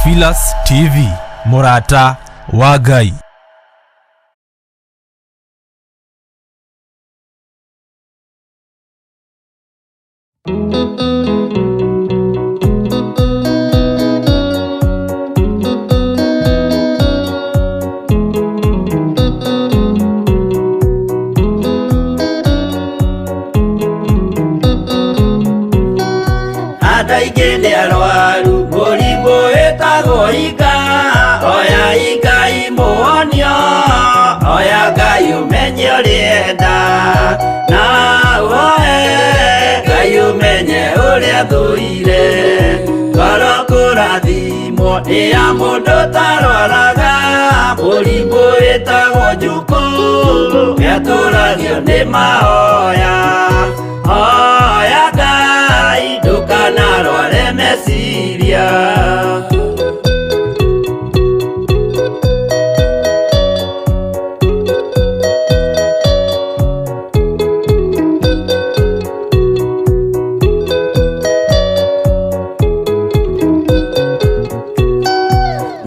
Theophilus TV, mũrata wa Ngai. Andũ aingĩ nĩ arwaru mũrimũ wĩtagwo inga oya Ngai mũhonio oya Ngai ũmenye ũrĩenda na ũhoe Ngai ũmenye ũrĩa thũire ngoro kũrathimwo nĩ ya mũndũ tarwaraga mũrimũ wĩtagwo njukũ nĩatũragio nĩ mahoya hoya Ngai ndũkanarware meciria.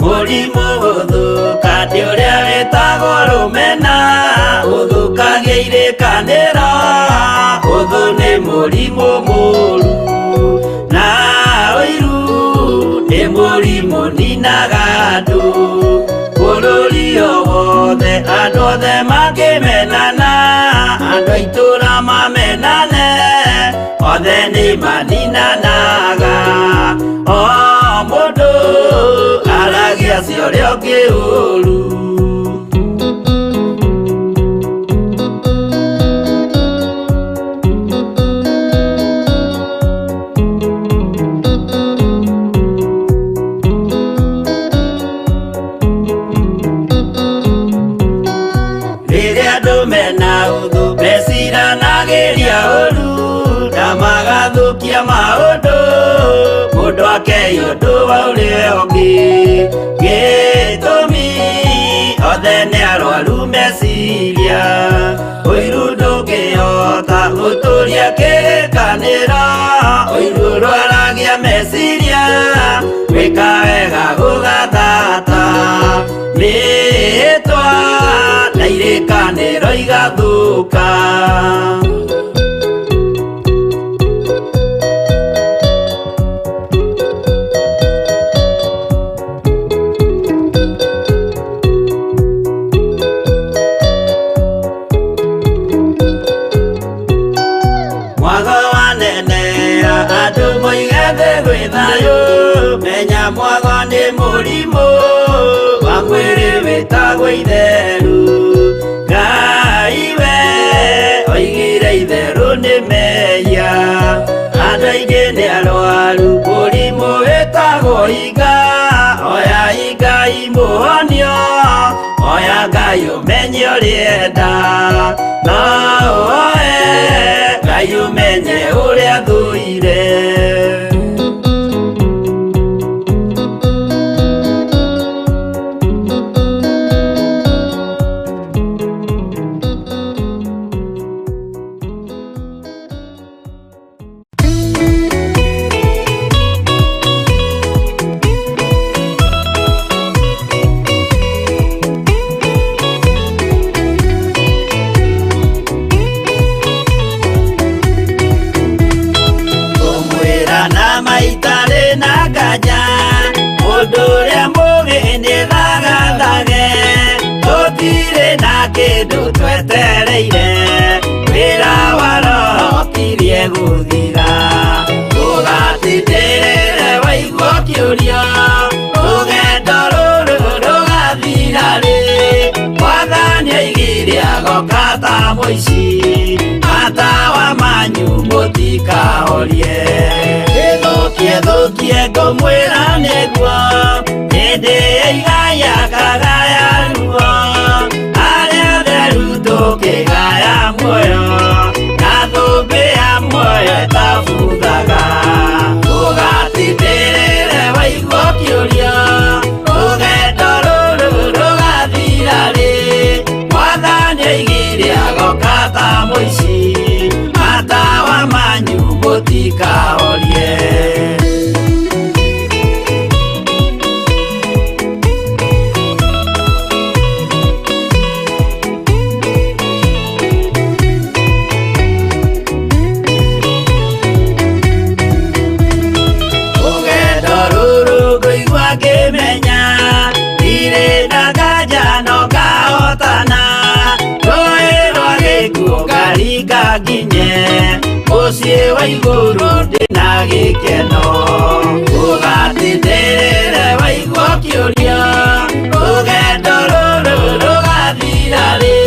Mũrimũ gũthũka nĩ ũrĩa wĩtagwo rũmena ũthũkagia irĩkanĩro ũthũ nĩ mũrimũ mũru na ũiru nĩ mũrimũ ninaga andũ bũrũri o wothe andũ othe makĩmenana andũ a itũra mamenane othe nĩ maninanaga o mũndũ aragia cia ũrĩa ũngĩ ũru. Rĩrĩa andũ mena ũthũ meciranagĩria ũru na magathũkia maũndũ mũndũ akei ũndũ wa ũrĩa ũngĩ gĩtũmi othe nĩ arwaru meciria ũiru ndũngĩhota gũtũria kĩrĩkanĩro ũiru ũrwaragia meciria gwĩka wega gũgathata mĩhĩtwa na irĩkanĩro igathũka. Mwago wanenea andũ moige thĩ gwĩ thayũ menya mwago nĩ mũrimũ wa mwĩrĩ wĩtagwo itheru Ngai we oigire itherũ nĩ mehia andũ aingĩ nĩ arwaru mũrimũ wĩtagwo inga oya Ngai mũhonio oya Ngai ũmenye ũrĩenda na ũhoe Ngai ũmenye ũrĩa thũire. Ngũmwĩra na maitarĩ na nganja mũndũ ũrĩa mũgĩ nĩ thagathage tũtirĩ na kĩndũ twetereire wĩra wa roho ũkirie gũthira ũgatindĩrĩre waigua kĩũria rũgendo rũrũ rũgathira rĩ mwathani oigire agoka ta mũici matawa manyu mũtikahorie ĩthũkie thũkie ngũmwĩra nĩguo hĩndĩ ĩigaya kagaya ruo arĩa theru tũkĩgaya muoyo na thũmbĩ ya muoyo ĩtabuthaga ũgatindĩrĩre waigua kĩũria rũgendo rũrũ rũgathira rĩ mwathani oigire agoka ta mũici matawa manyu mũtikahorie. Mũciĩ wa igũrũ ndĩna gĩkeno. Ũgatindĩrĩre waigua ũkĩũria, rũgendo rũrũ rũgathira rĩ?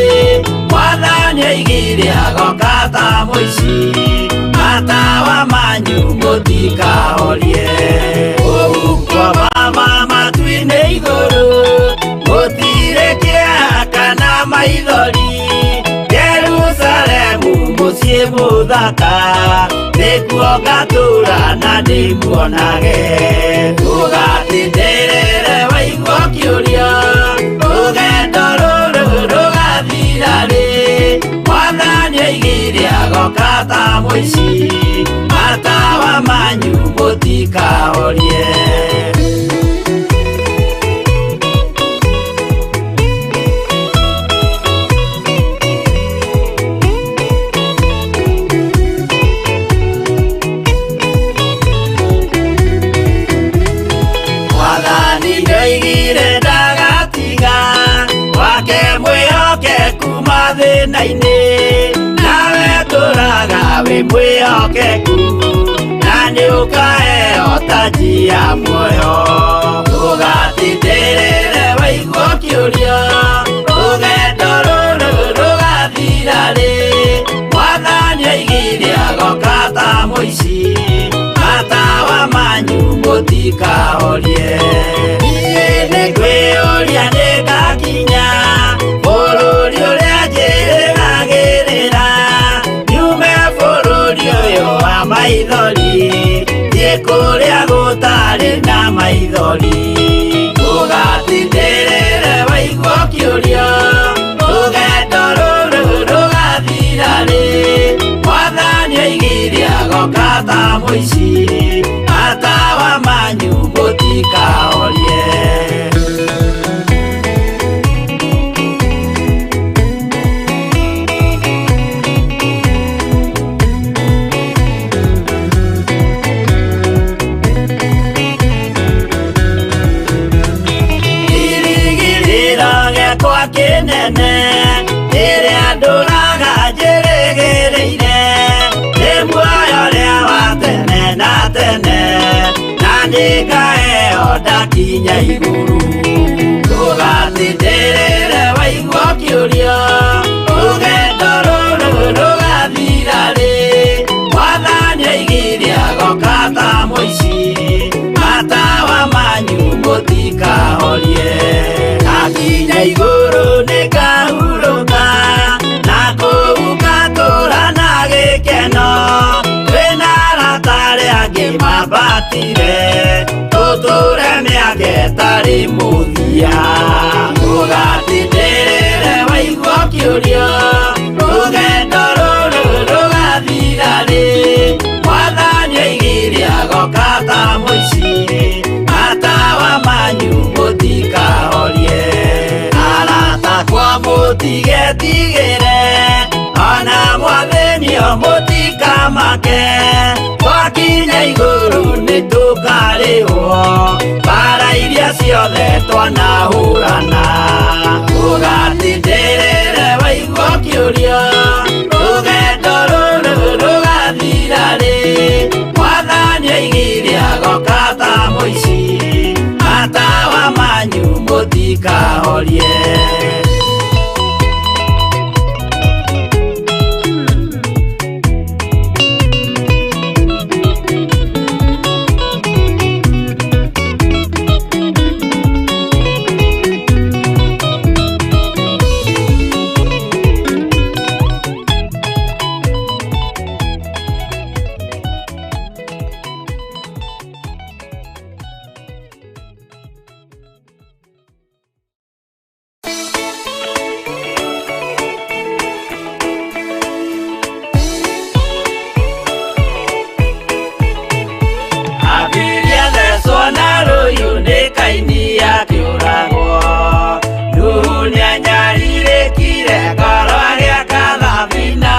Mwathani oigire agoka ta mũici, matawa manyu mũtikahorie. Kũu kwa mama matu-inĩ igũrũ, gũtirĩ kĩeha kana maithori. Jerusalemu mũciĩ mũthaka, nĩkuo ngatũũra na ndĩmuonage. Ũgatindĩrĩre waigua ũkĩũria, rũgendo rũrũ rũgathira rĩ? Mwathani oigire agoka ta mũici, matawa manyu mũtikahorie. Mwathani nĩoigire ndagatiga wake mwĩhokeku mathĩna-inĩ, nawe tũraga wĩ mwĩhokeku, na nĩũkaheo taji ya muoyo. Ũgatindĩrĩre waigua ũkĩũria, rũgendo rũrũ rũgathira rĩ? Mwathani oigire agoka ta mũici, matawa manyu mũtikahorie. Niĩ nĩngwĩyũria nĩngakinya bũrũri ũrĩa njĩrĩgagĩrĩra, nyume bũrũri ũyũ wa maithori, thiĩ kũrĩa gũtarĩ na maithori. Ũgatindĩrĩre waigua ũkĩũria, rũgendo rũrũ rũgathira rĩ? Mwathani oigire agoka ta mũici, matawa manyu mũtikahorie. Kĩrĩgĩrĩro gĩakwa kĩnene, rĩrĩa ndũraga njĩrĩgĩrĩire, nĩ muoyo ũrĩa wa tene na tene, na nĩngaheo ndakinya igũrũ. Ũgatindĩrĩre waigua ũkĩũria, rũgendo rũrũ rũgathira rĩ? Mwathani oigire agoka ta mũici, matawa manyu mũtikahorie. Ndakinya igũrũ nĩngahurũka, na kũu ngatũũra na gĩkeno. Twĩna arata arĩa angĩ mambatire, tũtũũre mĩaka ĩtarĩ mũthia. Ũgatindĩrĩre waigua ũkĩũria, rũgendo rũrũ rũgathira rĩ? Mwathani oigire agoka ta mũici, matawa manyu mũtikahorie. Arata akwa mũtigetigĩre, ona mwathĩnio mũtikamake, twakinya igũrũ nĩtũkarĩhwo mbara iria ciothe twanahũrana. Ũgatindĩrĩre waigua ũkĩũria, rũgendo rũrũ rũgathira rĩ? Mwathani oigire agoka ta mũici, matawa manyu mũtikahorie. Abiria thecwo na rũhiũ nĩ Kaini akĩũragwo. Nuhu nĩanyarirĩkire ngoro agĩaka thabina,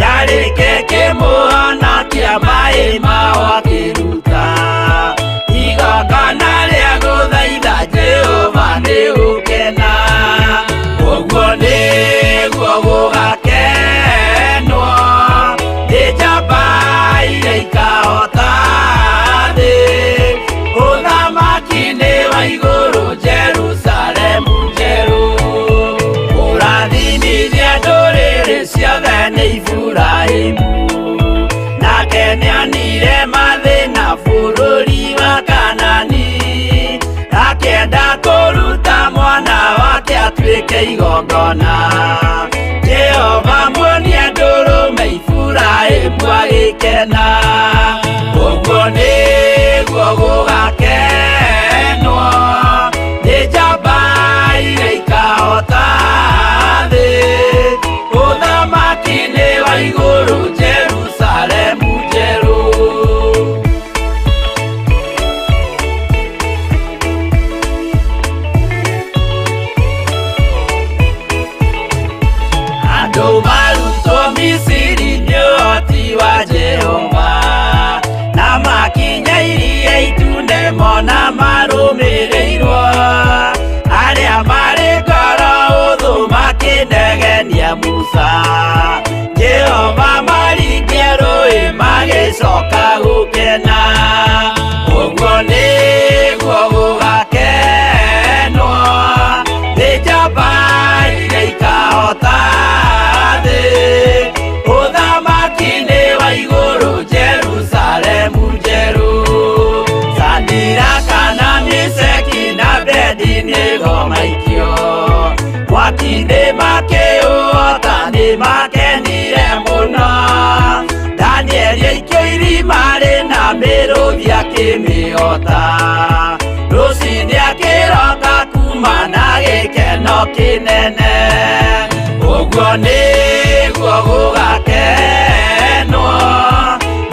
yarĩke kĩmũhonokia maĩ mao akĩruta. Igongona rĩa gũthaitha Jehova nĩ gũkena, ũguo nĩguo gũgakenwo nĩ njamba. wa igũrũ Jerusalemu njerũ. Ũrathimithia ndũrĩrĩ ciothe nĩ Iburahĩmu, nake nĩonire mathĩna bũrũri wa Kanani, akĩenda kũruta mwana wake atuĩke igongona. Jehova muonie ndũrũme Iburahĩmu agĩkena, ũguo nĩguo gũgakenwo nĩ njamba iria ikahota thĩ. Ũthamaki nĩ wa igũrũ Jerusalemu njerũ. Andũ marutwo Misiri nĩ ũhoti wa Jehova, na makinya iria itune mona marũmĩrĩirwo. Arĩa marĩ ngoro hũthũ makĩnegenia Musa, Jehova maringie rũĩ magĩcoka gũkena. Ũguo nĩguo gũgakenwo nĩ njamba iria ikahota thĩ. Ũthamaki nĩ wa igũrũ Jerusalemu njerũ. Sadiraka na Meshaki na Abednego maikio mwaki-inĩ makĩũhota nĩmakenire mũno. Danieli aikio irima rĩna mĩrũthi akĩmĩhota, rũcinĩ akĩroka kuma na gĩkeno kĩnene. Ũguo nĩguo gũgakenwo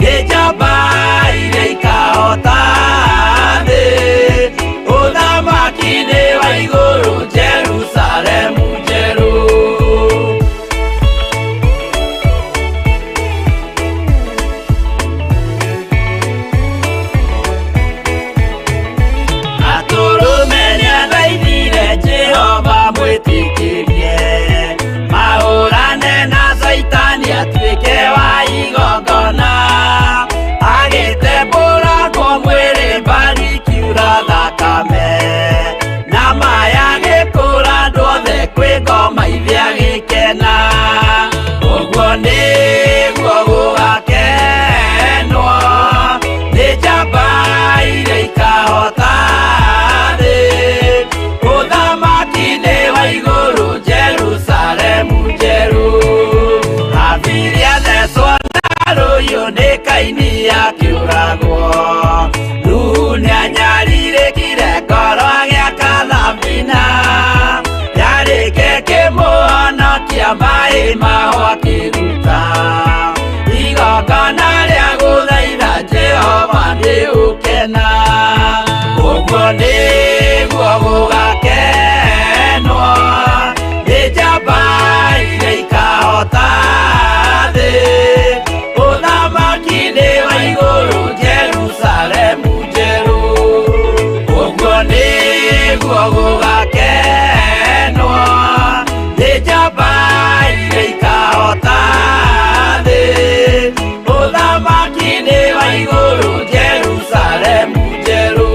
nĩ njamba iria ikahota thĩ. Ũthamaki nĩ wa igũrũ Jerusalemu njerũ. Atũrũme nĩathaithire Jehova mwĩtĩkĩrie, mahũrane na Caitani atuĩke wa igongona. Agĩtembũrangwo mwĩrĩ mbari ikiura thakame, na maya agĩkũra andũ othe kwĩ ngoma ithe agĩkena. Ũguo nĩguo gũgakenwo nĩ njamba iria ikahota thĩ. Ũthamaki nĩ wa igũrũ Jerusalemu njerũ. Habili athecwo na rũhiũ nĩ Kaini akĩũragwo, Nuhu nĩanyarirĩkire ngoro agĩaka thabina, yarĩke kĩmũhonokia maĩ maho akĩruta igongona rĩa gũthaitha Jehova nĩ ũkena. Ũguo nĩguo gũgakenwo nĩ njamba iria ikahota thĩ. Ũthamaki nĩ wa igũrũ Jerusalemu njerũ. Ũguo nĩguo gũgakenwo nĩ njamba iria ikahota thĩ. Ũthamaki nĩ wa igũrũ Jerusalemu njerũ.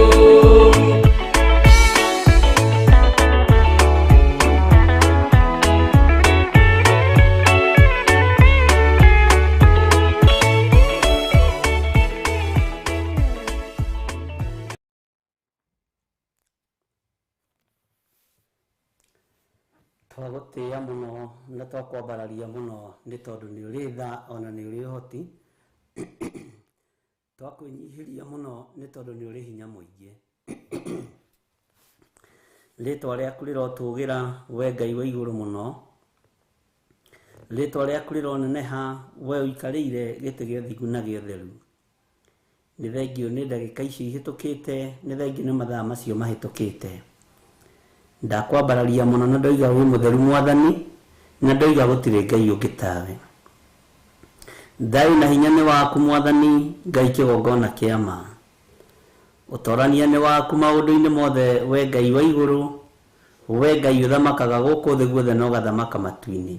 Twagũtĩĩa mũno na twakwambararia mũno nĩ tondũ nĩ ũrĩ tha ona nĩ ũrĩ ũhoti. Twakwĩnyihĩria mũno nĩ tondũ nĩ ũrĩ hinya mũingĩ. Rĩtwa rĩaku rĩrotũgĩra we Ngai wa igũrũ mũno, rĩtwa rĩaku rĩroneneha we ũikarĩire gĩtĩ gĩa ũthingu na gĩa ũtheru. Nĩ thengiũ nĩ ndagĩka icio ihĩtũkĩte, nĩ thengiũ nĩ mathaa macio mahĩtũkĩte. Ndakwambararia mũno na ndoiga wĩ mũtheru Mwathani, na ndoiga gũtirĩ Ngai ũngĩ tawe. Thayũ na hinya nĩ waku Mwathani Ngai kĩgongona kĩa ma. Ũtorania nĩ waku maũndũ-inĩ mothe we Ngai wa igũrũ, we Ngai ũthamakaga gũkũ thĩ guothe na ũgathamaka matu-inĩ.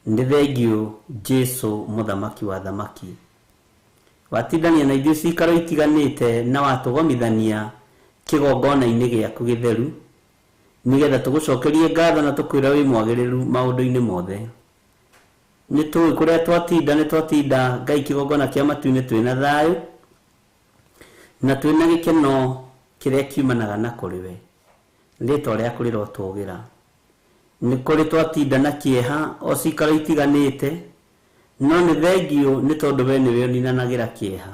Nĩ thengiũ Jesu mũthamaki wa thamaki. Watindania na ithuĩ cikaro itiganĩte na watũgomithania Kĩgongona-inĩ gĩaku gĩtheru, nĩgetha tũgũcokerie ngatho na tũkwĩra wĩ mwagĩrĩru maũndũ-inĩ mothe. Nĩ tũĩ kũrĩa twatinda, nĩ twatinda Ngai kĩgongona kĩa matu-inĩ twĩna thayũ na twĩna gĩkeno kĩrĩa kiumanaga na kũrĩ we. Rĩtwa rĩaku rĩrotũgĩra. Nĩ kũrĩ twatinda na kĩeha o cikaro itiganĩte, no nĩ thengiũ nĩ tondũ we nĩwe ũninanagĩra kĩeha.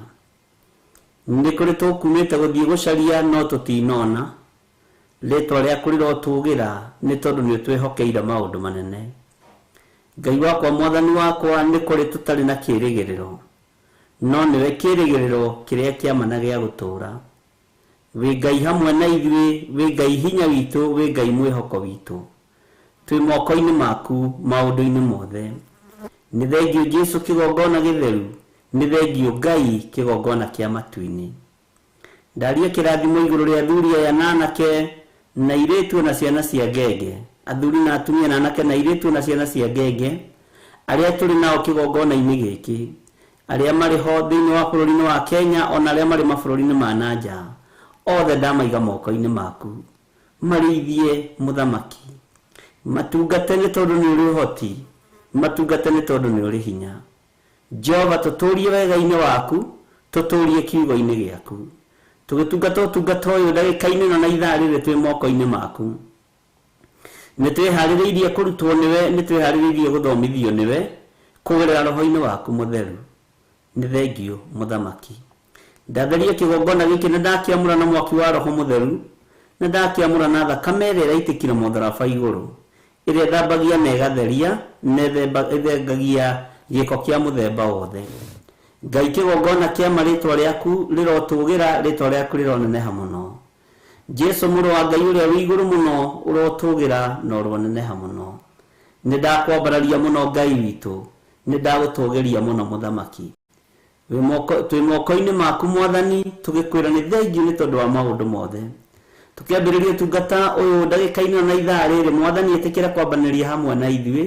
Nĩ kũrĩ tũkumĩte gũthiĩ gũcaria no tũtinona. Rĩtwa rĩaku rĩrotũgĩra nĩ tondũ nĩ ũtwĩhokeire maũndũ manene. Ngai wakwa, mwathani wakwa, nĩ kũrĩ tũtarĩ na kĩrĩgĩrĩro, no nĩwe kĩrĩgĩrĩro kĩrĩa kĩa ma na gĩa gũtũũra. Wĩ Ngai hamwe na ithuĩ, wĩ Ngai hinya witũ, wĩ Ngai mwĩhoko witũ. Twĩ moko-inĩ maku maũndũ-inĩ mothe. Nĩ thengiũ Jesu kĩgongona gĩtheru, nĩ thengiũ Ngai kĩgongona kĩa matu-inĩ. Ndaria kĩrathimo igũrũ rĩa athuri aya na anake na airĩtu na ciana cia ngenge, athuri na atumia na anake na airĩtu na ciana cia ngenge, arĩa tũrĩ nao kĩgongona-inĩ gĩkĩ, arĩa marĩ ho thĩinĩ wa bũrũri-inĩ wa Kenya ona arĩa marĩ mabũrũri-inĩ ma na nja, othe ndamaiga moko-inĩ maku. Marĩithie mũthamaki, matungate nĩ tondũ nĩ ũrĩ ũhoti, matungate nĩ tondũ nĩ ũrĩ hinya. Jehova, tũtũrie wega-inĩ waku, tũtũrie kiugo-inĩ gĩaku. Tũgĩtungata ũtungata ũyũ ndagĩka-inĩ ĩno na ithaa rĩrĩ twĩ moko-inĩ maku. Nĩ twĩharĩrĩirie kũrutwo nĩwe, nĩ twĩharĩrĩirie gũthomithio nĩwe kũgerera roho-inĩ waku mũtheru. Nĩ thengiũ mũthamaki. Ndatheria kĩgongona gĩkĩ na ndakĩamũra na mwaki wa roho mũtheru, na ndakĩamũra na thakame ĩrĩa ĩraitĩkire mũtharaba igũrũ, ĩrĩa ĩthambagia na ĩgatheria na ĩthengagia gĩko kĩa mũthemba wothe. Ngai, kĩgongona kĩa marĩtwa rĩaku rĩrotũgĩra, rĩtwa rĩaku rĩroneneha mũno. Jesu mũrũ wa Ngai ũrĩa wĩ igũrũ mũno, ũrotũgĩra na ũroneneha mũno. Nĩ ndakwambararia mũno Ngai witũ, nĩ ndagũtũgĩria mũno mũthamaki. Twĩ moko-inĩ maku mwathani, tũgĩkwĩra nĩ thengiũ nĩ tondũ wa maũndũ mothe. Tũkĩambĩrĩria ũtungata ũyũ ndagĩka-inĩ na ithaa rĩrĩ, mwathani ĩtĩkĩra kwambanĩria hamwe na ithuĩ,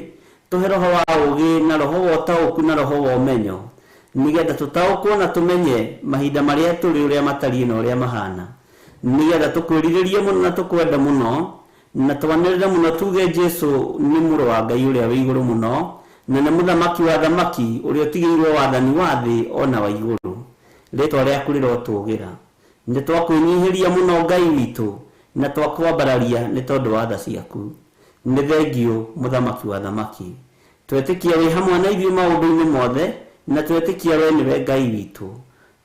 tũhe roho wa ũũgĩ na roho wa ũtaũku na roho wa ũmenyo, nĩgetha tũtaũkwo na tũmenye mahinda marĩa tũrĩ ũrĩa matariĩ na ũrĩa mahana, nĩgetha tũkwĩrirĩrie mũno na tũkwende mũno na twanĩrĩre mũno tuge Jesu nĩ mũrũ wa Ngai ũrĩa wĩ igũrũ mũno, na nĩ mũthamaki wa thamaki ũrĩa ũtigĩirwo wathani wa thĩ ona wa igũrũ. Rĩtwa rĩaku rĩrotũgĩra. Nĩ twakwĩnyihĩria mũno Ngai witũ na twakwambararia nĩ tondũ wa tha ciaku. Nĩ thengiũ mũthamaki wa thamaki. Twetĩkia wĩ hamwe na ithuĩ maũndũ-inĩ mothe, na twetĩkia we nĩwe Ngai witũ.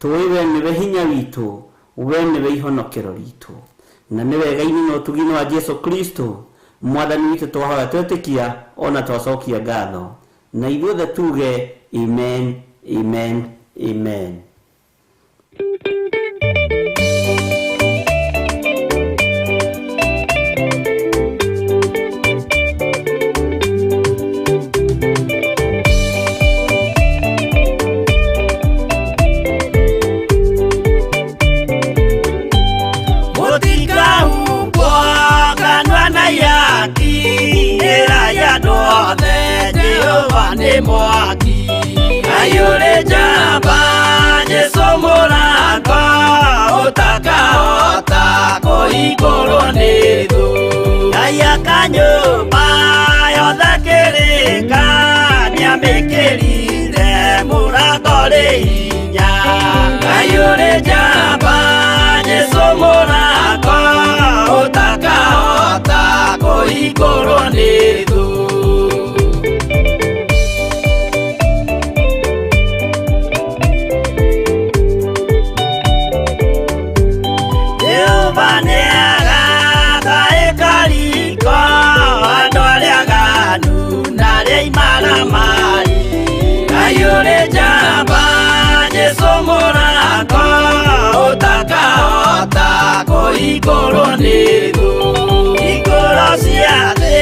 Tũĩ we nĩwe hinya witũ, we nĩwe ihonokero ritũ. Na nĩ wega-inĩ na ũtugi-inĩ wa Jesu Kristo mwathani witũ twahoya twetĩkia ona twacokia ngatho. Na ithuothe tuge amen, amen, amen. Jehova nĩ mwaki ayũrĩ njamba Jesu mũrango ũtakahota kũhingũrwo nĩ thũ. Ngai akanyũmba yothe kĩrĩka nĩamĩkĩrire mũrango rĩ hinya. Ayũrĩ njamba Jesu mũrango ũtakahota kũhingũrwo nĩ thũ. Ayũrĩ njamba Jesu mũrango ũtakahota kũhingũrwo nĩ thũ. Hingũro cia thĩ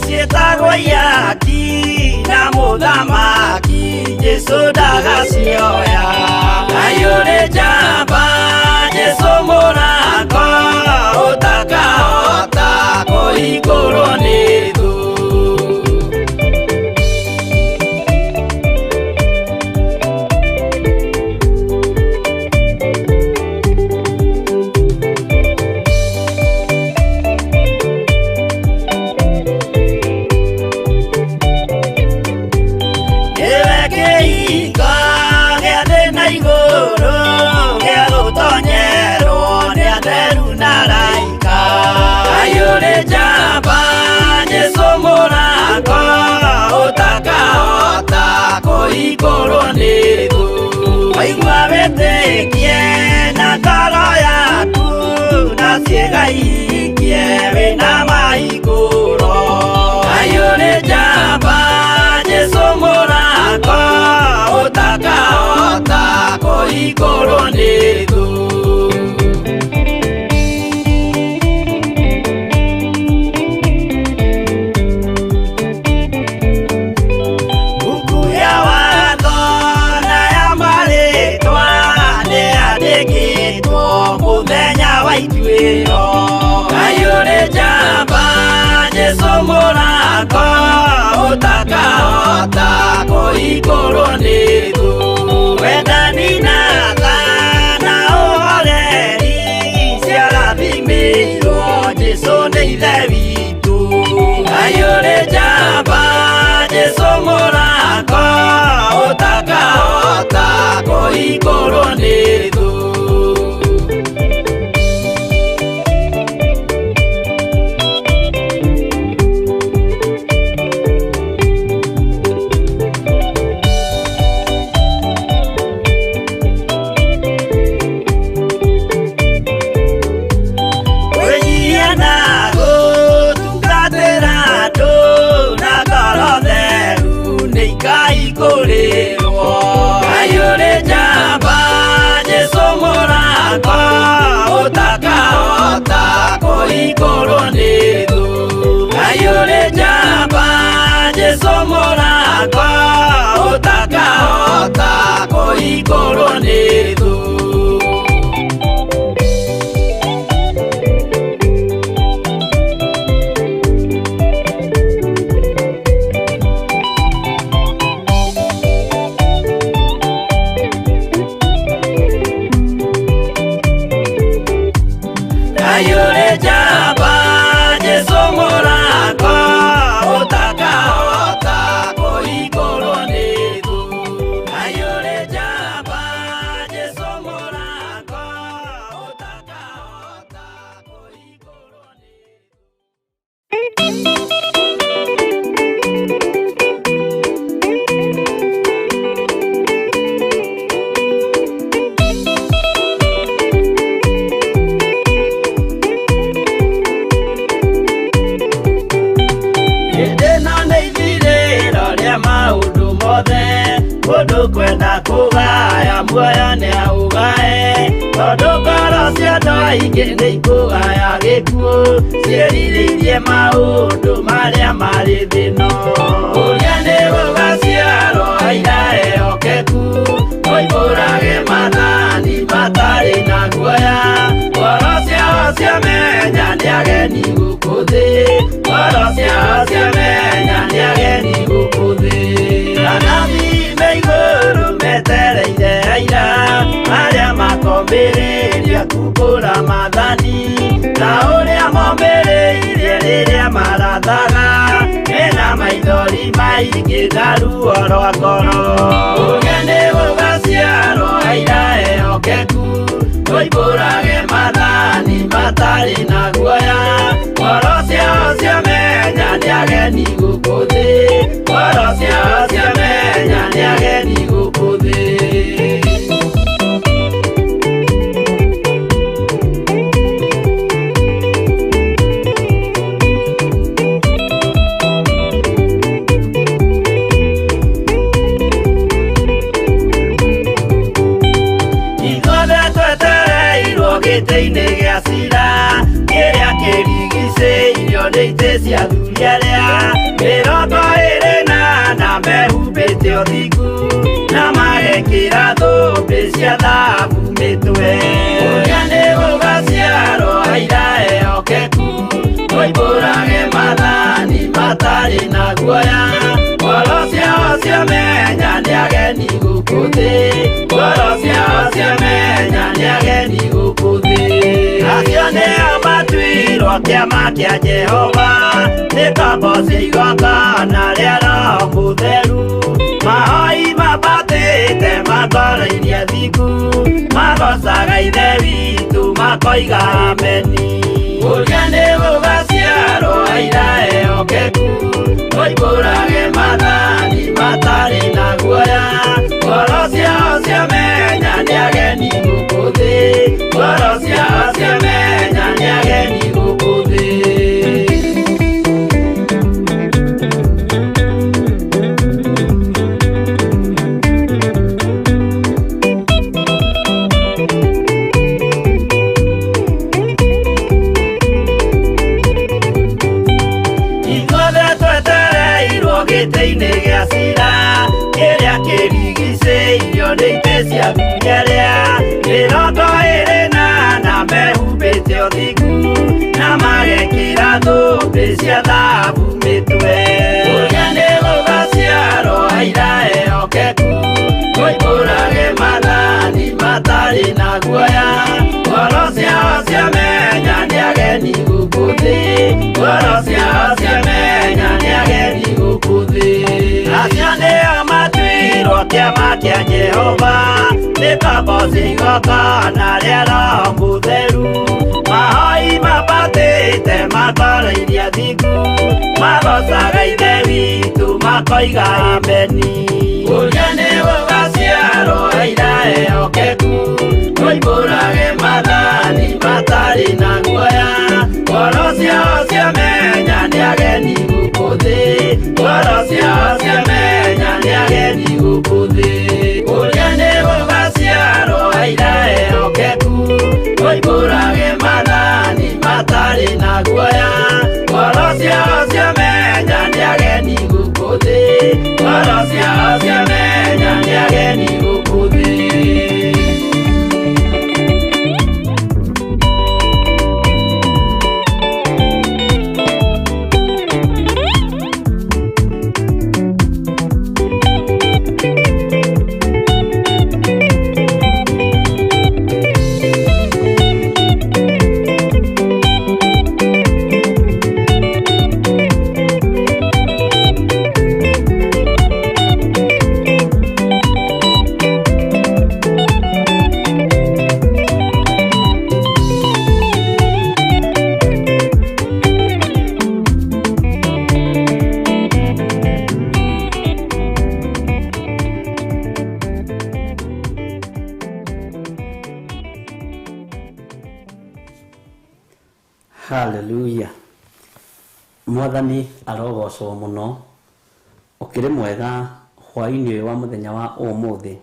ciĩtagwo ihaki na mũthamaki Jesu ndagacioya. Ayũrĩ njamba Jesu mũrango ũtakahota kũhingũrwo nĩ thũ. kũhingũrwo nĩ thũ. Waigua wĩtĩkie na ngoro yaku na ciĩga ihingie wĩna mahingũro. Ngai ũrĩ njamba Jesũ mũrango ũtakahota kũhingũrwo nĩ thũ. Buku ya watho na ya marĩtwa nĩyandĩkĩtwo mũthenya wa ituĩro. Ngai ũrĩ njamba Jesũ mũrango ũtakahota kũhingũrwo nĩ thũ. Wendani na tha na ũhoreri ciarathimĩirwo Jesũ nĩ Ithe witũ. Ngai ũrĩ njamba Jesũ mũrango ũtakahota kũhingũrwo nĩ thũ. Kwĩnyihia na gũtungatĩra andũ na ngoro theru nĩikahingũrĩrwo. Ngai ũrĩ njamba Jesũ mũrango ũtakahota kũhingũrwo nĩ thũ. Ngai ũrĩ njamba Jesũ mũrango ũtakahota kũhingũrwo nĩ thũ. Ngai ũrĩ njamba Jesũ mũrango ũtakahota kũhingũrwo nĩ thũ. Ngai ũrĩ njamba Jesũ mũrango ũtakahota kũhingũrwo nĩ thũ. Hĩndĩ ĩno nĩ ithirĩro rĩa maũndũ mothe, mũndũ kwenda kũgaya muoyo nĩaũgae, tondũ ngoro cia andũ aingĩ nĩikũgaya gĩkuũ, ciĩrirĩirie maũndũ marĩa marĩ thĩ ĩno. Ũrĩa nĩ gũgaciarwo aira ehokeku, moimbũrage maathani matarĩ na guoya, ngoro ciao ciamenya nĩ ageni gũkũ thĩ, ngoro ciao ciamenya nĩ ageni gũkũ thĩ. Anabii me igũrũ metereire aira arĩa makombĩrĩria kumbũra maathani, ta ũrĩa mombĩrĩirie rĩrĩa marathaga, mena maithori maingĩ na ruo rwa ngoro. Ũrĩa nĩ gũgaciarwo aira ehokeku, moimbũrage maathani matarĩ na guoya, ngoro ciao ciamenya nĩ ageni gũkũ thĩ, ngoro ciao ciamenya nĩ ageni gũkũ thĩ. Ithuothe twetereirwo gĩtĩ-inĩ gĩa cira kĩrĩa kĩrigicĩirio nĩ itĩ cia athuri arĩa 24 mehumbĩte ũthingu na magekĩra thũmbĩ cia thahabu mĩtwe. Ũrĩa nĩ gũgaciarwo aira ehokeku, moimbũrage maathani matarĩ na guoya, ngoro ciao ciamenya nĩ ageni gũkũ thĩ, ngoro ciao ciamenya nĩ ageni gũkũ thĩ. Acio nĩo matuirwo kĩama kĩa Jehova, nĩ ngombo cia igongona rĩa Roho Mũtheru, mahoi mambatĩte makoroirie athingu, magocaga Ithe witũ makoiga ameni. Ũrĩa nĩ gũgaciarwo aira ehokeku, moimbũrage maathani matarĩ na guoya, Gĩtĩ-inĩ gĩa cira kĩrĩa kĩrigicĩirio nĩ itĩ cia athuri arĩa 24 mehumbĩte ũthingu na magekĩra thũmbĩ cia thahabu mĩtwe. Ũrĩa nĩ gũgaciarwo aira ehokeku, moimbũrage maathani matarĩ na guoya. Ngoro ciao ciamenya nĩ ageni gũkũ thĩ, ngoro ciao ciamenya nĩ ageni gũkũ thĩ. Acio nĩo matuirwo kĩama kĩa Jehova, nĩ ngombo cia igongona rĩa Roho Mũtheru. Mahoi mabatĩte matarairie thingu, magocaga Ithe witũ makoiga ameni. Ũrĩa nĩ gũgaciarwo aira ehokeku, moimbũrage maathani matarĩ na guoya. Ngoro ciao ciamenya nĩ ageni gũkũ thĩ, ngoro ciao ciamenya nĩ ageni gũkũ thĩ. Ũrĩa nĩ gũgaciarwo aira ehokeku, moimbũrage maathani matarĩ na guoya. Ngoro ciao ciamenya nĩ ageni gũkũ thĩ, ngoro ciao ciamenya nĩ ageni gũkũ thĩ. Haleluya. Mwathani arogocwo mũno. Ũkĩrĩ mwega hwaĩ-inĩ ũyũ wa mũthenya wa ũmũthĩ.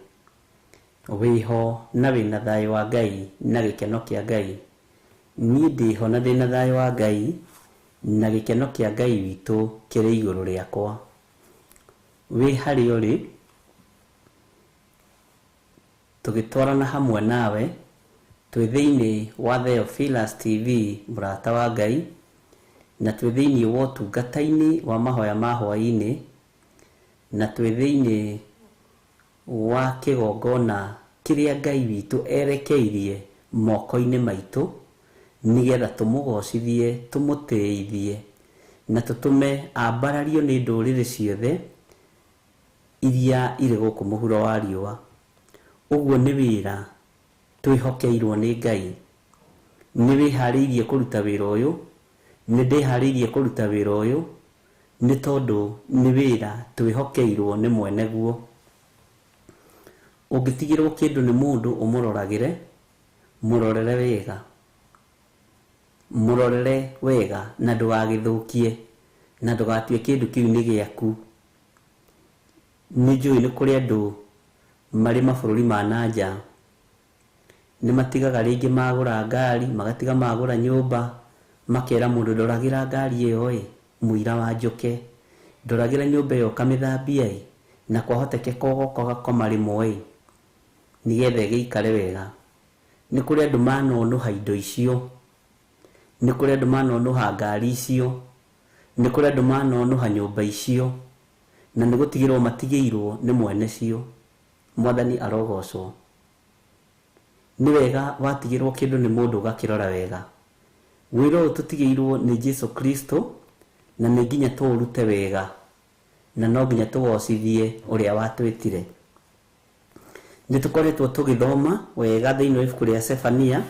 Wĩho na wĩna thayũ wa Ngai na gĩkeno kĩa Ngai. Niĩ ndĩho na ndĩna thayũ wa Ngai na gĩkeno kĩa Ngai witũ kĩrĩ igũrũ rĩakwa. Wĩ harĩa ũrĩ, tũgĩtwarana hamwe nawe, twĩ thĩinĩ wa Theophilus TV mũrata wa Ngai, na twĩ thĩinĩ wa ũtungata-inĩ wa mahoya ma hwaĩ-inĩ, na twĩ thĩinĩ wa kĩgongona kĩrĩa Ngai witũ erekeirie moko-inĩ maitũ, nĩgetha tũmũgocithie, tũmũtĩithie, na tũtũme ambarario nĩ ndũrĩrĩ ciothe iria irĩ gũkũ mũhuro wa riũa. Ũguo nĩ wĩra twĩhokeirwo nĩ Ngai. Nĩ wĩharĩirie kũruta wĩra ũyũ, nĩ ndĩharĩirie kũruta wĩra ũyũ, nĩ tondũ nĩ wĩra twĩhokeirwo nĩ mwene guo. Ũngĩtigĩrwo kĩndũ nĩ mũndũ ũmũroragĩre, mũrorere wega. Mũrorere wega na ndũgagĩthũkie, na ndũgatue kĩndũ kĩu nĩ gĩaku. Nĩ njũĩ nĩ kũrĩ andũ marĩ mabũrũri ma na nja, nĩ matigaga rĩngĩ magũra ngari, magatiga magũra nyũmba, makera mũndũ ndoragĩra ngari ĩyo ĩ, mũira wa njũke, ndoragĩra nyũmba ĩyo ũkamĩthambia ĩ, na kwahotekeka ũgoka ũgakoma rĩmwe ĩ, nĩgetha ĩgĩikare wega. Nĩ kũrĩ andũ manonũha indo icio, nĩ kũrĩ andũ manonũha ngari icio, nĩ kũrĩ andũ manonũha nyũmba icio, na nĩ gũtigĩrwo matigĩirwo nĩ mwene cio. Mwathani arogocwo. Nĩ wega watigĩrwo kĩndũ nĩ mũndũ ũgakĩrora wega. Wĩra ũyũ tũtigĩirwo nĩ Jesu Kristo, na nĩ nginya tũũrute wega, na no nginya tũgocithie ũrĩa watwĩtire. Nĩ tũkoretwo tũgĩthoma wega thĩinĩ wa ibuku rĩa Sefania,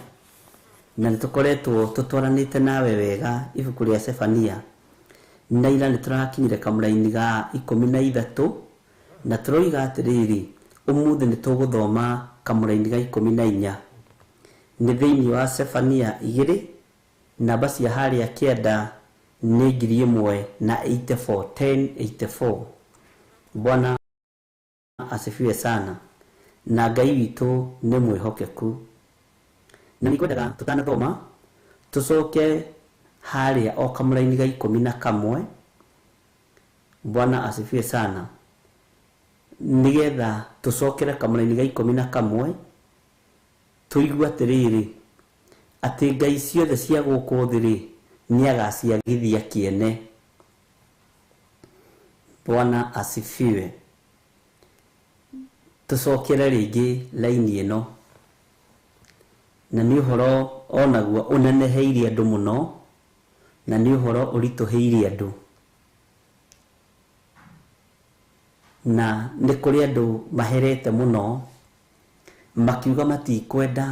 na nĩ tũkoretwo tũtwaranĩte nawe wega ibuku rĩa Sefania. Na ira nĩ tũrakinyire kamũraini ga 13, na tũroiga atĩrĩrĩ, ũmũthĩ nĩ tũgũthoma kamũraini ga 14. Nĩ thĩinĩ wa Sefania 2, namba cia harĩa kĩanda nĩ 1084, 1084. Bwana asifiwe sana. Na Ngai witũ nĩ mwĩhokeku. Na nĩ ngwendaga tũtanathoma tũcoke harĩa o kamũraini ga 11, Bwana asifiwe sana. Nigetha tucokere kamũraini ga 11 tuigue atĩrĩrĩ atĩ ngai ciothe cia gũkũ thĩ rĩ nĩagaciagithia kĩene. Bwana asifiwe. Tucokere rĩngĩ laini ĩno na nĩ ũhoro onaguo ũneneheirie andũ mũno na nĩ ũhoro ũritũhĩirie andũ na nĩ kũrĩ andũ maherete mũno makiuga matikwenda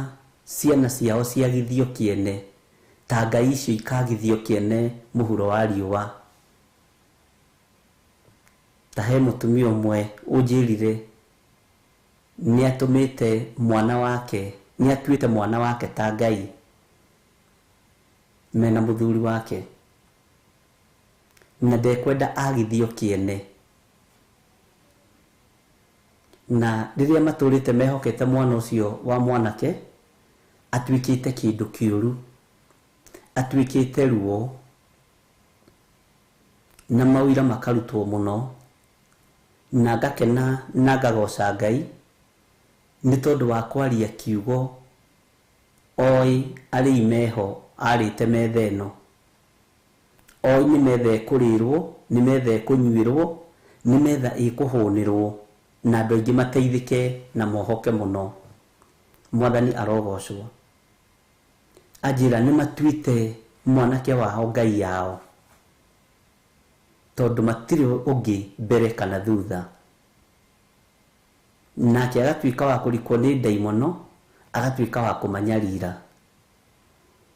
ciana ciao ciagithio kĩene ta ngai icio ikagithio kĩene mũhuro wa riũa. Ta he mũtumia ũmwe ũnjĩrire nĩatũmĩte mwana wake, nĩatuĩte mwana wake ta ngai mena mũthuri wake na ndekwenda agithio kĩene. Na rĩrĩa matũrĩte mehokete mwana ũcio wa mwanake atuĩkĩte kĩndũ kĩũru, atuĩkĩte ruo na mawĩra makarutwo mũno, na ngakena na ngagoca Ngai nĩ tondũ wa kwaria kiugo oĩ arĩ imeho arĩte metha ĩno, oĩ nĩ metha ĩkũrĩrwo, nĩ metha ĩkũnyuĩrwo, nĩ metha ĩkũhũnĩrwo na andũ aingĩ mateithĩke na mohoke mũno. Mwathani arogocwo. Anjĩra nĩ matuĩte mwanake wao ngai yao tondũ matirĩ ũngĩ mbere kana thutha, nake agatuĩka wa kũrikwo nĩ ndaimono, agatuĩka wa kũmanyarira.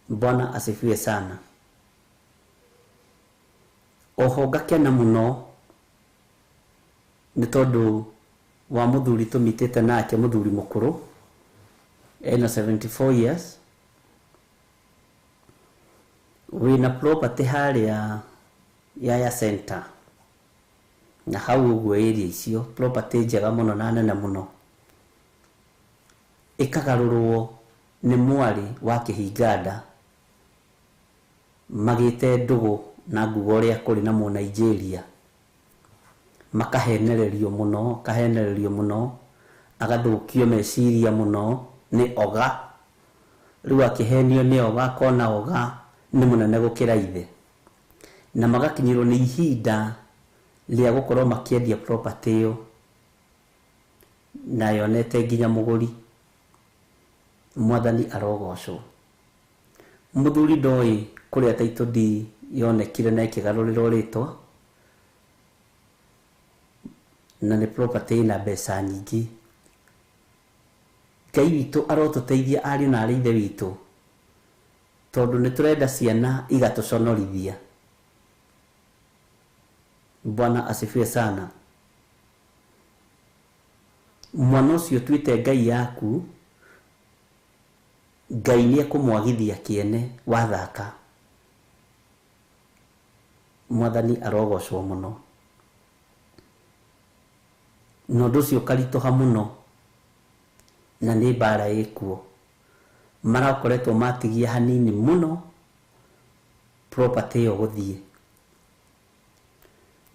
Bwana asifiwe sana. Oho ngakena mũno nĩ tondũ wa mũthuri tũmitĩte nake, mũthuri mũkũrũ ena 74 years, wĩna property harĩa Yaya Center na hau ũguo area icio, property njega mũno na nene mũno, ĩkagarũrwo nĩ mwarĩ wa kĩhinganda magĩte ndũgũ na nguga ũrĩa kũrĩ na Mũnigeria, makahenererio mũno, kahenererio mũno, agathũkio meciria mũno nĩ oga. Rĩu akĩhenio nĩ oga akona oga nĩ mũnene gũkĩra ithe, na magakinyĩrwo nĩ ihinda rĩa gũkorwo makĩendia property ĩyo na yonete nginya mũgũri. Mwathani arogocwo. Mũthuri ndoĩ kũrĩa title deed yonekire na ĩkĩgarũrĩrwo rĩtwa, na nĩ property ĩna mbeca nyingĩ. Ngai witũ arotũteithia ariũ na arĩ ithe witũ, tondũ nĩ tũrenda ciana igatũconorithia. Bwana asifiwe sana. Mwana ũcio ũtuĩte ngai yaku, Ngai nĩ ekũmwagithia kĩene wathaka. Mwathani arogocwo mũno. Na ũndũ ũcio ũkaritũha mũno na nĩ mbara ĩkuo. Marakoretwo matigia hanini mũno property ĩyo gũthiĩ,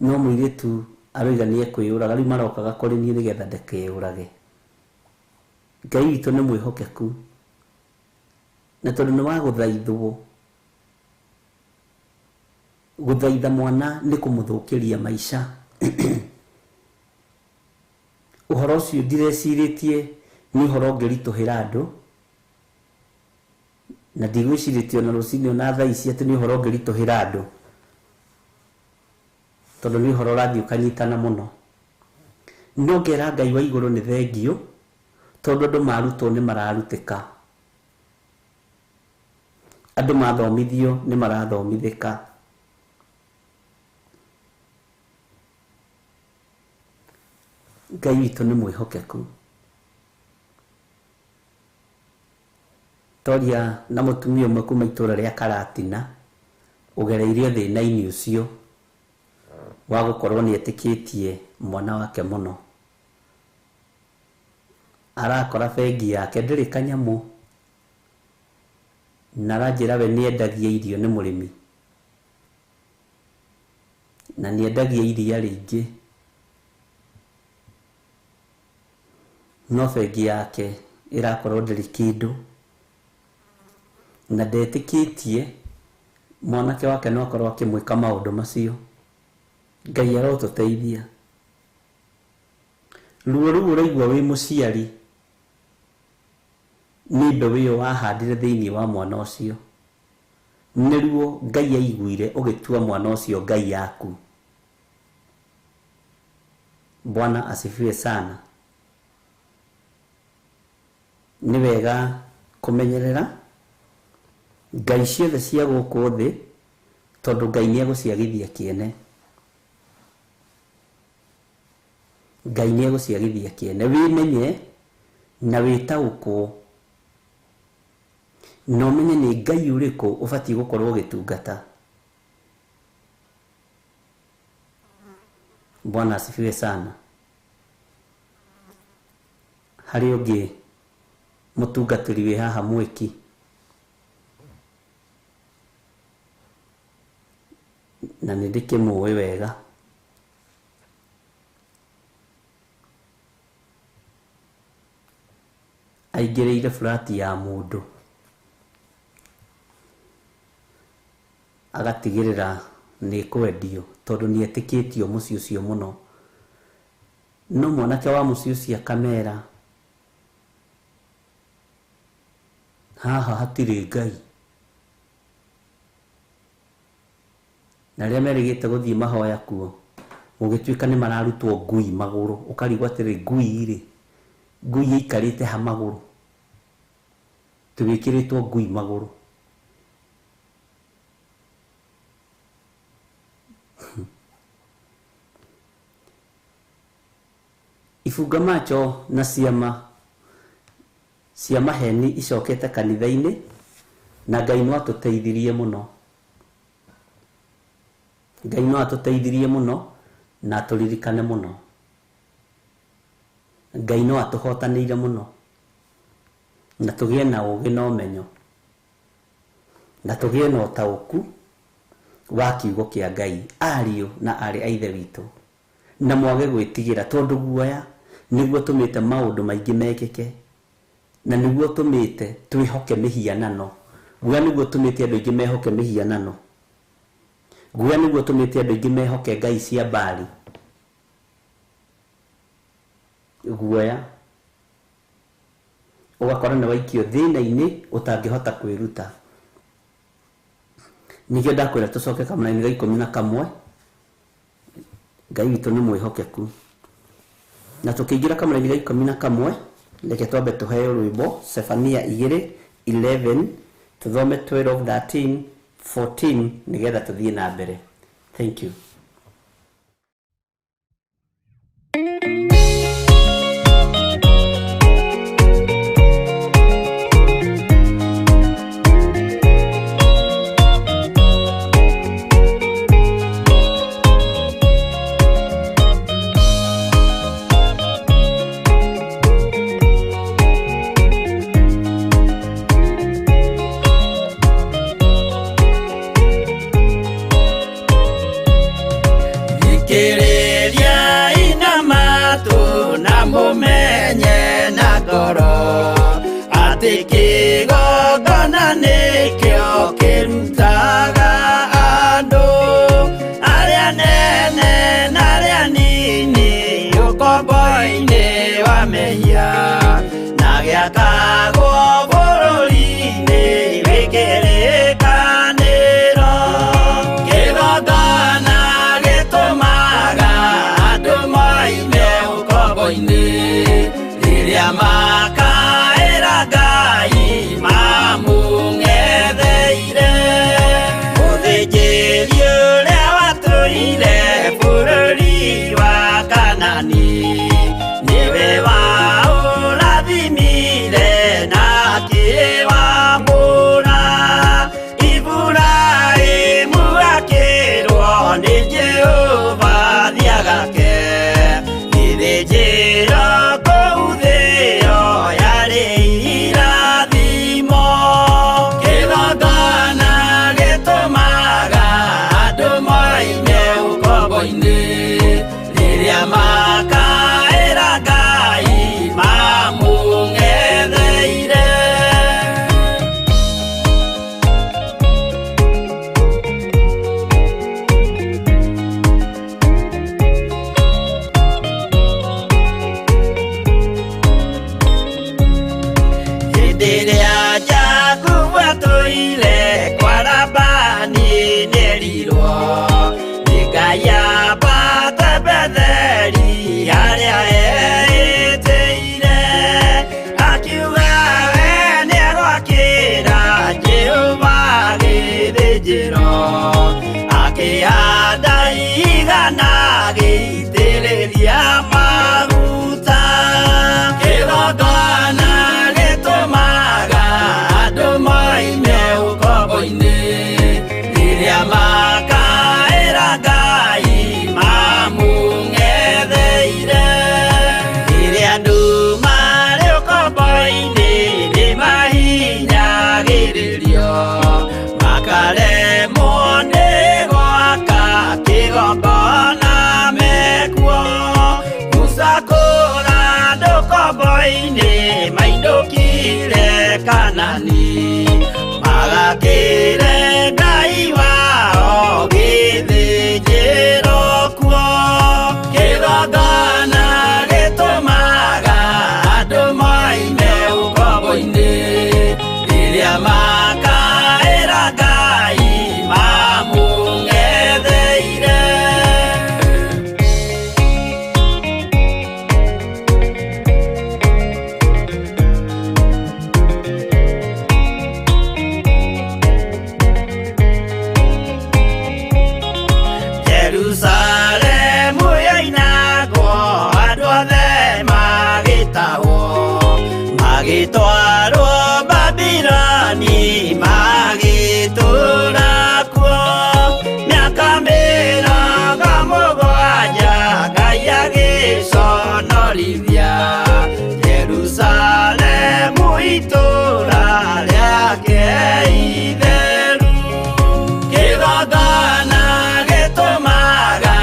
no mũirĩtu aroiga nĩ ekwĩyũraga, rĩu marokaga kũrĩ niĩ nĩgetha ndakeyũrage. Ngai witũ nĩ mwĩhokeku, na tondũ nĩ wa gũthaithwo, gũthaitha mwana nĩ kũmũthũkĩria maica. Ũhoro ũcio ndirecirĩtie nĩ ũhoro ũngĩritũhĩra andũ, na ndigwĩcirĩtie ona rũcinĩ ona thaa ici atĩ nĩ ũhoro ũngĩritũhĩra andũ, tondũ nĩ ũhoro ũrathiĩ ũkanyitana mũno. No ngera Ngai wa igũrũ nĩ thengio, tondũ andũ marutwo nĩ mararutĩka, andũ mathomithio nĩ marathomithĩka. Ngai witũ nĩ mwĩhokeku. Toria na mũtumia ũmwe kuma itũra rĩa Karatina ũgereirie thĩna-inĩ ũcio wa gũkorwo nĩ etĩkĩtie mwana wake mũno, arakora bengi yake ndĩrĩ kanyamũ, na aranjĩra we nĩendagia irio nĩ mũrĩmi, Na nĩendagia iria rĩingĩ, no bengi yake ĩrakorwo ndĩrĩ kĩndũ, na ndetĩkĩtie mwanake wake no akorwo akĩmwĩka maũndũ macio. Ngai arotũteithia. Ruo rũu ũraigua wĩ mũciari nĩ mbeũ ĩyo wahandire thĩinĩ wa mwana ũcio, nĩruo Ngai aiguire ũgĩtua mwana ũcio Ngai yaku. Bwana asifiwe sana. Nĩ wega kũmenyerera ngai ciothe cia gũkũ thĩ, tondũ Ngai nĩ egũciagithia kĩene. Ngai nĩ egũciagithia kĩene. Wĩmenye na wĩtaũkwo, na ũmenye nĩ Ngai ũrĩkũ ũbatiĩ gũkorwo ũgĩtungata. Bwana asifiwe sana. Harĩ ũngĩ mũtungatĩri wĩ haha mwĩki, na nĩ ndĩkĩmũĩ wega. Aingĩrĩire burati ya mũndũ, agatigĩrĩra nĩ ĩkwendio, tondũ nĩ etĩkĩtio mũciĩ ũcio mũno. No mwanake wa mũciĩ ũcio akamera, haha hatirĩ Ngai. Na rĩrĩa merĩgĩte gũthiĩ mahoya kuo, gũgĩtuĩka nĩ mararutwo ngui magũrũ. Ũkarigwo atĩrĩ, ngui rĩ, ngui ĩikarĩte ha magũrũ? Tũgĩkĩrĩtwo ngui magũrũ. Ibunga macho na ciama cia maheni icokete kanitha-inĩ, na Ngai no atũteithirie mũno. Ngai no atũteithirie mũno na atũririkane mũno. Ngai no atũhotanĩire mũno, na tũgĩe na ũũgĩ na ũmenyo, na tũgĩe na ũtaũku wa kiugo kĩa Ngai, ariũ na aarĩ a Ithe witũ, na mwage gwĩtigĩra, tondũ guoya nĩguo tũmĩte maũndũ maingĩ mekĩke, na nĩguo tũmĩte twĩhoke mĩhianano. Guoya nĩguo tũmĩte andũ aingĩ mehoke mĩhianano. Guoya nĩguo tũmĩte andũ aingĩ mehoke ngai cia Baali. Guoya ũgakora nĩ waikio thĩna-inĩ ũtangĩhota kwĩruta. Nĩkĩo ndakwĩra tũcoke kamũraini ga 11. Ngai witũ nĩ mwĩhokeku. Na tũkĩingĩra kamũraini ga 11, reke twambe tũheo rwĩmbo Sefania 2:11, tũthome 12, 13, 14, nĩgetha tũthiĩ na mbere. Thank you. Kĩgongona nĩkĩo kĩrutaga andũ arĩa nene na arĩa nini ũkombo-inĩ wa mehia, na gĩakagwo bũrũri-inĩ wĩ kĩrĩkanĩro. Kĩgongona gĩtũmaga ngano akĩhanda igana agĩitĩrĩria maguta kĩgongona gĩtũmaga andũ moime ũkombo-inĩ rĩrĩa makaĩra Ngai mamũng'etheire rĩrĩa andũ marĩ ũkombo-inĩ nĩmahinyagĩrĩrio makaremwo nĩ gwaka kĩgongona mekuo Musa kũra andũ ũkombo-inĩ mainũkire Kanani magakĩre Ngai wao gĩthĩnjĩro kuo kĩgongona gĩtũmaga andũ moime ũkombo-inĩ rĩrĩa makaĩra Ngai mamũng'etheire. Jerusalemu yoinagwo andũ othe magĩtahwo magĩtwarwo Babiloni magĩtũũra kuo mĩaka 70 Ngai agĩconorithia Jerusalemu itũũra rĩake itheru kĩgongona gĩtũmaga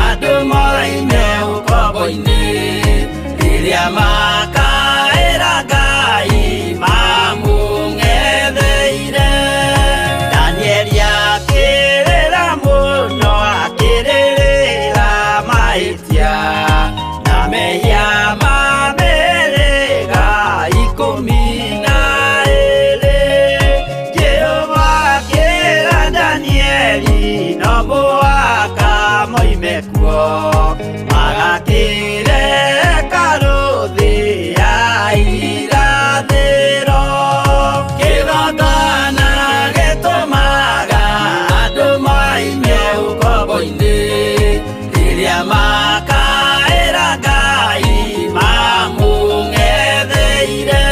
andũ moime ũkombo-inĩ rĩrĩa makaĩra Ngai mamũng'etheire Danieli akĩrĩra mũno akĩrĩrĩra mahĩtia na mehia ma mĩhĩrĩga 12 Jehova akĩra Danieli no mũhaka moime kuo magakĩre hekarũ thĩ ya irathĩro kĩgongona gĩtũmaga andũ moime ũkombo-inĩ rĩrĩa makaĩra Ngai mamũng'etheire.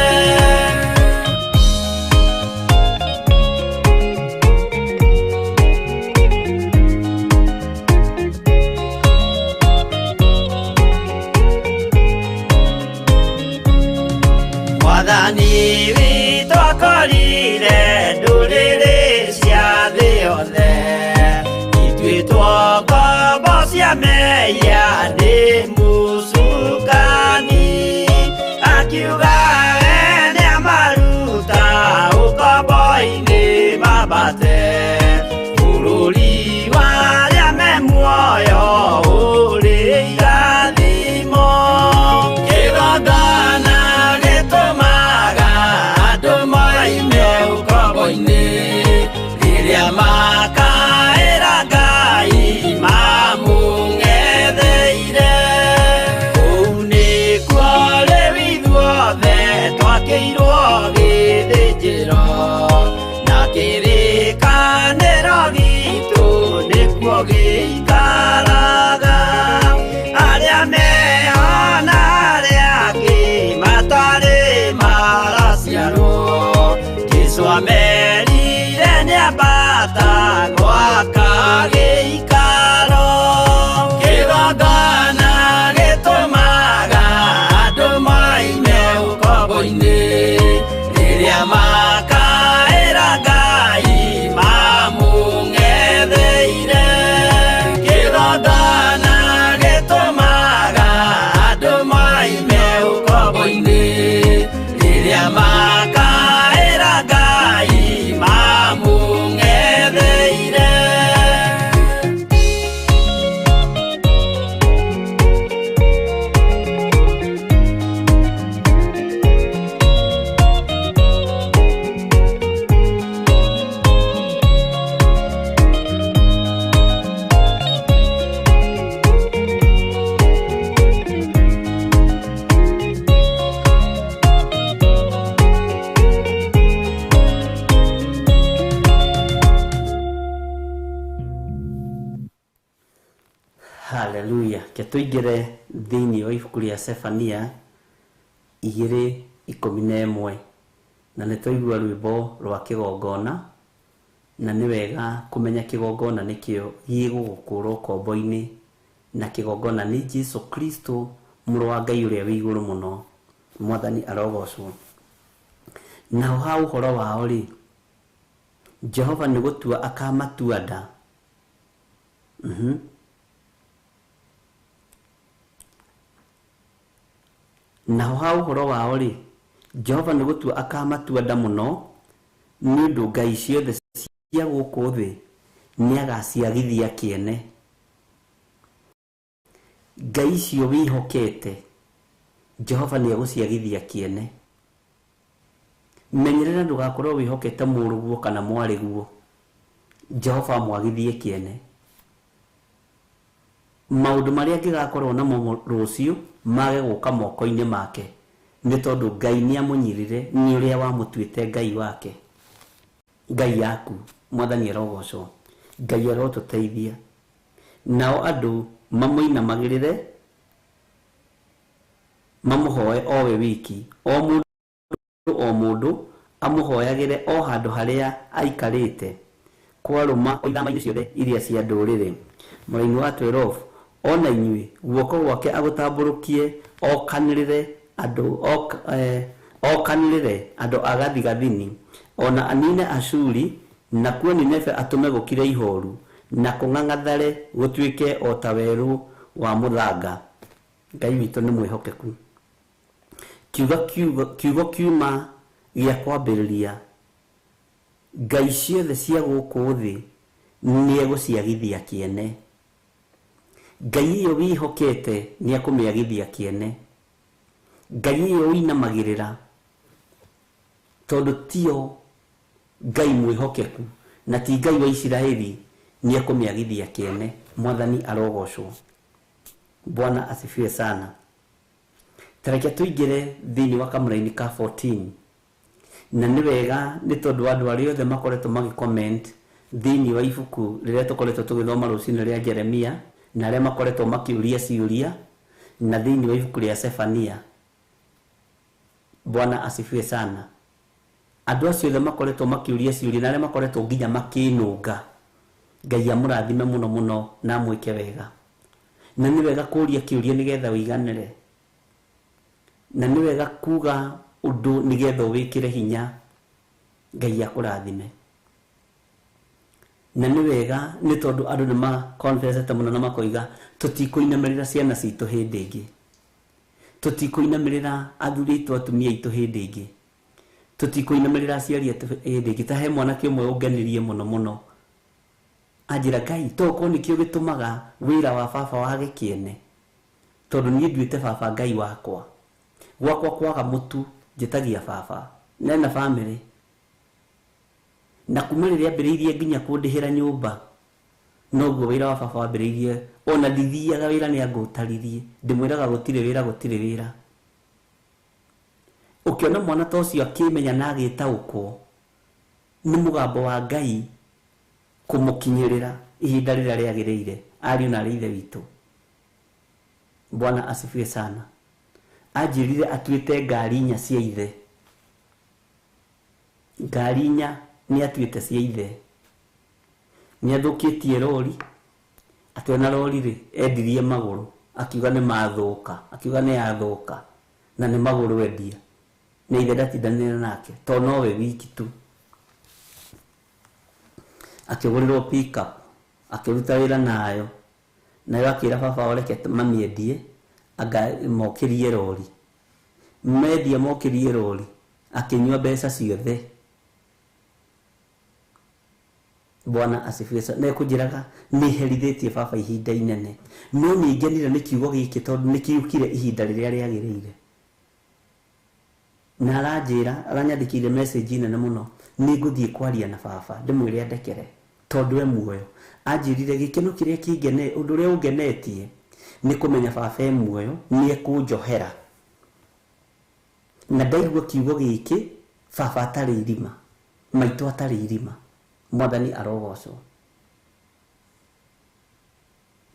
Mwathani witũ akorire ndũrĩrĩ cia thĩ yothe ituĩtwo ngombo cia mehia nĩ mũcukani akiuga we nĩamaruta ũkombo-inĩ mambate bũrũri wa arĩa me muoyo ũrĩ irathimo kĩgongona gĩtũmaga andũ moime ũkombo-inĩ rĩrĩa makaĩra Ngai mamũng'etheire. Haleluya. Ke tũingĩre thĩinĩ wa ibuku rĩa Sefania 2:11, na nĩ twaigua rwĩmbo rwa kĩgongona, na nĩ wega kũmenya kĩgongona nĩkĩo gĩgũgũkũra ũkombo-inĩ, na kĩgongona nĩ Jesu Kristo mũrũ wa Ngai ũrĩa wĩ igũrũ mũno. Mwathani arogocwo. Naho ha ũhoro wao rĩ, Jehova nĩ gũtua akamatua nda. Naho ha ũhoro wao rĩ, Jehova nĩ gũtua akamatua nda mũno, nĩ ũndũ ngai ciothe cia gũkũ thĩ nĩagaciagithia kĩene. Ngai icio wĩhokete, Jehova nĩegũciagithia kĩene. Menyerera ndũgakorwo wĩhokete mũrũguo kana mwarĩguo, Jehova amwagithie kĩene. Maũndũ marĩa angĩgakorwo namo rũciũ mage gũka moko-inĩ make, nĩ tondũ Ngai nĩamũnyirire nĩ ũrĩa wamũtuĩte Ngai wake. Ngai yaku, Mwathani arogocwo. Ngai arotũteithia. Nao andũ mamũinamagĩrĩre, mamũhoe o we wiki, o mũndũ o mũndũ amũhoyagĩre o handũ harĩa aikarĩte, kwarũma ithama-inĩ ciothe iria cia ndũrĩrĩ. Mũraini wa 12, ona inyuĩ guoko gwake agũtambũrũkie, okanĩrĩre andũ okanĩrĩre andũ a gathigathini, ona anine Ashuri, nakuo Nineve atũme gũkire ihoru, na kũng'ang'athare gũtuĩke o ta werũ wa mũthanga. Ngai witũ nĩ mwĩhokeku. Kiugo kiuma gĩa kwambĩrĩria, ngai ciothe cia gũkũ thĩ nĩegũciagithia kĩene. Ngai ĩyo wĩhokete nĩekũmĩagithia kĩene. Ngai ĩyo ũinamagĩrĩra, tondũ tio Ngai mwĩhokeku na ti Ngai wa Isiraeli, nĩekũmĩagithia kĩene. Mwathani arogocwo. Bwana asifiwe sana. Tareke tũingĩre thĩinĩ wa kamũraini ka 14, na nĩ wega nĩ tondũ andũ arĩa othe makoretwo magĩcomment thĩinĩ wa ibuku rĩrĩa tũkoretwo tũgĩthoma rũcinĩ rĩa Jeremia, na arĩa makoretwo makĩũria ciũria na thĩinĩ wa ibuku rĩa Sefania. Bwana asifiwe sana. Andũ acio othe makoretwo makĩũria ciũria na arĩa makoretwo nginya makĩnũnga, Ngai amũrathime mũno mũno na amwĩke wega. Na nĩ wega kũũria kĩũria nĩgetha ũiganĩre, na nĩ wega kuga ũndũ nĩgetha ũwĩkĩre hinya. Ngai akũrathime. Na nĩ wega nĩ tondũ andũ nĩ maconfessete mũno na makoiga tũtikũinamĩrĩra ciana citũ hĩndĩ ĩngĩ, tũtikũinamĩrĩra athuri aitũ atumia aitũ hĩndĩ ĩngĩ, tũtikũinamĩrĩra aciari aitũ hĩndĩ ĩngĩ. Ta he mwanake ũmwe ũngenirie mũno mũno, anjĩra Ngai to okorwo nĩkĩo gĩtũmaga wĩra wa baba wage kĩene, tondũ niĩ nduĩte baba Ngai wakwa, gwakwa kwaga mũtu njĩtagia baba, nena bamĩrĩ. Na kuma rĩrĩa ambĩrĩirie nginya kũndĩhĩra nyũmba, noguo wĩra wa baba wambĩrĩirie. Ona ndithiaga wĩra nĩ angũtaririe, ndĩmwĩraga gũtirĩ wĩra, gũtirĩ wĩra. Ũkĩona mwana ta ũcio akĩmenya na agĩtaũkwo nĩ mũgambo wa Ngai kũmũkinyĩrĩra ihinda rĩrĩa rĩagĩrĩire. Ariũ na arĩ ithe witũ, Bwana asifiwe sana. Anjĩrire atuĩte ngari inya cia ithe, ngari inya nĩ atuĩte cia ithe. Nĩ athũkĩtie rori, atĩ ona rori rĩ endirie magũrũ, akiuga nĩ mathũka, akiuga nĩ yathũka, na nĩ magũrũ endia, na ithe ndatindanĩra nake tondũ nowe wiki tu. Akĩgũrĩrwo pickup, akĩruta wĩra nayo, nayo akĩra baba reke mamĩendie anga mokĩrie rori. Mendia mokĩrie rori, akĩnyua mbeca ciothe. Bwana asifiwe sana. Na ekũnjĩraga nĩ herithĩtie baba ihinda inene, no nĩ ngenire nĩ kiugo gĩkĩ tondũ nĩ kĩũkire ihinda rĩrĩa rĩagĩrĩire. Na aranjĩra, aranyandĩkĩire message nene mũno, nĩ ngũthiĩ kwaria na baba ndĩmwĩre andekere tondũ e muoyo. Anjĩrire gĩkeno kĩrĩa kĩngene, ũndũ ũrĩa ũngenetie nĩ kũmenya baba e muoyo, nĩ ekũnjohera. Na ndaigua kiugo gĩkĩ, baba atarĩ irima, maitũ atarĩ irima. Mwathani arogocwo.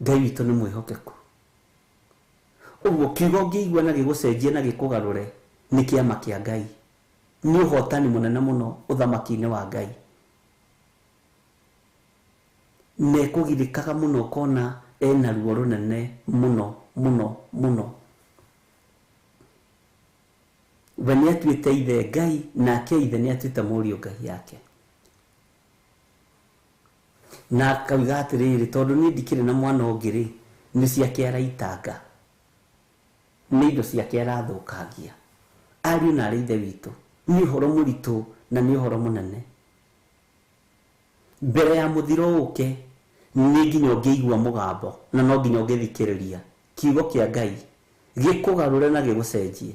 Ngai witũ nĩ mwĩhokeku. Ũguo kiugo ũngĩigua na gĩgũcenjie na gĩkũgarũre nĩ kĩama kĩa Ngai. Nĩ ũhotani mũnene mũno ũthamaki-inĩ wa Ngai. Na ekũgirĩkaga mũno ũkona ena ruo rũnene mũno mũno mũno. We nĩ atuĩte ithe Ngai, nake ithe nĩ atuĩte mũriũ Ngai yake. Na akauga atĩrĩrĩ, tondũ niĩ ndikĩrĩ na mwana ũngĩ rĩ, nĩ ciake araitanga, nĩ indo ciake arathũkangia. Ariũ na arĩ ithe witũ, nĩ ũhoro mũritũ na nĩ ũhoro mũnene. Mbere ya mũthiro ũke, nĩ nginya ũngĩigua mũgambo na no nginya ũngĩthikĩrĩria kiugo kĩa Ngai gĩkũgarũre na gĩgũcenjie.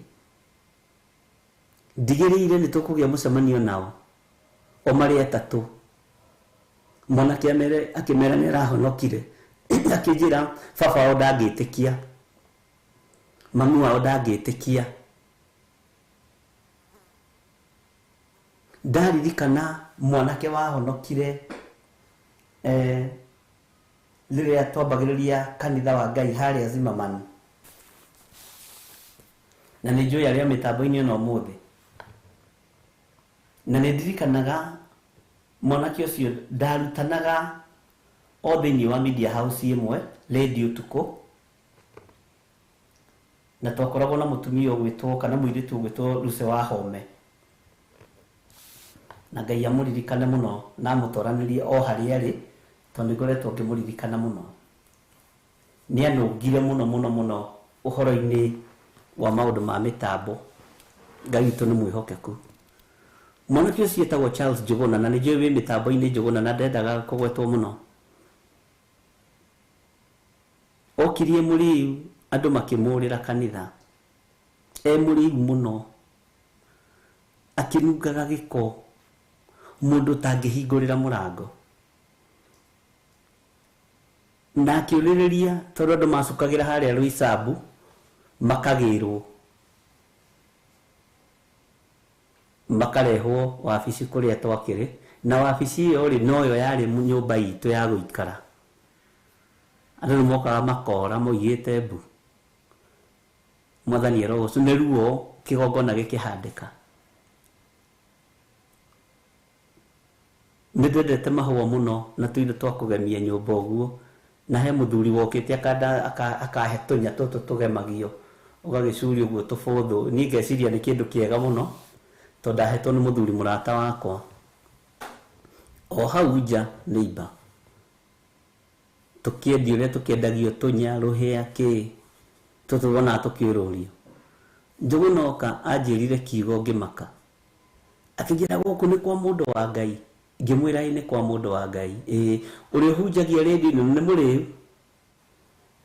Ndigĩrĩire nĩ tũkũgĩa mũcemanio nao o marĩ atatũ. Mwanake akĩmera nĩ arahonokire, akĩnjĩra baba wao ndangĩtĩkia, mami wao ndangĩtĩkia. Ndaririkana mwanake wahonokire rĩrĩa twambagĩrĩria kanitha wa Ngai harĩa Zimmerman, na nĩ njũĩ arĩa mĩtambo-inĩ ĩno ũmũthĩ. Na nĩ ndirikanaga mwanake ũcio ndarutanaga o thĩinĩ wa media house ĩmwe radio Ũtukũ, na twakoragwo na mũtumia ũgwĩtwo kana mũirĩtu ũgwĩtwo Lucy wa Home, na Ngai amũririkane mũno na amũtwaranĩrie o harĩa arĩ, tondũ nĩngoretwo ngĩmũririkana mũno. Nĩ anũngire mũno mũno mũno ũhoro-inĩ wa maũndũ ma mĩtambo. Ngai witũ nĩ mwĩhokeku. Mwanake ũcio etagwo Charles Njũgũna, na nĩ njũĩ wĩ mĩtambo-inĩ Njũgũna, na ndendaga kũgwetwo mũno. Okirie mũrĩu, andũ makĩmũrĩra kanitha. E mũrĩu mũno, akĩnungaga gĩko, mũndũ ũtangĩhingũrĩra mũrango. Na akĩũrĩrĩria tondũ andũ macukagĩra harĩa Roysambu makagĩrwo, makarehwo wabici kũrĩa twakĩrĩ, na wabici ĩyo rĩ noyo yarĩ nyũmba itũ ya gũikara. Andũ nĩ mokaga makora moigĩte mbu. Mwathani arogocwo, nĩ ruo kĩgongona gĩkĩhandĩka. Nĩ ndendete mahũa mũno na tũindo twa kũgemia nyũmba ũguo, na he mũthuri wokĩte akahe tũnya tũtũ tũgemagio ũgagĩcuria ũguo tũbũthũ. Niĩ ngeciria nĩ kĩndũ kĩega mũno tondũ ndahetwo nĩ mũthuri mũrata wakwa. O hau nja neighbor, tũkĩendia ũrĩa tũkĩendagio tũnya, rũhĩa, kĩ, tũtũ wonaga tũkĩũrũrio. Njũgũna oka anjĩrire kiugo ngĩmaka, akĩnjĩra gũkũ nĩ kwa mũndũ wa Ngai. Ngĩmwĩra ĩ nĩ kwa mũndũ wa Ngai, ĩ ũrĩa ũhunjagia rĩndiũ-inĩ nĩ mũrĩu,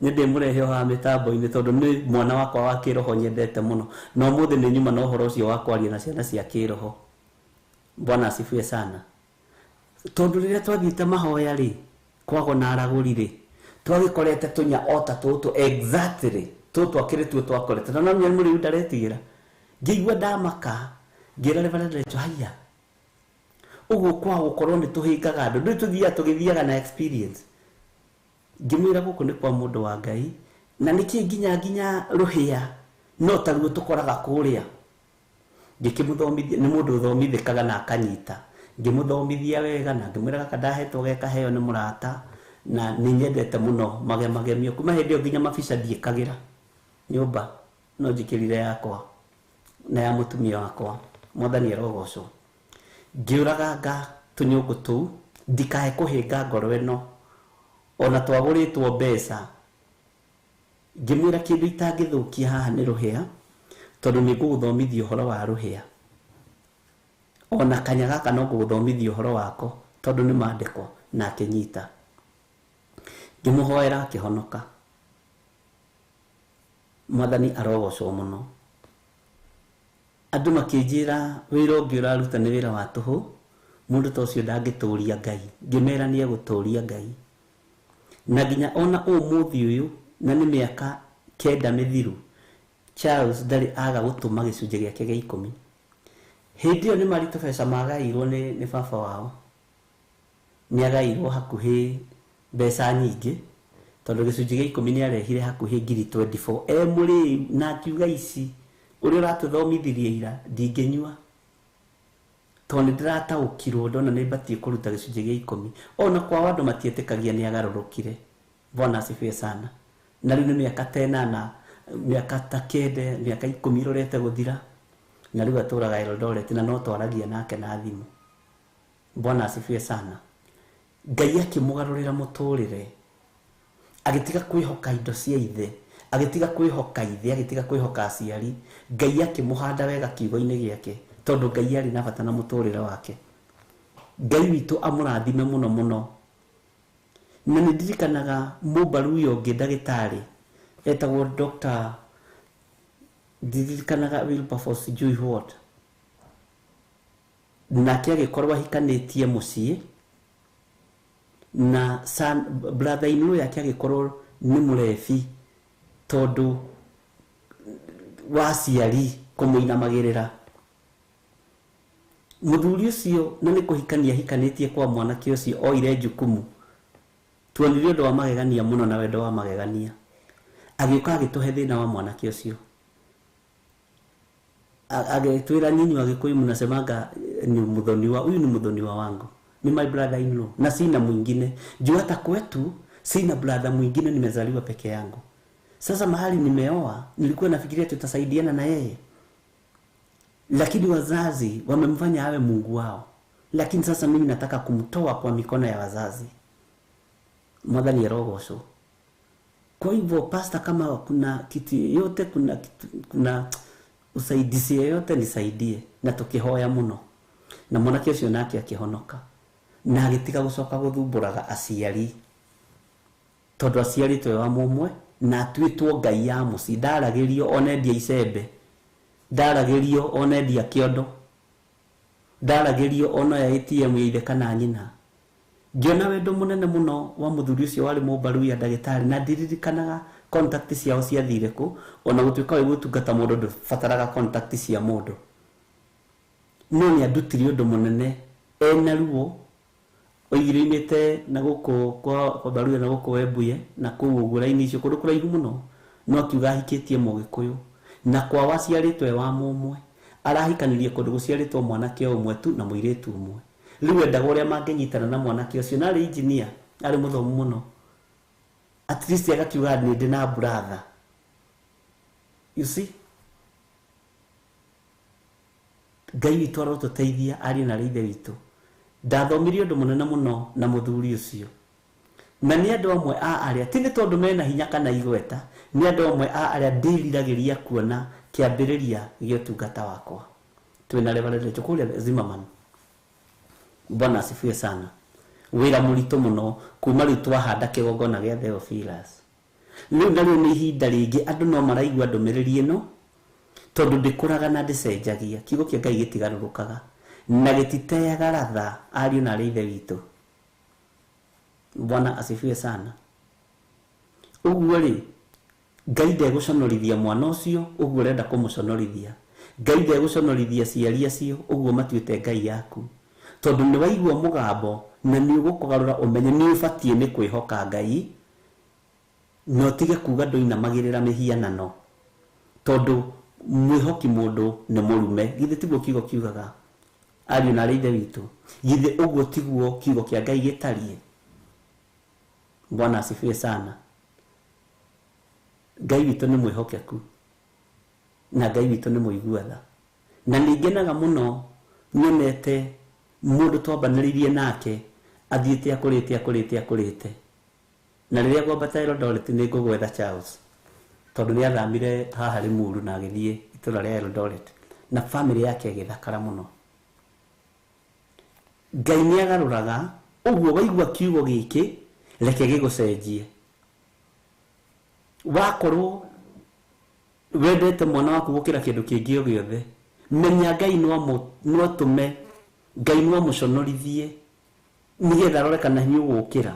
nĩ ndĩmũrehe o haha mĩtambo-inĩ tondũ nĩ mwana wakwa wa kĩroho nyendete mũno, na ũmũthĩ nĩ nyuma na ũhoro ũcio wa kwaria na ciana cia kĩroho. Bwana asifiwe sana. Tondũ rĩrĩa twathiĩte mahoya rĩ, kwago na aragũri rĩ, twagĩkorete tũnya o ta tũtũ exactly tũtũ akĩrĩ tuo twakorete, na no nĩ mũrĩu ndaretigĩra. Ngĩigua ndamaka, ngĩra Reverend Rachel, haiya, ũguo kwa gũkorwo nĩ tũhĩngaga andũ, ndũĩ tũthiaga tũgĩthiaga na experience. Ngĩmwĩra gũkũ nĩ kwa mũndũ wa Ngai, na nĩkĩ nginya rũhĩa no taruo tũkoraga kũrĩa. Ngĩkĩmũthomithia, nĩ mũndũ ũthomithĩkaga na akanyita. Ngĩmũthomithia wega na ngĩmwĩra gaka ndahetwo ge kaheo nĩ mũrata, na nĩ nyendete mũno magemagemio. Kuma hĩndĩ ĩyo nginya mabica ndiĩkagĩra nyũmba, no njĩkĩrire yakwa na ya mũtumia wakwa. Mwathani arogocwo. Ngĩũraganga tũnyũngũ tũu ndikae kũhĩnga ngoro ĩno, ona twagũrĩtwo mbeca. Ngĩmwĩra kĩndũ itangĩthũkia haha nĩ rũhĩa, tondũ nĩ ngũgũthomithia ũhoro wa rũhĩa, ona kanya gaka no ngũgũthomithia ũhoro wako tondũ nĩ maandĩko. Na akĩnyita, ngĩmũhoera akĩhonoka. Mwathani arogocwo mũno. Andũ makĩnjĩra wĩra ũngĩ ũraruta nĩ wĩra wa tũhũ, mũndũ ta ũcio ndangĩtũria Ngai. Ngĩmera nĩ egũtũria Ngai, na nginya ona ũmũthĩ ũyũ, na nĩ mĩaka 9 mĩthiru, Charles ndarĩ aga gũtũma gĩcunjĩ gĩake gĩa 10. Hĩndĩ ĩyo nĩ marĩ tũbeca magaĩirwo nĩ baba wao, nĩ agaĩirwo hakuhĩ mbeca nyingĩ, Tondũ gĩcunjĩ gĩa 10 nĩ arehire hakuhĩ ngiri 24 e mũrĩu, na akiuga ici ũrĩa ũratũthomithirie ira ndingĩnyua tondũ nĩ ndĩrataũkirwo ndona nĩ batiĩ kũruta gĩcunjĩ gĩa 10. Ona kwao andũ matietĩkagia nĩ agarũrũkire. Bwana asifiwe sana. Na rĩu nĩ mĩaka ta 8, mĩaka ta 9, mĩaka 10 ĩrorete gũthira, na rĩu atũraga Eldoret na no twaragia nake na thimũ. Bwana asifiwe sana. Ngai akĩmũgarũrĩra mũtũrĩre, agĩtiga kwĩhoka indo cia ithe, agĩtiga kwĩhoka ithe, agĩtiga kwĩhoka aciari. Ngai akĩmũhanda wega kiugo-inĩ gĩake, tondũ Ngai arĩ na bata na mũtũrĩre wake. Ngai witũ amũrathime mũno mũno. Na nĩ ndirikanaga mũmbaruya ũngĩ ndagĩtarĩ etagwo Dr. ndirikanaga Wilberforce sijui what, nake agĩkorwo ahikanĩtie mũciĩ na son brother in law yake agĩkorwo nĩ mũrebi tondũ wa aciari kũmũinamagĩrĩra. Mũthuri ũcio na nĩ kũhikania ahikanĩtie kwa mwanake ũcio oire jukumu. Tuonire ũndũ wa magegania mũno na wendo wa magegania. Agĩũka agĩtũhe thĩna wa mwanake ũcio. Agĩtwĩra nyinyi wa Gĩkũyũ mnasemanga ni muthoniwa, huyu ni muthoniwa wangu, ni my brother in law na sina mwingine. Juu hata kwetu sina brother mwingine, nimezaliwa peke yangu. Sasa mahali nimeoa nilikuwa nafikiria tutasaidiana na yeye, lakini wazazi wamemfanya awe Mungu wao. Lakini sasa mimi nataka kumtoa kwa mikono ya wazazi. Mwathani arogocwo. Kwa hivyo pastor, kama kuna kitu yote, kuna usaidizi yote nisaidie. Na tukihoya muno na mwanake ũcio nake akĩhonoka na agĩtiga gũcoka gũthumbũraga aciari, tondũ aciarĩtwo wa mũmwe na atuĩtwo ngai ya mũciĩ. Ndaragĩrio ona endia icembe, ndaragĩrio ona endia kĩondo, ndaragĩrio ona ya ATM ya ithe kana nyina. Ngĩona wendo mũnene mũno wa mũthuri ũcio warĩ mũmbaruya ndagĩtarĩ, na ndiririkanaga contact ciao ciathire kũ. Ona gũtuĩka wĩ gũtungata mũndũ ndũbataraga contact cia mũndũ, no nĩ andutire ũndũ mũnene ena ruo. Oigire oimĩte na gũkũ kwa Baruya na gũkũ Webuye na kũu ũguo raini icio kũndũ kũraihu mũno, no akiuga ahikĩtie Mũgĩkũyũ na kwao aciarĩtwo e wa mũmwe. Arahikanirie kũndũ gũciarĩtwo mwanake ũmwe tu na mũirĩtu ũmwe. Rĩu endaga ũrĩa mangĩnyitana na mwanake ũcio, na arĩ engineer, arĩ mũthomu mũno. At least agakiuga nĩ ndĩ na brother. You see, Ngai witũ arotũteithia ariũ na ithe witũ. Ndathomire ũndũ mũnene mũno na mũthuri ũcio, na nĩ andũ amwe a arĩa ti nĩ tondũ mena hinya kana igweta, nĩ andũ amwe a arĩa ndĩriragĩria kuona kĩambĩrĩria gĩa ũtungata wakwa. Twĩna Reverend kũrĩa Zimmerman. Bwana asifiwe sana. Wĩra mũritũ mũno kuma rĩu twahanda kĩgongona gĩa Theophilus. Rĩu narĩo nĩ ihinda rĩngĩ andũ no maraigua ndũmĩrĩri ĩno, tondũ ndĩkũraga na ndĩcenjagia. Kiugo kĩa Ngai gĩtigarũrũkaga na gĩtiteaga ratha ariũ na arĩ ithe witũ. Bwana asifiwe sana. Ũguo rĩ, Ngai ndegũconorithia mwana ũcio ũguo ũrenda kũmũconorithia. Ngai ndegũconorithia aciari acio ũguo matuĩte Ngai yaku, tondũ nĩ waigua mũgambo na nĩ ũgũkũgarũra ũmenye nĩ ũbatiĩ nĩ kwĩhoka Ngai, na ũtige kuga ndũinamagĩrĩra mĩhianano, tondũ mwĩhoki mũndũ nĩ mũrume. Githĩ tiguo kiugo kiugaga ariũ na arĩ ithe witũ? Githĩ ũguo tiguo kiugo kĩa Ngai gĩtariĩ? Bwana asifiwe sana. Ngai witũ nĩ mwĩhokeku na Ngai witũ nĩ mũigua tha. Na nĩ ngenaga mũno nyonete mũndũ twambanĩrĩirie nake athiĩte akũrĩte akũrĩte akũrĩte. Na rĩrĩa ngwambata Eldoret nĩ ngũgwetha Charles, tondũ nĩ athamire haha Limuru na agĩthiĩ itũra rĩa Eldoret, na family yake ĩgĩthakara mũno. Ngai nĩ agarũraga. Ũguo waigua kiugo gĩkĩ, reke gĩgũcenjie. Wakorwo wendete mwana waku gũkĩra kĩndũ kĩngĩ o gĩothe, menya Ngai no atũme, Ngai no amũconorithie nĩgetha arore kana nĩ ũgũkĩra.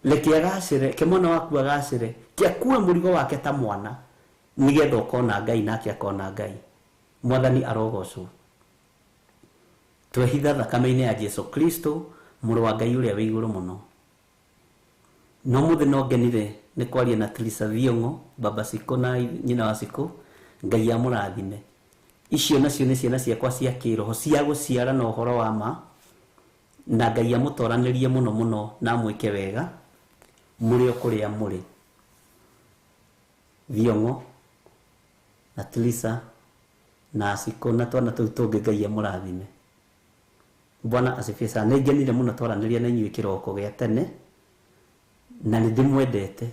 Reke agacĩre, ke mwana waku agacĩre, ke akue mũrigo wake ta mwana, nĩgetha ũkona Ngai nake akona Ngai. Mwathani arogocwo. Twehitha thakame-inĩ ya Jesu Kristo, mũrũ wa Ngai ũrĩa wĩ igũrũ mũno. No mũthĩ no ngenire nĩ kwaria na Teresa Thiong'o, baba Cikũ na nyina wa Cikũ. Ngai amũrathime. Icio nacio nĩ ciana ciakwa cia kĩroho cia gũciara na ũhoro wa ma, na Ngai amũtoranĩrie mũno mũno na amwĩke wega mũrĩ o kũrĩa mũrĩ. Thiong'o na Teresa na Cikũ na twana tũu tũngĩ, Ngai amũrathime. Bwana asifiwe sana. Nĩ ngenire mũno twaranĩria na inyuĩ kĩroko gĩa tene, na nĩ ndĩmwendete.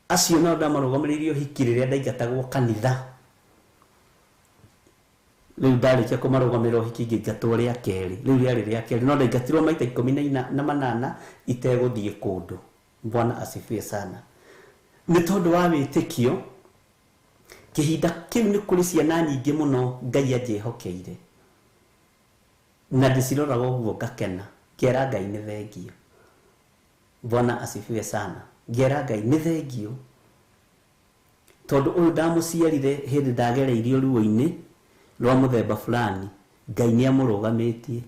Acio nao ndamarũgamĩrĩirie ũhiki rĩrĩa ndaingatagwo kanitha. Rĩu ndarĩkia kũmarũgamĩrĩra ũhiki ngĩingatwo rĩa kerĩ, rĩu rĩarĩ rĩa kerĩ, no ndaingatirwo maita 18 itegũthiĩ kũndũ. Bwana asifiwe sana. Nĩ tondũ wa wĩtĩkio, kĩhinda kĩu nĩ kũrĩ ciana nyingĩ mũno Ngai anjĩhokeire, na ndĩciroraga ũguo ngakena, ngera Ngai nĩ thengio. Bwana asifiwe sana. Ngera Ngai nĩ thengio, tondũ ũyũ ndamũciarire hĩndĩ ndagereirio ruo-inĩ rwa mũthemba fulani, Ngai nĩ amũrũgamĩtie.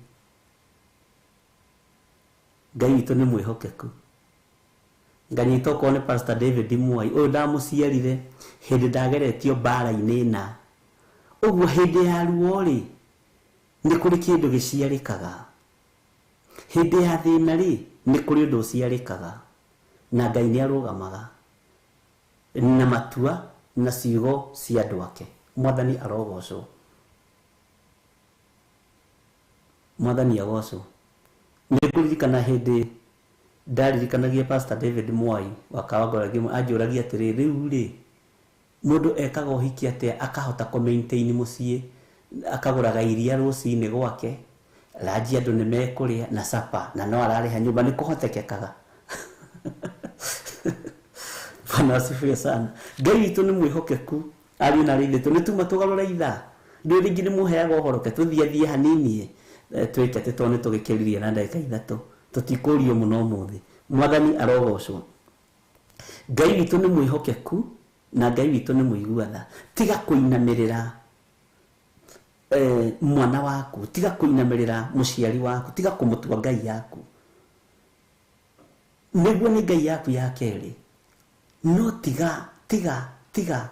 Ngai witũ nĩ mwĩhokeku. Nganyita okorwo nĩ Pastor David Mwai, ũyũ ndamũciarire hĩndĩ ndageretio mbara-inĩ na ũguo hĩndĩ ya ruo rĩ, nĩ kũrĩ kĩndũ gĩciarĩkaga. Hĩndĩ ya thĩna rĩ, nĩ kũrĩ ũndũ ũciarĩkaga, na Ngai nĩ arũgamaga na matua na ciugo cia andũ ake. Mwathani arogocwo. Mwathani agocwo. Nĩ ngũririkana hĩndĩ ndaririkanagia Pastor David Mwai wa Kawangware anjũragia atĩrĩ, rĩu rĩ mũndũ ekaga ũhiki atĩa akahota kũ maintain mũciĩ, akagũraga iria rũcinĩ gwake, ranji andũ nĩ mekũrĩa na sapa, na no ararĩha nyũmba, nĩ kũhotekekaga? Bwana asifiwe sana. Ngai witũ nĩ mwĩhokeku, ariũ na arĩ itũ nĩ tuma tũgarũre ithaa. Ndũĩ rĩngĩ nĩ mũheaga ũhoro, ke tũthiathie hanini twĩke atĩ tondũ nĩ tũgĩkĩririe na ndagĩka 3, tũtikũrio mũno ũmũthĩ. Mwathani arogocwo. Ngai witũ nĩ mwĩhokeku na Ngai witũ nĩ mũigua tha. Tiga kũinamĩrĩra mwana waku, tiga kũinamĩrĩra mũciari waku, tiga kũmũtua Ngai yaku. Nĩguo nĩ Ngai yaku ya kerĩ, no tiga, tiga, tiga.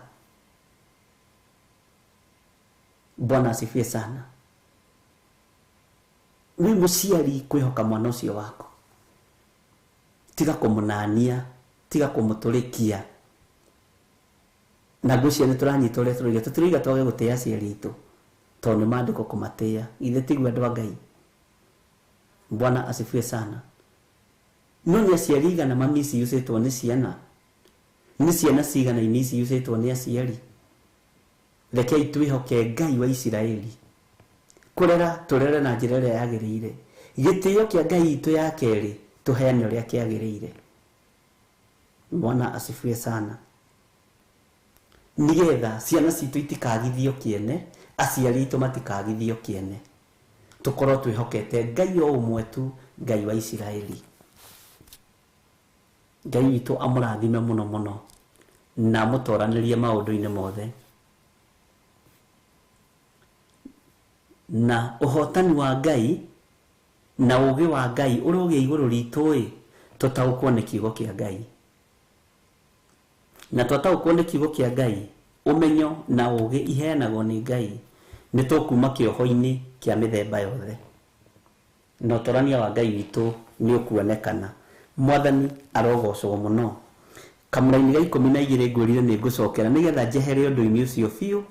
Bwana asifiwe sana. Wĩ mũciari kwĩhoka mwana ũcio waku, tiga kũmũnania, tiga kũmũtũrĩkia. Na ngwĩciria nĩ tũranyita ũrĩa tũroiga, tũtiroiga twage gũtĩa aciari aitũ, tondũ nĩ maandĩko kũmatĩa. Ithe tiguo andũ a Ngai. Bwana asifiwe sana. No nĩ aciari igana mamiciucĩtwo nĩ ciana, nĩ ciana cigana imiciucĩtwo nĩ aciari. Rekei twĩhoke Ngai wa Isiraeli. Kũrera tũrere na njĩra ĩrĩa yagĩrĩire. Gĩtĩo kĩa Ngai itũ ya kerĩ tũheane ũrĩa kĩagĩrĩire. Bwana asifiwe sana. Nĩgetha ciana citũ itikagithio kĩene, aciari aitũ matikagithio kĩene, tũkorwo twĩhokete Ngai o ũmwe tu, Ngai wa Isiraeli. Ngai witũ amũrathime mũno mũno na amũtoranĩrie maũndũ-inĩ mothe. Na ũhotani wa Ngai na ũũgĩ wa Ngai ũrogĩa igũrũ ritũ-ĩ, tũtaũkwo nĩ kiugo kĩa Ngai. Na twataũkwo nĩ kiugo kĩa Ngai, ũmenyo na ũũgĩ iheanagwo nĩ Ngai, nĩ tũkuma kĩoho-inĩ kĩa mĩthemba yothe. Na ũtorania wa Ngai witũ nĩ ũkuonekana. Mwathani arogocwo mũno. Kamũraini ga 12 ngwĩrire nĩ ngũcokera nĩgetha njehere ũndũ-inĩ ũcio biũ,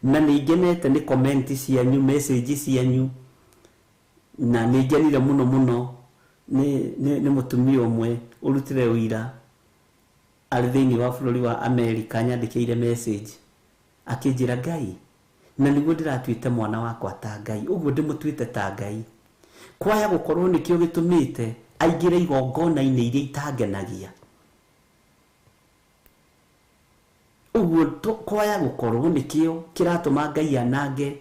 na nĩ ngenete nĩ comment cianyu, message cianyu, na nĩ ngenire mũno mũno nĩ mũtumia ũmwe ũrutire ũira arĩ thĩinĩ wa bũrũri wa America, anyandĩkĩire message akĩnjĩra, Ngai, na nĩguo ndĩratuĩte mwana wakwa ta Ngai, ũguo ndĩmũtuĩte ta Ngai, kwaya gũkorwo nĩkĩo gĩtũmĩte aingĩre igongona-inĩ iria itangenagia. Ũguo kwaya gũkorwo nĩkĩo kĩratũma Ngai anange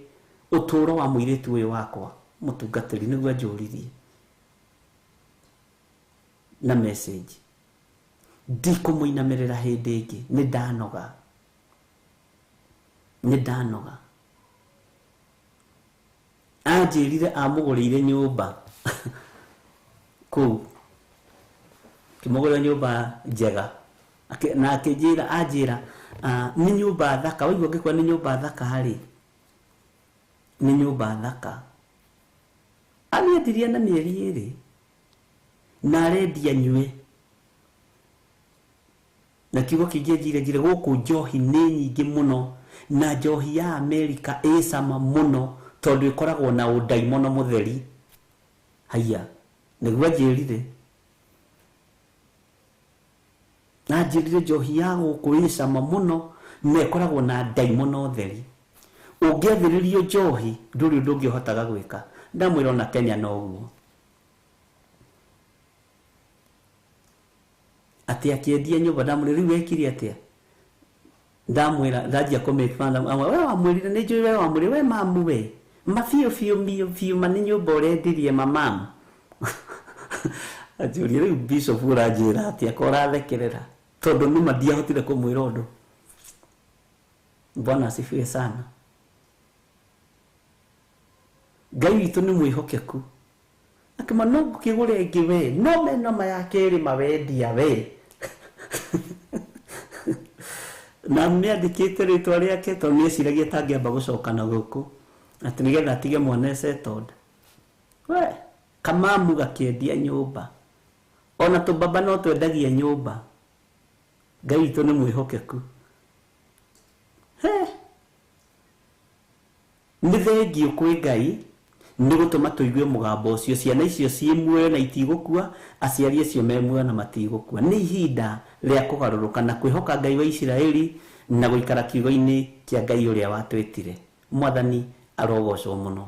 ũtũũro wa mũirĩtu ũyũ wakwa mũtungatĩri, nĩguo anjũririe na message. Ndikũmũinamĩrĩra hĩndĩ ĩngĩ, nĩ ndanoga, nĩ ndanoga. Anjĩrire amũgũrĩire nyũmba kũu Akĩmũgũrĩra nyũmba njega. Na akĩnjĩra, anjĩra, nĩ nyũmba thaka. Waigua ngĩkwĩra nĩ nyũmba thaka rĩ, nĩ nyũmba thaka. Amĩendirie na mĩeri 2 na arendia nyue. Na kiugo kĩngĩ anjĩre, njĩre gũkũ njohi nĩ nyingĩ mũno, na njohi ya Amerika ĩ cama mũno tondũ ĩkoragwo na ũndaimono mũtheri. Haiya, nĩguo anjĩrire. Na anjĩrire njohi ya gũkũ ĩ cama mũno na ĩkoragwo na ndaimono theri. Ũngĩathĩrĩrio njohi ndũrĩ ũndũ ũngĩ ũhotaga gwĩka. Ndamwĩra ona Kenya noguo. Atĩ akĩendia nyũmba, ndamwĩra rĩu wekire atĩa? Ndamwĩra ndanjia kũ make fun, amwe we wamwĩrire nĩ njũĩ we wamwĩrire we mamu we ma biũ biũ biũ biũ ma nĩ nyũmba ũrendirie mamamu. Anjũria rĩu bishop ũranjĩra atĩa ko ũrathekerera, tondũ nĩma ndiahotire kũmwĩra ũndũ. Bwana asifiwe sana. Ngai witũ nĩ mwĩhokeku. Akĩma no ngũkĩgũra ĩngĩ we, no meno maya kerĩ mawendia we. Na nĩandĩkĩte rĩtwa rĩake tondũ nĩeciragia tangĩamba gũcoka na gũkũ atĩ nĩgetha atige mwana settled. We kamamu gakĩendia nyũmba, ona tũbaba no twendagia nyũmba. Ngai witũ nĩ mwĩhokeku. He nĩ thengio kwĩ Ngai nĩ gũtũma tũigue mũgambo ũcio. Ciana icio ciĩ muoyo na itigũkua, aciari acio me muoyo na matigũkua. Nĩ ihinda rĩa kũgarũrũka na kwĩhoka Ngai wa Isiraeli na gũikara kiugo-inĩ kĩa Ngai ũrĩa watwĩtire. Mwathani arogocwo mũno.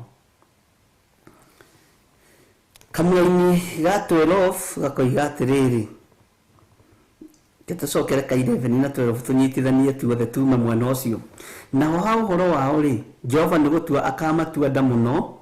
Kamũraini ga 12 gakoiga atĩrĩrĩ, tũcokere ka 11 na 12 tũnyitithanie tuothe tume mwena ũcio. Naho ha ũhoro wao rĩ, Jehova nĩ gũtua akamatua nda mũno,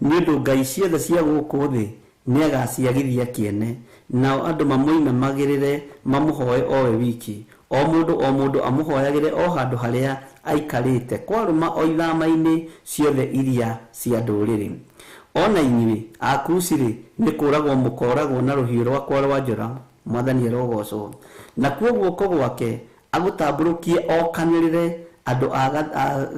nĩ ũndũ ngai ciothe cia gũkũ thĩ nĩagaciagithia kĩene, nao andũ mamũinamagĩrĩre mamũhoe o we wiki, o mũndũ o mũndũ amũhoyagĩre o handũ harĩa aikarĩte, kwarũma o ithama-inĩ ciothe iria cia ndũrĩrĩ. Ona inyuĩ Akushi rĩ, nĩ kũũragwo mũkooragwo na rũhiũ rwakwa rwa njora. Mwathani arogocwo. Nakuo guoko gwake agũtambũrũkie okanĩrĩre andũ a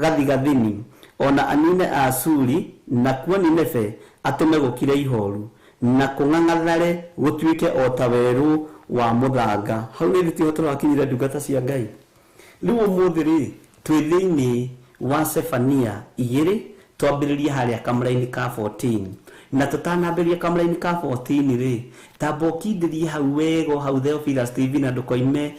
gathigathini, ona anine Aasuri, nakuo Nineve atũme gũkire ihoru, na kũng'ang'athare gũtuĩke o ta werũ wa mũthanga. Hau nĩ tiho tũrakinyire ndungata cia Ngai. Rĩu ũmũthĩ rĩ, twĩ thĩinĩ wa Sefania 2, twambĩrĩrie harĩa kamũraini ka 14. Na tũtanambĩrĩria kamũraini ka 14 rĩ, tamba ũkindĩrie hau wega o hau Theophilus TV na ndũkoime,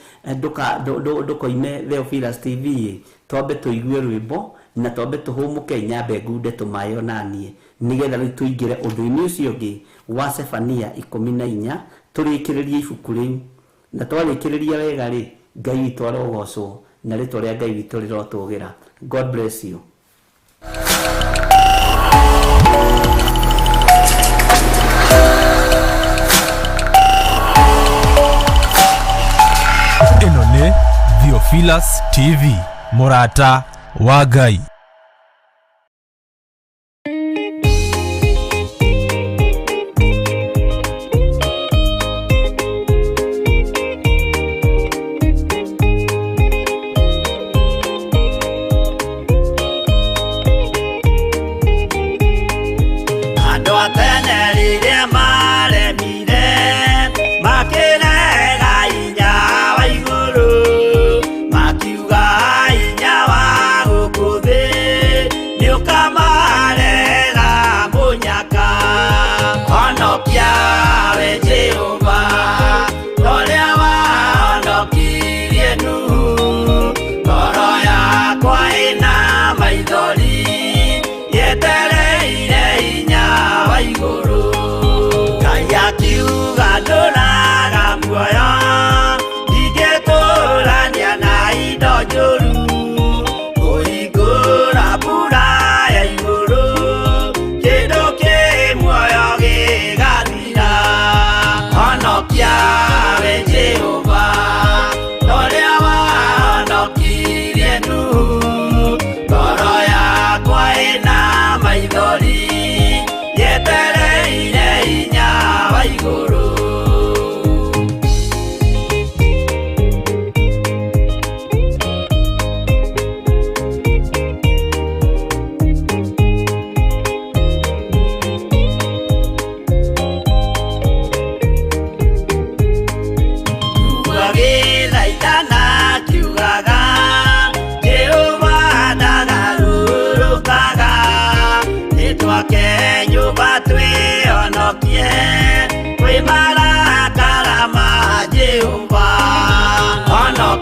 ndũkoime Theophilus TV ĩ, twambe tũigue rwĩmbo na twambe tũhũmũke, nyambe ngunde tũmaĩ onaniĩ, nĩgetha rĩu tũingĩre ũndũ-inĩ ũcio ũngĩ wa Sefania 14, tũrĩkĩrĩrie ibuku rĩu. Na twarĩkĩrĩria wega rĩ, Ngai witũ arogocwo na rĩtwa rĩa Ngai witũ rĩrotũgĩra. God bless you. Ĩno nĩ Theophilus TV, mũrata wa Ngai. Andũ a tene rĩrĩa maremire, makĩrega hinya wa igũrũ, makiuga hinya wa gũkũ thĩ nĩũkamarega mũnyaka. Honokia we Jehova, torĩa wahonokirie Nuhu, ngoro yakwa ĩna maithori yetereire hinya wa igũrũ.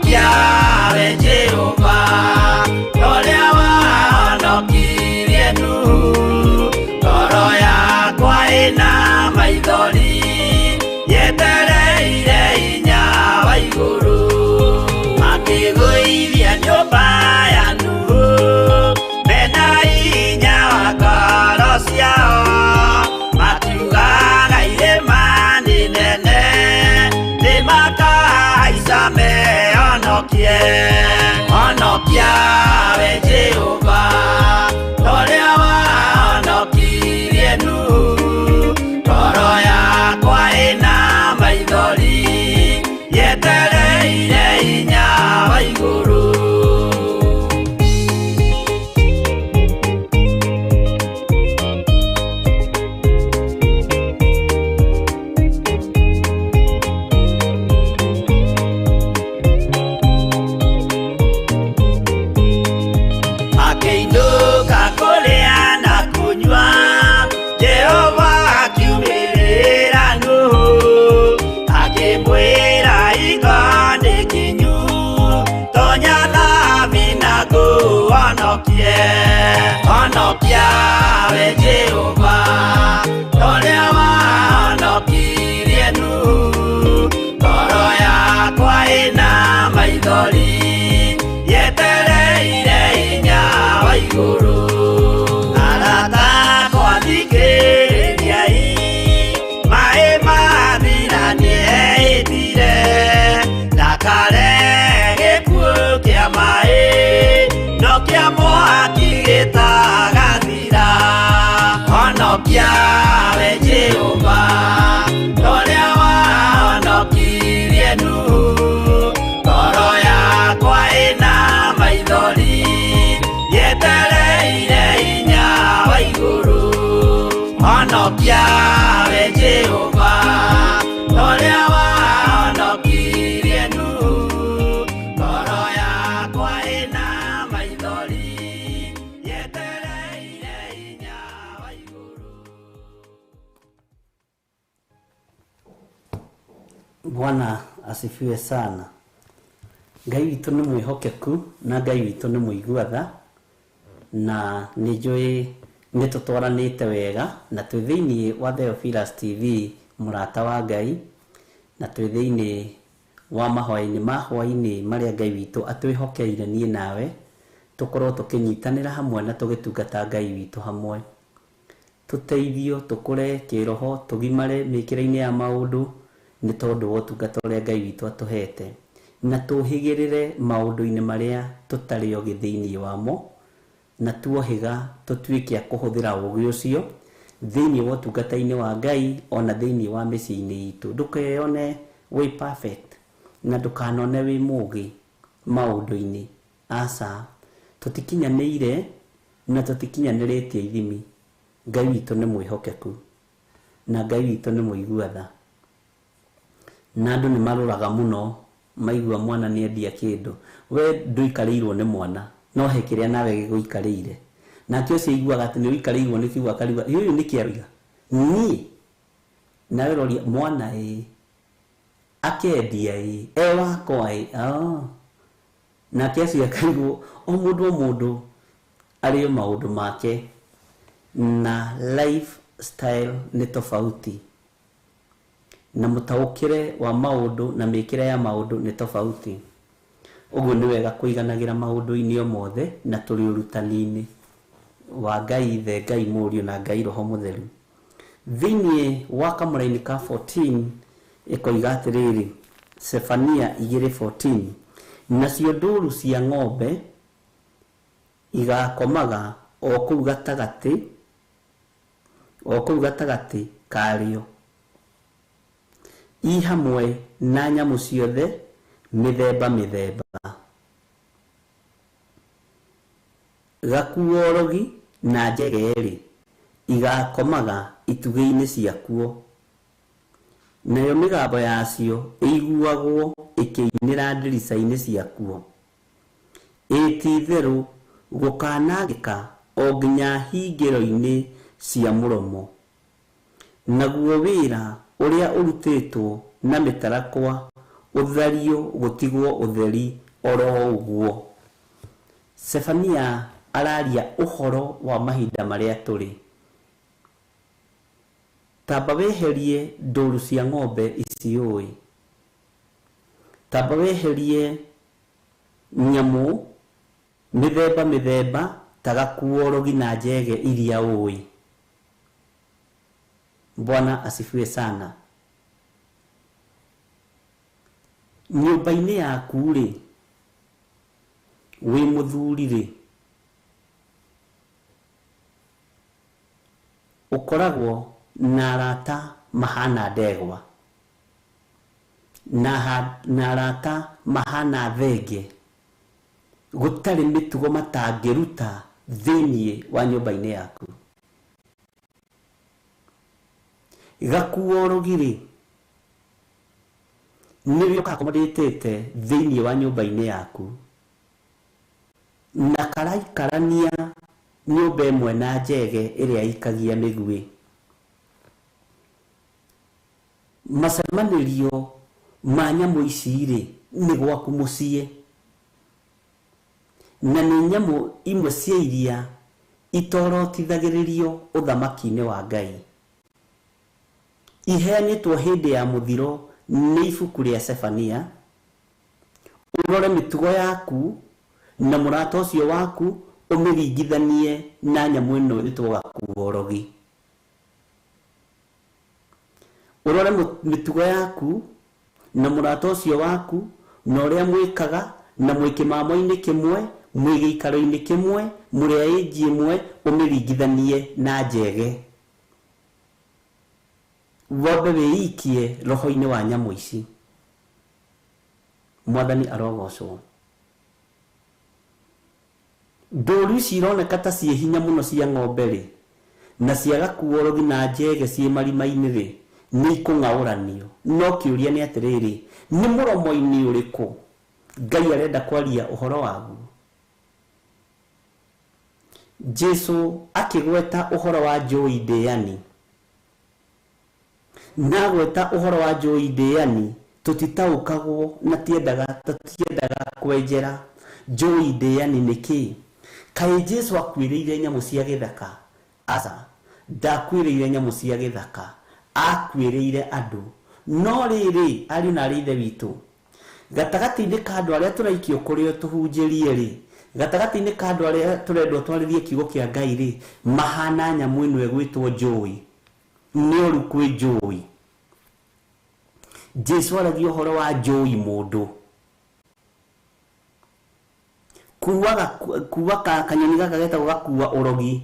Honokia we Jehova, ũrĩa wahonokirie Nuhu. Ngoro yakwa ĩna maithori, yetereire hinya wa igũrũ. Makĩgũithia nyũmba ya Nuhu, mena hinya wa ngoro ciao. Makiugaga irĩma nĩ nene, nĩmakahaica mehonokie. Honokia we Jehova, ũrĩa wahonokirie Nuhu. Ngoro yakwa ĩna maithori, yetereire hinya wa igũrũ. Akĩinũka kũrĩa na kũnyua, Jehova akiumĩrĩra Nuhu, akĩmwĩra hingo nĩ kinyu, tonya thabina ngũhonokie. Honokia we Jehova, ũrĩa wahonokirie Nuhu. Ngoro yakwa ĩna maithori, yetereire hinya wa igũrũ. Arata akwa thikĩrĩriai, maĩ mathira nĩehĩtire, ndakare gĩkuũ kĩa maĩ, no kĩa mwaki gĩtagathira. Honokia we Jehova, ũrĩa wahonokirie Nuhu. Ngoro yakwa ĩna maithori, yetereire hinya wa igũrũ. Honokia we Jehova, ũrĩa wahonokirie Nuhu. Ngoro yakwa ĩna maithori, yetereire hinya wa igũrũ. Bwana asifiwe sana. Ngai witũ nĩ mwĩhokeku na Ngai witũ nĩ mũigua tha, na nĩ njũĩ nĩ tũtwaranĩte wega na twĩ thĩinĩ wa Theophilus TV mũrata wa Ngai, na twĩ thĩinĩ wa mahoya-inĩ ma hwaĩ-inĩ marĩa Ngai witũ atwĩhokeire niĩ nawe tũkorwo tũkĩnyitanĩra hamwe na tũgĩtungata Ngai witũ hamwe, tũteithio tũkũre kĩroho, tũgimare mĩkĩre-inĩ ya maũndũ nĩ tondũ wa ũtungata ũrĩa Ngai witũ atũhete, na tũhĩgĩrĩre maũndũ-inĩ marĩa tũtarĩ ogĩ thĩinĩ wamo, na tuohĩga tũtuĩke a kũhũthĩra ũgĩ ũcio thĩinĩ wa ũtungata-inĩ wa Ngai ona thĩinĩ wa mĩciĩ-inĩ itũ. Ndũkeyone wĩ perfect na ndũkanone wĩ mũgĩ maũndũ-inĩ, aca. Tũtikinyanĩire na tũtikinyanĩrĩtie ithimi. Ngai witũ nĩ mwĩhokeku na Ngai witũ nĩ mũigua tha, na andũ nĩ maroraga mũno maigua mwana nĩ endia kĩndũ. We ndũikarĩirwo nĩ mwana, no he kĩrĩa nawe gĩgũikarĩire. Nake ũcio aiguaga atĩ nĩ ũikarĩirwo nĩ kiugo akariuga ũyũ nĩ kĩ aroiga niĩ, nawe ũroria mwana ĩ akendia ĩ e wakwa ĩ, nake acio akaigwo o mũndũ o mũndũ arĩ o maũndũ make na lifestyle nĩ tofauti, na mũtaũkĩre wa maũndũ na mĩkĩre ya maũndũ nĩ tofauti. Ũguo nĩ wega kũiganagĩra maũndũ-inĩ o mothe na tũrĩ ũrutani-inĩ wa Ngai Ithe, Ngai Mũriũ na Ngai Roho Mũtheru. Thĩinĩ wa kamũraini ka 14 ĩkoiga atĩrĩrĩ, Sefania 2:14, nacio ndũru cia ng'ombe igakomaga o kũu gatagatĩ, o kũu gatagatĩ karĩo, i hamwe na nyamũ ciothe mĩthemba mĩthemba. Gakuo rogi na njegere igakomaga itugĩ-inĩ ciakuo, nayo mĩgambo yacio ĩiguagwo ĩkĩinĩra ndirica-inĩ ciakuo. Ĩ ti-itherũ gũkanangĩka o nginya hingĩro-inĩ cia mũromo, naguo wĩra ũrĩa ũrutĩtwo na mĩtarakwa Ũthario gũtigwo ũtheri oro ũguo. Sefania araria ũhoro wa mahinda marĩa tũrĩ. Tamba weherie ndũru cia ng'ombe ici ũĩ. Tamba weherie nyamũ mĩthemba mĩthemba ta gakuorogi na njege iria ũĩ. Bwana asifiwe sana. Nyũmba-inĩ yaku rĩ, wĩ mũthuri rĩ, ũkoragwo na arata mahana ndegwa na arata mahana thenge, gũtarĩ mĩtugo matangĩruta thĩinĩ wa nyũmba-inĩ yaku. Gakuorogi rĩ, nĩrĩo kakomodĩtĩte thĩinĩ wa nyũmba-inĩ yaku na karaikarania nyũmba ĩmwe na njege ĩrĩa ikagia mĩguĩ. Macemanĩrio ma nyamũ ici rĩ, nĩ gwaku mũciĩ, na nĩ nyamũ imwe cia iria itorotithagĩrĩrio ũthamaki-inĩ wa Ngai. Iheanĩtwo hĩndĩ ya mũthiro nĩ ibuku rĩa Sefania. Ũrore mĩtugo yaku na mũrata ũcio waku ũmĩringithanie na nyamũ ĩno ĩtwo gakuorogi. Ũrore mĩtugo yaku na mũrata ũcio waku na ũrĩa mwĩkaga na mwĩ kĩmamo-inĩ kĩmwe, mwĩ gĩikaro-inĩ kĩmwe, mũrĩ a ĩnji ĩmwe, ũmĩringithanie na njege. Wambe wĩikie roho-inĩ wa nyamũ ici. Mwathani arogocwo. Ndũru ici ironeka ta ciĩ hinya mũno cia ng'ombe rĩ, na cia gakuorogi na njege ciĩ marima-inĩ rĩ, nĩ ikũng'aũranio. No kĩũria nĩ atĩrĩrĩ, nĩ mũromo-inĩ ũrĩkũ Ngai arenda kwaria ũhoro waguo? Jesu akĩgweta ũhoro wa njũi ndĩani, na agweta ũhoro wa njũi ndĩani, tũtitaũkagwo na tũtiendaga kwenjera njũi ndĩani nĩkĩ. Kaĩ Jesu akuĩrĩire nyamũ cia gĩthaka? Aca, ndakuĩrĩire nyamũ cia gĩthaka, akuĩrĩire andũ. No rĩrĩ, ariũ na arĩ ithe witũ, gatagatĩ-inĩ ka andũ arĩa tũraikio kũrĩo tũhunjĩrie rĩ, gatagatĩ-inĩ ka andũ arĩa tũrendwo twarĩrie kiugo kĩa Ngai rĩ, mahana nyamũ ĩno ĩgwĩtwo njũi. Nĩ ũru kwĩ njũi. Jesu aragia ũhoro wa njũi mũndũ. Kuua kanyoni gaka getagwo gakua ũrogi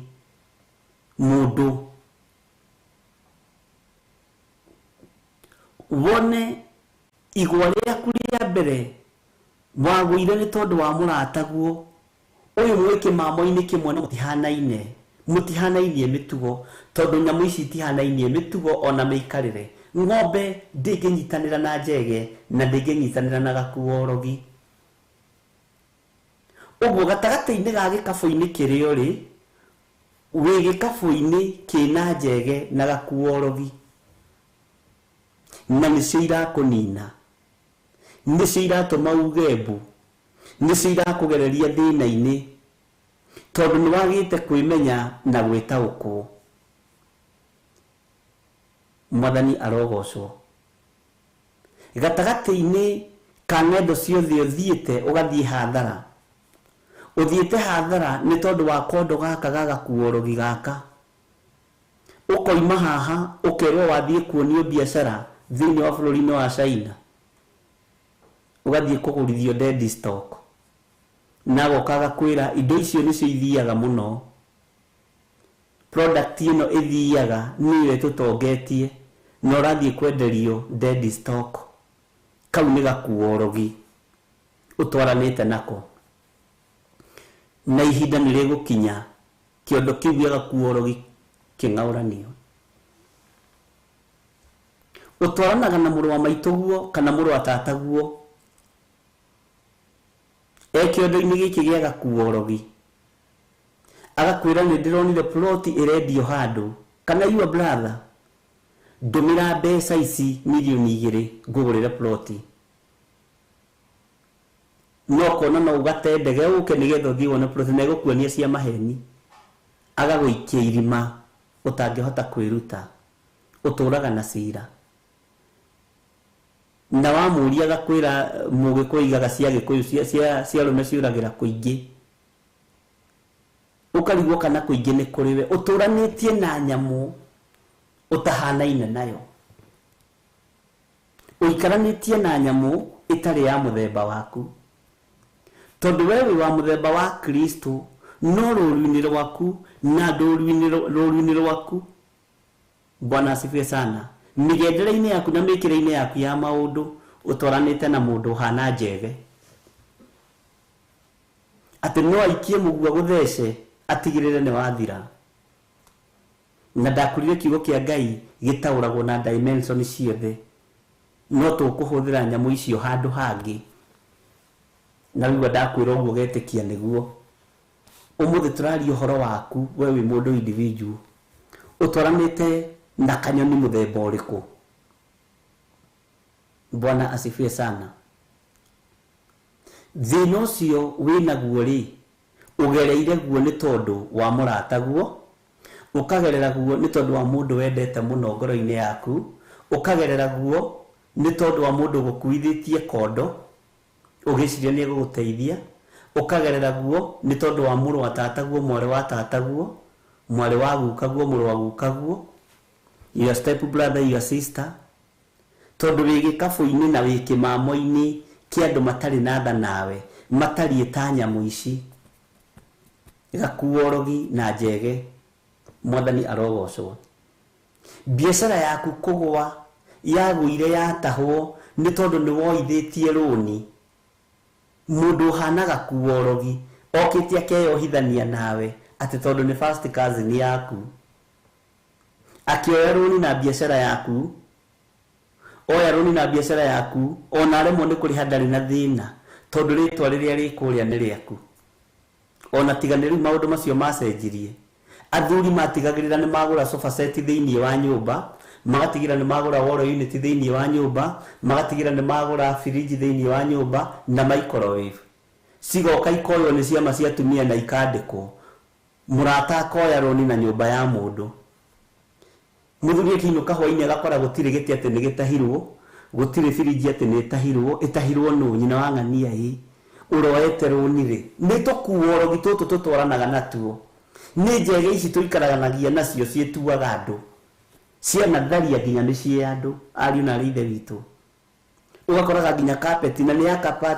mũndũ. Wone igwa rĩaku rĩa mbere wagũire nĩ tondũ wa mũrataguo ũyũ mwĩ kĩmamo-inĩ kĩmwe no mũtihanaine, mũtihanainie mĩtugo, tondũ nyamũ ici itihanainie mĩtugo ona mĩikarĩre. Ng'ombe ndĩngĩnyitanĩra na njege na ndĩngĩnyitanĩra na gakuorogi. Ũguo gatagatĩ-inĩ ga gĩkabũ-inĩ kĩrĩa ũrĩ, wĩ gĩkabũ-inĩ kĩna njege na gakuorogi, na nĩcio irakũnina, nĩcio iratũma uge mbu, nĩcio irakũgereria thĩna-inĩ, tondũ nĩ wagĩte kwĩmenya na gwĩtaũkwo. Mwathani arogocwo. Gatagatĩ-inĩ ka ng'endo ciothe ũthiĩte ũgathiĩ hathara, ũthiĩte hathara nĩ tondũ wa kondo gaka ga gakuorogi gaka. Ũkoima haha ũkerwo wathiĩ kuonio biacara thĩinĩ wa bũrũri-inĩ wa China, ũgathiĩ kũgũrithio dead stock, na agoka agakwĩra indo icio nĩcio ithiaga mũno, product ĩno ĩthiaga nĩyo ĩtũtongetie, na ũrathiĩ kwenderio dead stock. Kau nĩ gakuorogi ũtwaranĩte nako, na ihinda nĩ rĩgũkinya kĩondo kĩu gĩa gakuorogi kĩng'aũranio. Ũtwaranaga na mũrũ wa maitũguo kana mũrũ wa tataguo e kĩondo-inĩ gĩkĩ gĩa gakuorogi, agakwĩra nĩ ndĩronire ploti ĩrendio handũ, kana your brother, ndũmĩra mbeca ici mirioni 2 ngũgũrĩre ploti. No kona no ugate ndege uke nigetha uthii wone plot na igukuonia cia maheni agagũikia irima utangihota kwiruta uturaga na cira na wamuria agakwira mugikuyu igaga cia gikuyu cia cia rume ciuragira kuingi ukarigwo kana kuingi ni kuriwe uturanitie na nyamu utahanaine nayo uikaranitie na nyamu itari ya muthemba waku tondu we wi wa muthemba wa Kristo no rũru-inĩ rwaku na rũru-inĩ rwaku. Bwana asifiwe sana. Migendere-inĩ yaku na mĩkĩre-inĩ yaku ya maũndũ ũtwaranĩte na mũndũ ũhana njege atĩ no aikie mũguo gũthece atigĩrĩre nĩ wathira. Na ndakurire kiugo kĩa Ngai gĩtaũragwo na dimension ciothe no tũkũhũthĩra nyamũ icio handũ hangĩ na rĩu ndakwĩra ũguo getĩkia nĩguo. Ũmũthĩ tũraria ũhoro waku we wĩ mũndũ individual ũtwaranĩte na kanyoni mũthemba ũrĩkũ. Bwana asifiwe sana. Thĩna ũcio wĩnaguo rĩ ũgereire guo nĩ tondũ wa mũrataguo, ũkagerera guo nĩ tondũ wa mũndũ wendete mũno ngoro-inĩ yaku, ũkagerera guo nĩ tondũ wa mũndũ gũkuithĩtie kondo ũgĩciria nĩ egũgũteithia, ũkagerera guo nĩ tondũ wa mũrũ wa tataguo, mwarĩ wa tataguo, mwarĩ wa gukaguo, mũrũ wa gukaguo, your step brother, your sister, tondũ wĩ gĩkabũ-inĩ na wĩ kĩmamo-inĩ kĩa andũ matarĩ na tha nawe, matariĩ ta nyamũ ici gakuorogi na njege. Mwathani arogocwo. Biacara yaku kũgwa yagũire yatahwo nĩ tondũ nĩ woithĩtie rũni. Mũndũ ũhana gakuorogi okĩte akeyohithania nawe atĩ tondũ nĩ first cousin yaku, akĩoya rũni na biacara yaku, oya rũni na biacara yaku, ona aremwo nĩ kũrĩha ndarĩ na thĩna tondũ rĩtwa rĩrĩa rĩ kũrĩa nĩ rĩaku. Ona tiga nĩ rĩu maũndũ macio macenjirie, athuri matigagĩrĩra nĩ magũra sofa set thĩinĩ wa nyũmba, magatigĩra nĩ magũra wall unit thĩinĩ wa nyũmba, magatigĩra nĩ magũra firiji thĩinĩ wa nyũmba na microwave. Cigoka ikoywo nĩ ciama cia atumia na ikandĩkwo. Mũrata akoya rũni na nyũmba ya mũndũ. Mũthuri akĩinũka hwainĩ agakora gũtirĩ gĩtĩ atĩ nĩ gĩtahirwo, gũtirĩ firiji atĩ nĩ ĩtahirwo, ĩtahirwo nũ nyina wa ng'ania ĩ ũroete rũni rĩ. Nĩ tũkuorogi tũtũ tũtwaranaga natuo, nĩ njege ici tũikaranagia nacio ciĩtuaga andũ, cianatharia nginya mĩciĩ ya andũ ariũ na arĩ ithe witũ. Ũgakoraga nginya kapeti na nĩ ya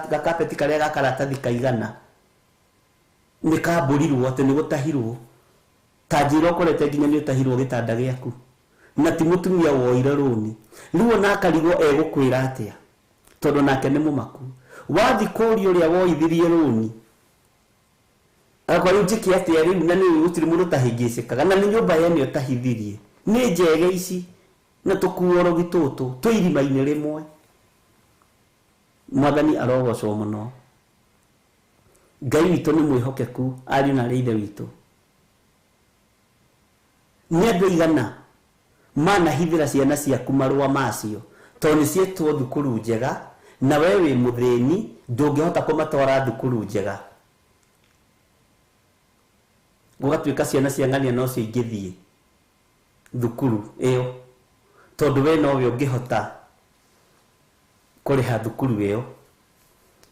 gakapeti karĩa ga karatathi kaigana nĩ kambũrirwo atĩ nĩ gũtahirwo. Ta njĩra ũkorete nginya nĩ ũtahirwo gĩtanda gĩaku na ti mũtumia woire rũni. Rĩu ona akarigwo egũkwĩra atĩa tondũ nake nĩ mũmaku. Wathi kũria ũrĩa woithirie rũni agakorwo njĩke atĩa rĩu na nĩ gũtirĩ mũndũ ũtahĩngĩcĩkaga na nĩ nyũmba yene ũtahithirie. Nĩ njege ici na tũkuorogi tũtũ twĩ irima-inĩ rĩmwe. Mwathani arogocwo mũno. Ngai witũ nĩ mwĩhokeku ariũ na arĩ ithe witũ. Nĩ andũ aigana manahithĩra ciana ciaku marũa macio tondũ nĩ cietwo thukuru njega na we wĩ mũthĩni ndũngĩhota kũmatwara thukuru njega. Gũgatuĩka ciana cia ng'ania nocio ingĩthiĩ thukuru ĩyo tondũ we nowe ũngĩhota kũrĩha thukuru ĩyo.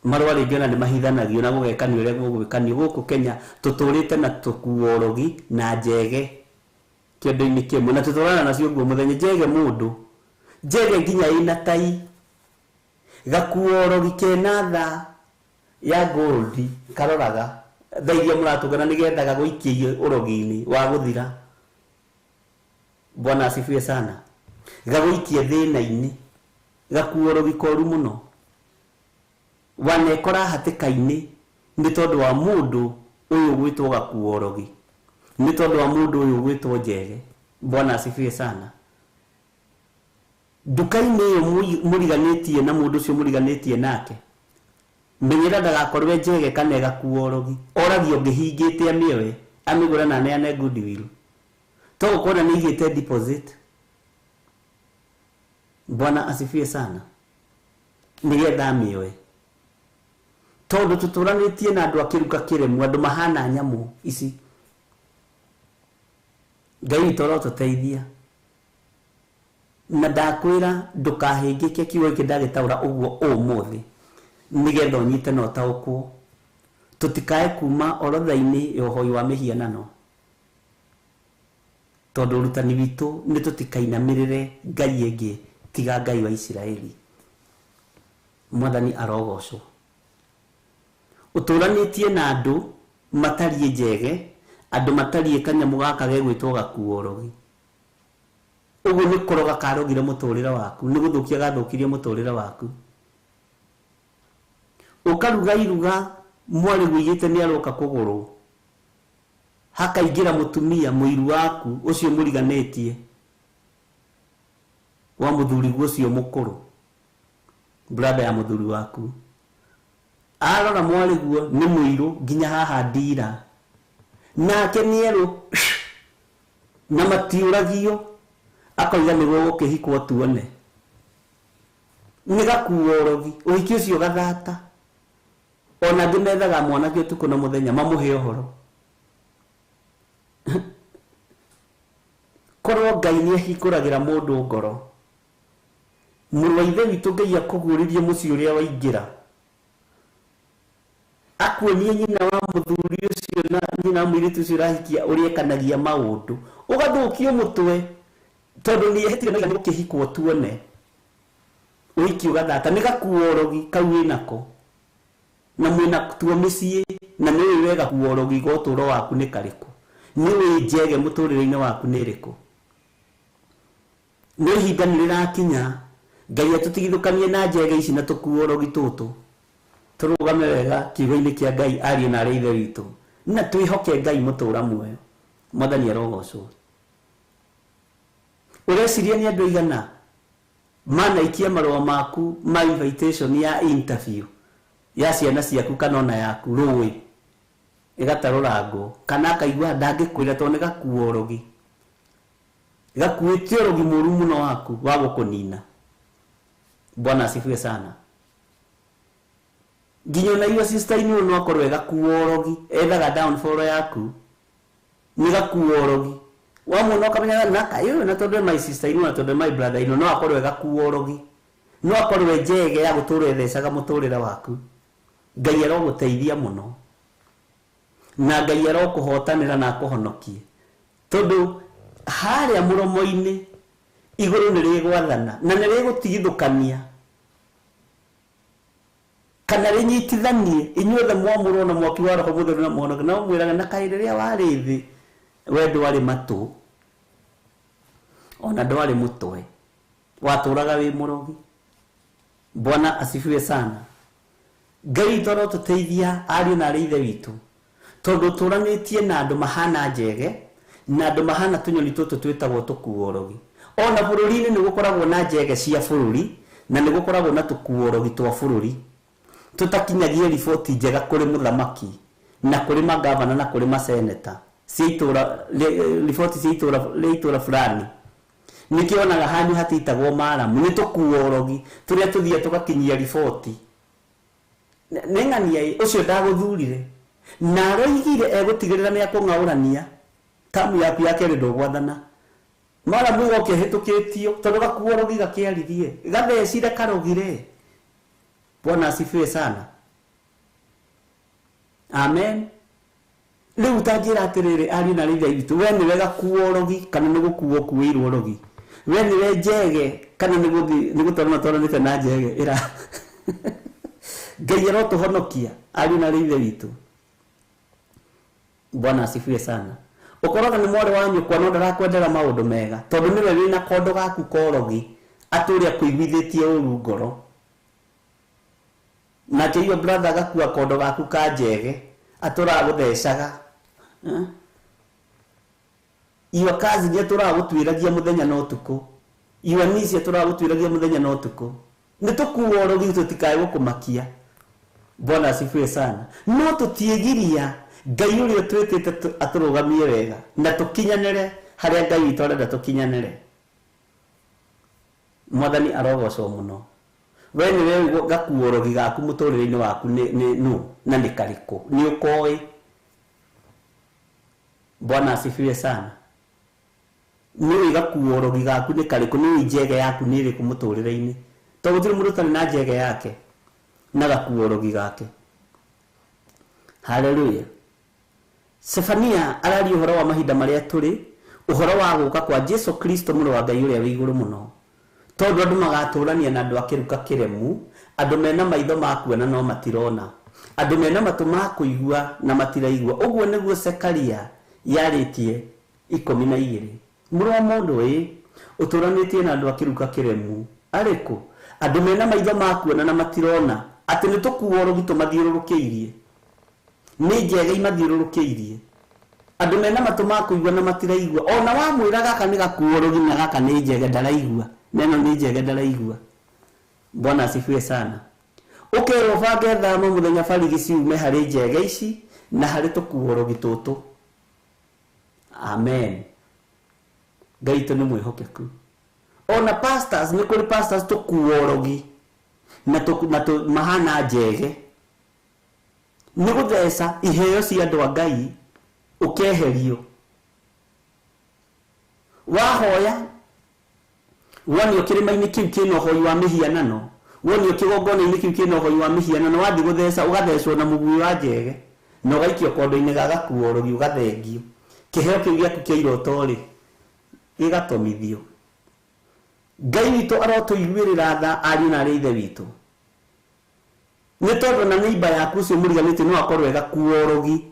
Marũa rĩngĩ ona nĩ mahithanagio na gũgekanio ũrĩa gũgwĩkanio. Gũkũ Kenya tũtũrĩte na tũkuorogi na njege kĩondo-inĩ kĩmwe na tũtũrana nacio ũguo mũthenya. Njege mũndũ njege nginya ĩna tai gakuorogi kena tha ya gold karoraga tha iria mũratũngana nĩgetha gagũikie ũrogi-inĩ wa gũthira. Bwana asifiwe sana. Gagũikie thĩna-inĩ gakuorogi koru mũno. Wanekora hatĩka-inĩ nĩ tondũ wa mũndũ ũyũ ũgwĩtwo gakuorogi, nĩ tondũ wa mũndũ ũyũ ũgwĩtwo njege. Bwana asifiwe sana. Nduka-inĩ ĩyo mũriganĩtie na mũndũ ũcio mũriganĩtie nake, menyera ndagakorwe njege kana gakuorogi. Oragio ũngĩhingĩte amĩoe amĩgũre na aneane goodwill to gũkorwo nĩ igĩte deposit. Bwana asifiwe sana. Nĩgetha amĩoe. Tondu tuturanitie na andu akiruka kiremu andu mahana nyamu ici. Ngai toro tuteithia. Na ndakwira ndukahingike kiugo giki ndagitaura uguo umuthi nigetha unyite na utaukwo. Tutikae kuma orotha-ini ya uhoi wa mihianano tondu urutani witu ni tutikainamirire ngai ingi tiga Ngai wa Isiraeli. Mwathani arogocwo. Uturanitie na andu matarie njege, andu matarie kanyamu gaka gegwitwo gakuo rogi. Uguo ni kuroga karogire muturire waku, ni guthukia gathukirie muturire waku. Ukaruga iruga mwari gwigite ni aroka kuguru, hakaingira mutumia muiru waku ucio muriganetie wa muthuri ucio mukuru, brother ya muthuri waku. Arora mwari guo ni muiru nginya haha ndira, nake nieru na matiuragio akoiga niguo gukihikwo tuone. Ni gakuo rogi uhiki ucio gathata. Ona angĩ methaga mwanake ũtukũ na mũthenya mamũhe ũhoro. Korwo Ngai nĩ ahingũragĩra mũndũ ngoro, mũrũ wa ithe witũ Ngai akũguũrĩrie mũciĩ ũrĩa waingĩra, akuonie nyina wa mũthuri ũcio na nyina wa mũirĩtu ũcio ũrahikia ũrĩa ekanagia maũndũ, ũgathũkio mũtwe tondũ nĩ ehĩtire na nĩ gũkĩhikwo tuone. Ũhiki ũgathata nĩ gakuo rogi kau wĩnako na mwina tuo mĩciĩ na nĩ ũĩ wega kuo rogi ga ũtũũro waku nĩ karĩkũ, nĩ ũĩ njege mũtũrĩre-inĩ waku nĩ ĩrĩkũ. Nĩ ihinda nĩ rĩrakinya Ngai atũtigithũkanie na njege ici na tũkuo rogi tũtũ, tũrũgame wega kiugo-inĩ kĩa Ngai ariũ na arĩa ithe witũ, na twĩhoke Ngai mũtũũra muoyo. Mwathani arogocwo. Ũreciria nĩ andũ aigana manaikia marũa maku ma invitation ya interview ya ciana ciaku kana ona yaku rũĩ ĩgatarũrangwo, kana akaigua ndangĩkwĩra tondũ nĩ gakuo rogi, gakuĩte ũrogi mũru mũno waku wa gũkũnina. Bwana asifiwe sana. Nginya ona iwe sister inĩ no akorwo gakuo rogi, ethaga downfall yaku nĩ gakuo rogi. Wamuona ũkamenya na kaĩ na tondũ my sister inĩ na tondũ my brother inĩ no akorwo gakuo rogi, no akorwo njege ya gũtũra ĩthecaga mũtũrĩre waku. Ngai arogũteithia mũno na Ngai arokũhotanĩra na akũhonokie, tondũ harĩa mũromo-inĩ igũrũ nĩ rĩgwathana na nĩ rĩgũtigithũkania kana rĩnyitithanie inyuothe mwamũrwo na mwaki wa Roho Mũtheru na mũhonoke. Na ũmwĩraga na kaĩ rĩrĩa warĩ thĩ we ndwarĩ matũ ona ndwarĩ mũtwe, watũraga wĩ mũrogi. Bwana asifiwe sana. Ngai toro tũteithia ariũ na arĩa ithe witũ, tondũ tũranĩtie na andũ mahana njege na andũ mahana tũnyoni tũtũ twĩtagwo tũkuo rogi. Ona bũrũri-inĩ nĩ gũkoragwo na njege cia bũrũri na nĩ gũkoragwo na tũkuo rogi twa bũrũri tũtakinyagia riboti njega kũrĩ mũthamaki na kũrĩ magavana na kũrĩ maseneta cia itũra, riboti cia itũra rĩa itũra fulani. Nĩkĩonaga hanyu hatitagwo maramu, nĩ tũkuo rogi tũrĩa tũthiaga tũgakinyia riboti. Nĩ ng'ania ũcio ndagũthurire na aroigire egũtigĩrĩra nĩ akũng'aũrania tamu yaku ya kerĩ ndũgwathana. Maramu igoka ĩhĩtũkĩtio tondũ gakuo rogi gakĩaririe gathecire karogire. Bwana asifiwe sana. Amen. Rĩu tanjĩra atĩrĩrĩ ariũ na arĩa ithe witũ, we nĩwe gakuo rogi kana nĩ gũkuo ũkuĩirwo rogi? We nĩwe njege kana nĩ gũtwarana twaranĩte na njege ĩra? Ngai arotũhonokia ariũ na arĩa ithe witũ. Bwana asifiwe sana. Ũkoraga nĩ mwarĩ wa nyũkwa no ndarakwendera maũndũ mega tondũ nĩwe wĩna kondo gaku korogi atũrĩa kũiguithĩtie ũru ngoro. Nake iyo brother agakua kondo gaku ka njege atũraga gũthecaga. Iyo kazi nĩ atũraga gũtuĩragia mũthenya na ũtukũ, iyo nici atũraga gũtuĩragia mũthenya na ũtukũ. Nĩ tũkuo rogi tũtikae gũkũmakia. Bwana asifiwe sana. No tũtiĩgiria Ngai ũrĩa twĩtĩte atũrũgamie wega na tũkinyanĩre harĩa Ngai witũ arenda tũkinyanĩre. Mwathani arogocwo mũno. We nĩwe gakuorogi gaku mũtũrĩre-inĩ waku nĩ nũ na nĩ karĩkũ, nĩ ũkoĩ. Bwana asifiwe sana. Nĩ gakuorogi gaku nĩ karĩkũ, nĩ njege yaku nĩ ĩrĩkũ mũtũrĩre-inĩ, tondũ gũtirĩ mũndũ ũtarĩ na njege yake na gakuorogi gake. Haleluya. Sefania araria ũhoro wa mahinda marĩa tũrĩ, ũhoro wa gũka kwa Jesu Kristo mũrũ wa Ngai ũrĩa wĩ igũrũ mũno. Tondũ andũ magatũrania na andũ a kĩruka kĩremu, andũ mena maitho ma kuona no matirona, andũ mena matũ ma kũigua na matiraigua. Ũguo nĩguo Sekaria yarĩtie 12. Mũrũ wa mũndũ ĩ, ũtũranĩtie na andũ a kĩruka kĩremu arĩkũ? Andũ mena maitho ma kuona na matirona, atĩ nĩ tũkuorogi tũmathiũrũrũkĩirie, nĩ njege imathiũrũrũkĩirie. Andũ mena matũ ma kũigua na matiraigua, ona wamwĩra gaka nĩ gakuorogi na gaka nĩ njege ndaraigua, neno nĩ njege ndaraigua. Bwana asifiwe sana. Ũkerwo bange thama mũthenya barigi ciume harĩ njege ici na harĩ tũkuorogi tũtũ. Amen. Ngai witũ nĩ mwĩhokeku. Ona pastors, nĩ kũrĩ pastors tũkuorogi na mahana njege, nĩ gũtheca iheo cia andũ a Ngai ũkeherio. Wahoya wonio kĩrĩma-inĩ kĩu kĩna ũhoi wa mĩhianano, wonio kĩgongona-inĩ kĩu kĩna ũhoi wa mĩhianano, wathiĩ gũtheca ũgathecwo na mũguĩ wa njege na ũgaikio kondo-inĩ ga gakuorogi ũgathengio. Kĩheo kĩu gĩaku kĩa iroto rĩ gĩgatomithio. Ngai witũ arotũiguĩrĩra tha ariũ na arĩ ithe witũ, nĩ tondũ na neighbor yaku ũcio mũriganĩtie no akorwo e gakuorogi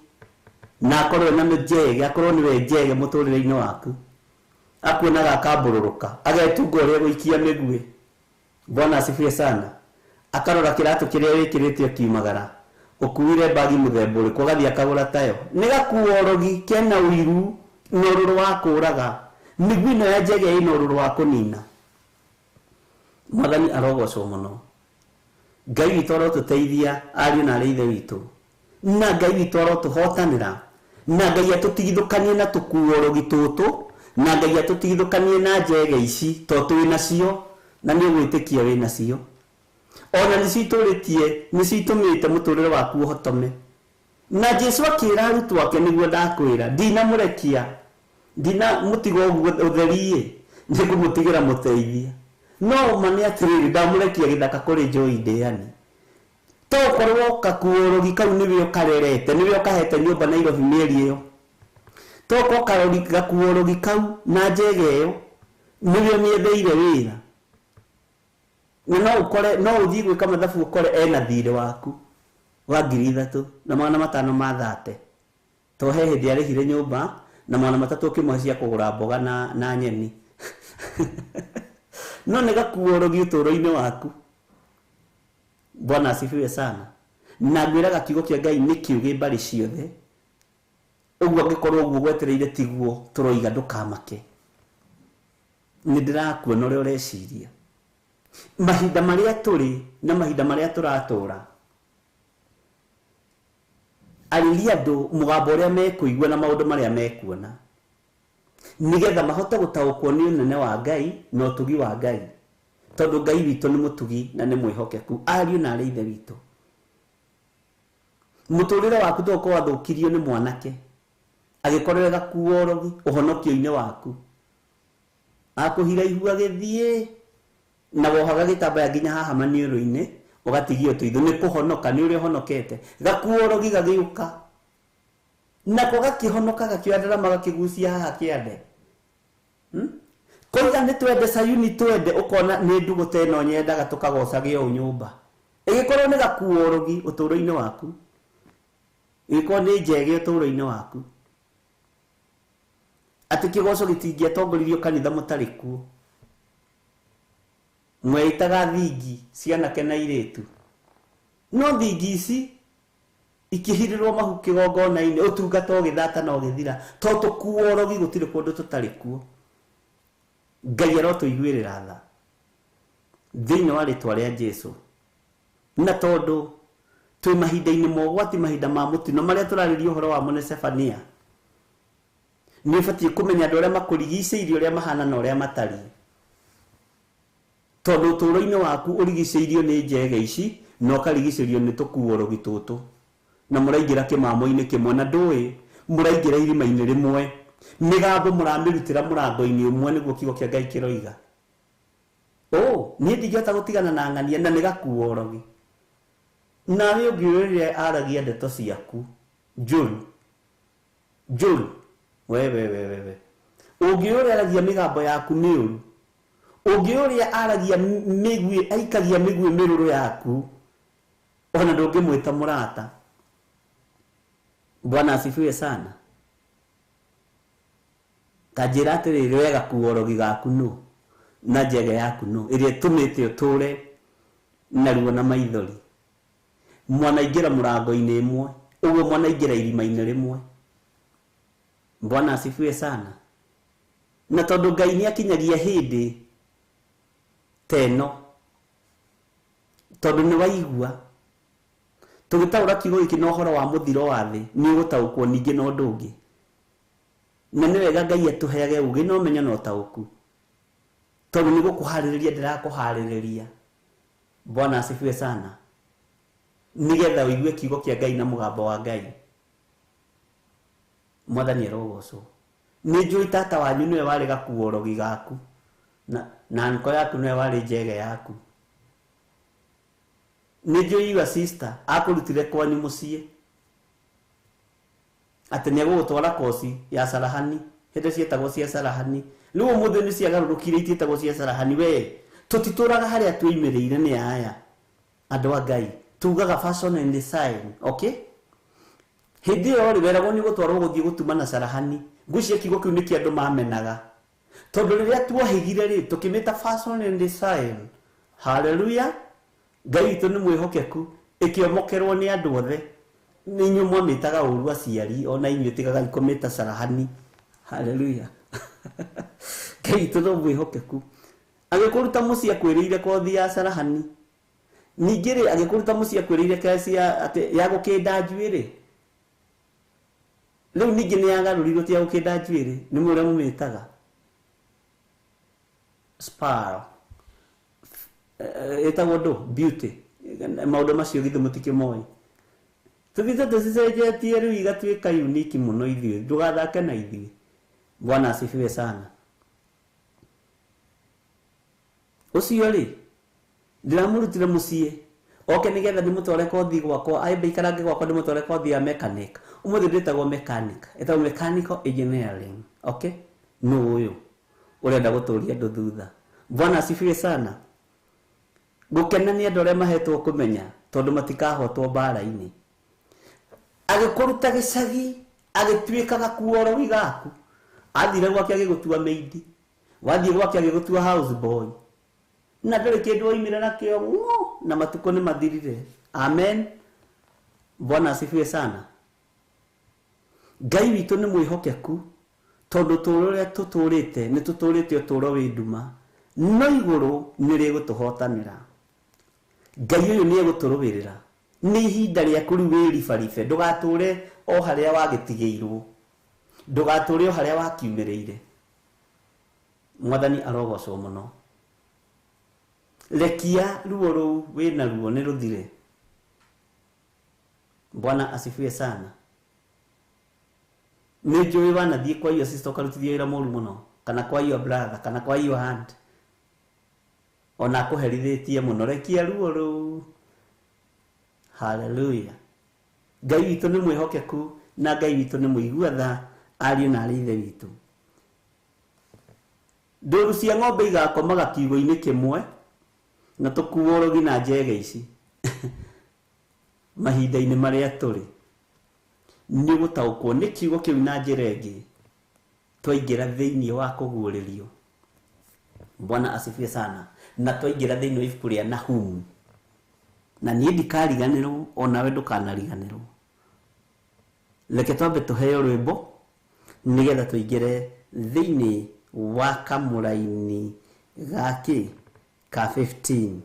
na akorwo ena njege, akorwo nĩwe njege mũtũrĩre-inĩ waku, akuonaga akambũrũrũka, agetunga ũrĩa gũikia mĩguĩ. Bwana asifiwe sana. Akarora kĩratũ kĩrĩa wĩkĩrĩte ũkiumagara, ũkuire bagi mũthemba ũrĩkũ, ũgathiĩ akagũra tayo. Nĩ gakuorogi kena ũiru na ũrũrũ wa kũraga. Mĩguĩ ĩno ya njege ĩna ũrũrũ wa kũnina. Mwathani arogocwo mũno. Ngai witũ arotũteithia ariũ na arĩ ithe witũ, na Ngai witũ arotũhotanĩra, na Ngai atũtigithũkanie na tũkuorogi tũtũ, na Ngai atũtigithũkanie na njege ici to twĩ nacio, na nĩ ũgwĩtĩkia wĩ nacio. Ona nĩcio itũrĩtie, nĩcio itũmĩte mũtũrĩre waku ũhotome. Na Jesu akĩra arutwo ake, nĩguo ndakwĩra, ndinamũrekia, ndinamũtiga ũguo ũtheri-ĩ, nĩngũmũtigĩra mũteithia. No ma nĩ atĩrĩrĩ, ndamũrekia gĩthaka kũrĩ Joy Ndĩani. To ũkorwo kakuorogi kau nĩwe ũkarerete, nĩwe ũkahete nyũmba Nairobi mĩeri ĩyo. To ũkorwo gakuorogi kau na njege ĩyo nĩwe ũmĩendeire wĩra. Na no ũkore, no ũthiĩ gwĩka mathabu ũkore ena thirĩ waku wa 3500 ma thate. To he hĩndĩ arĩhire nyũmba na 300 ũkĩmũhe cia kũgũra mboga na nyeni. No nĩ gakuorogi ũtũũro-inĩ waku. Bwana asifiwe sana. Na ngwĩraga kiugo kĩa Ngai nĩ kĩũgĩ mbarĩ ciothe. Ũguo angĩkorwo ũguo gwetereire tiguo tũroiga ndũkamake. Nĩ ndĩrakuona ũrĩa ũreciria. Mahinda marĩa tũrĩ na mahinda marĩa tũratũra, arĩria andũ mũgambo ũrĩa mekũigua na maũndũ marĩa mekuona, nĩgetha mahote gũtaũkwo nĩ ũnene wa Ngai na ũtugi wa Ngai, tondũ Ngai witũ nĩ mũtugi na nĩ mwĩhokeku. Ariũ na arĩ ithe witũ, mũtũrĩre waku to ũkorwo wathũkirio nĩ mwanake agĩkorwo e gakuorogi ũhonokio-inĩ waku, akũhira ihu agĩthiĩ na wohaga gĩtambaya nginya haha maniũrũ-inĩ, ũgatigio tũitho nĩ kũhonoka, nĩ ũrĩa ũhonokete. Gakuorogi gagĩũka nako gakĩhonoka, gakĩoya ndarama, gakĩgucia haha kĩande. Koiga nĩ twende Sayuni, twende, ũkona nĩ ndũgũ ta ĩno nyendaga tũkagocage ũũ nyũmba. Ĩgĩkorwo nĩ gakuorogi ũtũũro-inĩ waku, ĩgĩkorwo nĩ njege ũtũũro-inĩ waku, atĩ kĩgoco gĩtingĩatongoririo kanitha mũtarĩ kuo. Mweitaga thingi cianake na airĩtu, no thingi ici ikĩhirĩrwo mahu kĩgongona-inĩ, ũtungata ũgĩthata na ũgĩthira, to tũkuorogi gũtirĩ kũndũ tũtarĩ kuo. Ngai arotũiguĩrĩra tha thĩinĩ wa rĩtwa rĩa Jesu. Na tondũ twĩ mahinda-inĩ ma ũgwati, mahinda ma mũtino marĩa tũrarĩria ũhoro wamo nĩ Sefania, nĩ ũbatiĩ kũmenya andũ arĩa makũrigicĩirie ũrĩa mahana na ũrĩa matariĩ. Tondũ ũtũũro-inĩ waku ũrigicĩirio nĩ njege ici na ũkarigicĩrio nĩ tũkuorogi tũtũ. Na mũraingĩra kĩmamo-inĩ kĩmwe na ndũĩ mũraingĩra irima-inĩ rĩmwe. Mĩgambo mũramĩrutĩra mũrango-inĩ ũmwe nĩguo kiugo kĩa Ngai kĩroiga. Oh, niĩ ndingĩhota gũtigana na ng'ania na nĩ gakuorogi. Nawe ũngĩũrĩre aragia ndeto ciaku njũru. Njũru. We we we we we. Ũngĩũrĩa aragia mĩgambo yaku mĩũru. Ũngĩũrĩa aragia mĩguĩ aikagia mĩguĩ mĩrũrũ yaku. Ona ndũngĩmwĩta mũrata. Bwana asifiwe sana. Ta njĩra atĩrĩrĩ we gakuorogi gaku nũ na njege yaku nũ ĩrĩa ĩtũmĩte ũtũre na ruo na maithori. Mwanaingĩra mũrango-inĩ ĩmwe ũguo mwanaingĩra irima-inĩ rĩmwe. Bwana asifiwe sana. Na tondũ Ngai nĩ akinyagia hĩndĩ ta ĩno tondũ nĩ waigua tũgĩtaũra kiugo gĩkĩ na ũhoro wa mũthiro wa thĩ nĩ ũgũtaũkwo ningĩ na ũndũ ũngĩ. Na nĩ wega Ngai atũheage ũgĩ na ũmenyo na ũtaũku tondũ nĩ gũkũharĩrĩria ndĩrakũharĩrĩria. Bwana asifiwe sana. Nĩgetha ũigue kiugo kĩa Ngai na mũgambo wa Ngai. Mwathani arogocwo. Nĩ njũĩ tata wanyu nĩwe warĩ gakuorogi gaku na nko yaku nĩwe warĩ njege yaku. Nĩ njũĩ your sister akũrutire kwanyu mũciĩ atĩ nĩ egũgũtwara koci ya carahani hĩndĩ ciĩtagwo cia carahani. Rĩu ũmũthĩ nĩ ciagarũrũkire itiĩtagwo cia carahani. We tũtitũraga harĩa twĩimĩrĩire nĩ aya andũ a Ngai tugaga fashion and design, okay? Hĩndĩ ĩyo rĩ weragwo nĩ ũgũtwarwo gũthiĩ gũtuma na carahani. Ngwĩciria kiugo kĩu nĩkĩo andũ mamenaga tondũ rĩrĩa tuohĩgire rĩ tũkĩmĩta fashion and design. Hallelujah. Ngai witũ nĩ mwĩhokeku ĩkĩomokerwo nĩ andũ othe. Nĩ inyuĩ mwamĩtaga ũru aciari ona inyuĩ tigagai kũmĩta carahani. Hallelujah. Ngai witũ no mwĩhokeku. Agĩkũruta mũciĩ akwĩrĩire kothi ya carahani. Ningĩ rĩ agĩkũruta mũciĩ akwĩrĩire kesi ya atĩ ya gũkĩnda njuĩrĩ. Rĩu ningĩ nĩ yagarũrirwo ti ya gũkĩnda njuĩrĩ nĩ mũrĩa mũmĩtaga spar ĩtagwo ndũ beauty maũndũ macio githĩ mũtikĩmoĩ. Tũthiĩte tũcicenjetie rĩu igatuĩka unique mũno ithuĩ ndũgathake na ithuĩ. Bwana asifiwe sana. Ũcio rĩ ndĩramũrutire mũciĩ oke nĩgetha ndĩmũtware kothi gwakwa ambe ikarange gwakwa ndĩmũtware kothi ya mechanic. Ũmũthĩ ndĩtagwo mechanic, ĩtagwo mechanical engineering, okay? Nũ ũyũ ũrenda gũtũria andũ thutha. Bwana asifiwe sana. Gũkena nĩ andũ arĩa mahetwo kũmenya tondũ matikahotwo mbara-inĩ. Agĩkũruta gĩcagi agĩtuĩka gakuorogi gaku. Athire gwake agĩgũtua maid, wathiĩ gwake agĩgũtua house boy. Na ndũrĩ kĩndũ waumire nakĩo ng'o na matukũ nĩ mathirire. Amen. Bwana asifiwe sana. Ngai witũ nĩ mwĩhokeku tondũ ũtũũro ũrĩa tũtũũrĩte nĩ tũtũũrĩte ũtũũro wĩ nduma no igũrũ nĩ rĩgũtũhotanĩra. Ngai ũyũ nĩ egũtũrũĩrĩra. Nĩ ihinda rĩaku rĩu wĩribaribe ndũgatũre o harĩa wagĩtigĩirwo ndũgatũre o harĩa wakiumĩrĩire. Mwathani arogocwo mũno. Rekia ruo rũu wĩna ruo nĩ rũthire. Bwana asifiwe sana. Nĩ njũĩ wanathiĩ kwa your sister ũkarutithio wĩra mũru mũno kana kwa your brother kana kwa your aunt ona akũherithĩtie mũno. Rekia ruo rũu. Hallelujah. Ngai witũ nĩ mwĩhokeku na Ngai witũ nĩ mũigua tha ariũ na arĩ ithe witũ. Ndũru cia ng'ombe igakomaga kiugũ-inĩ kĩmwe na tũkuorogi na njege ici mahinda-inĩ marĩa tũrĩ. Nĩ ũgũtaũkwo nĩ kiugo kĩu na njĩra ĩngĩ twaingĩra thĩinĩ wa kũguũrĩrio. Bwana asifiwe sana. Na twaingĩra thĩinĩ wa ibuku rĩa Nahumu. Na niĩ ndikariganĩrwo onawe ndũkanariganĩrwo. Reke twambe tũheo rwĩmbo nĩgetha tũingĩre thĩinĩ wa kamũraini gakĩ ka 15.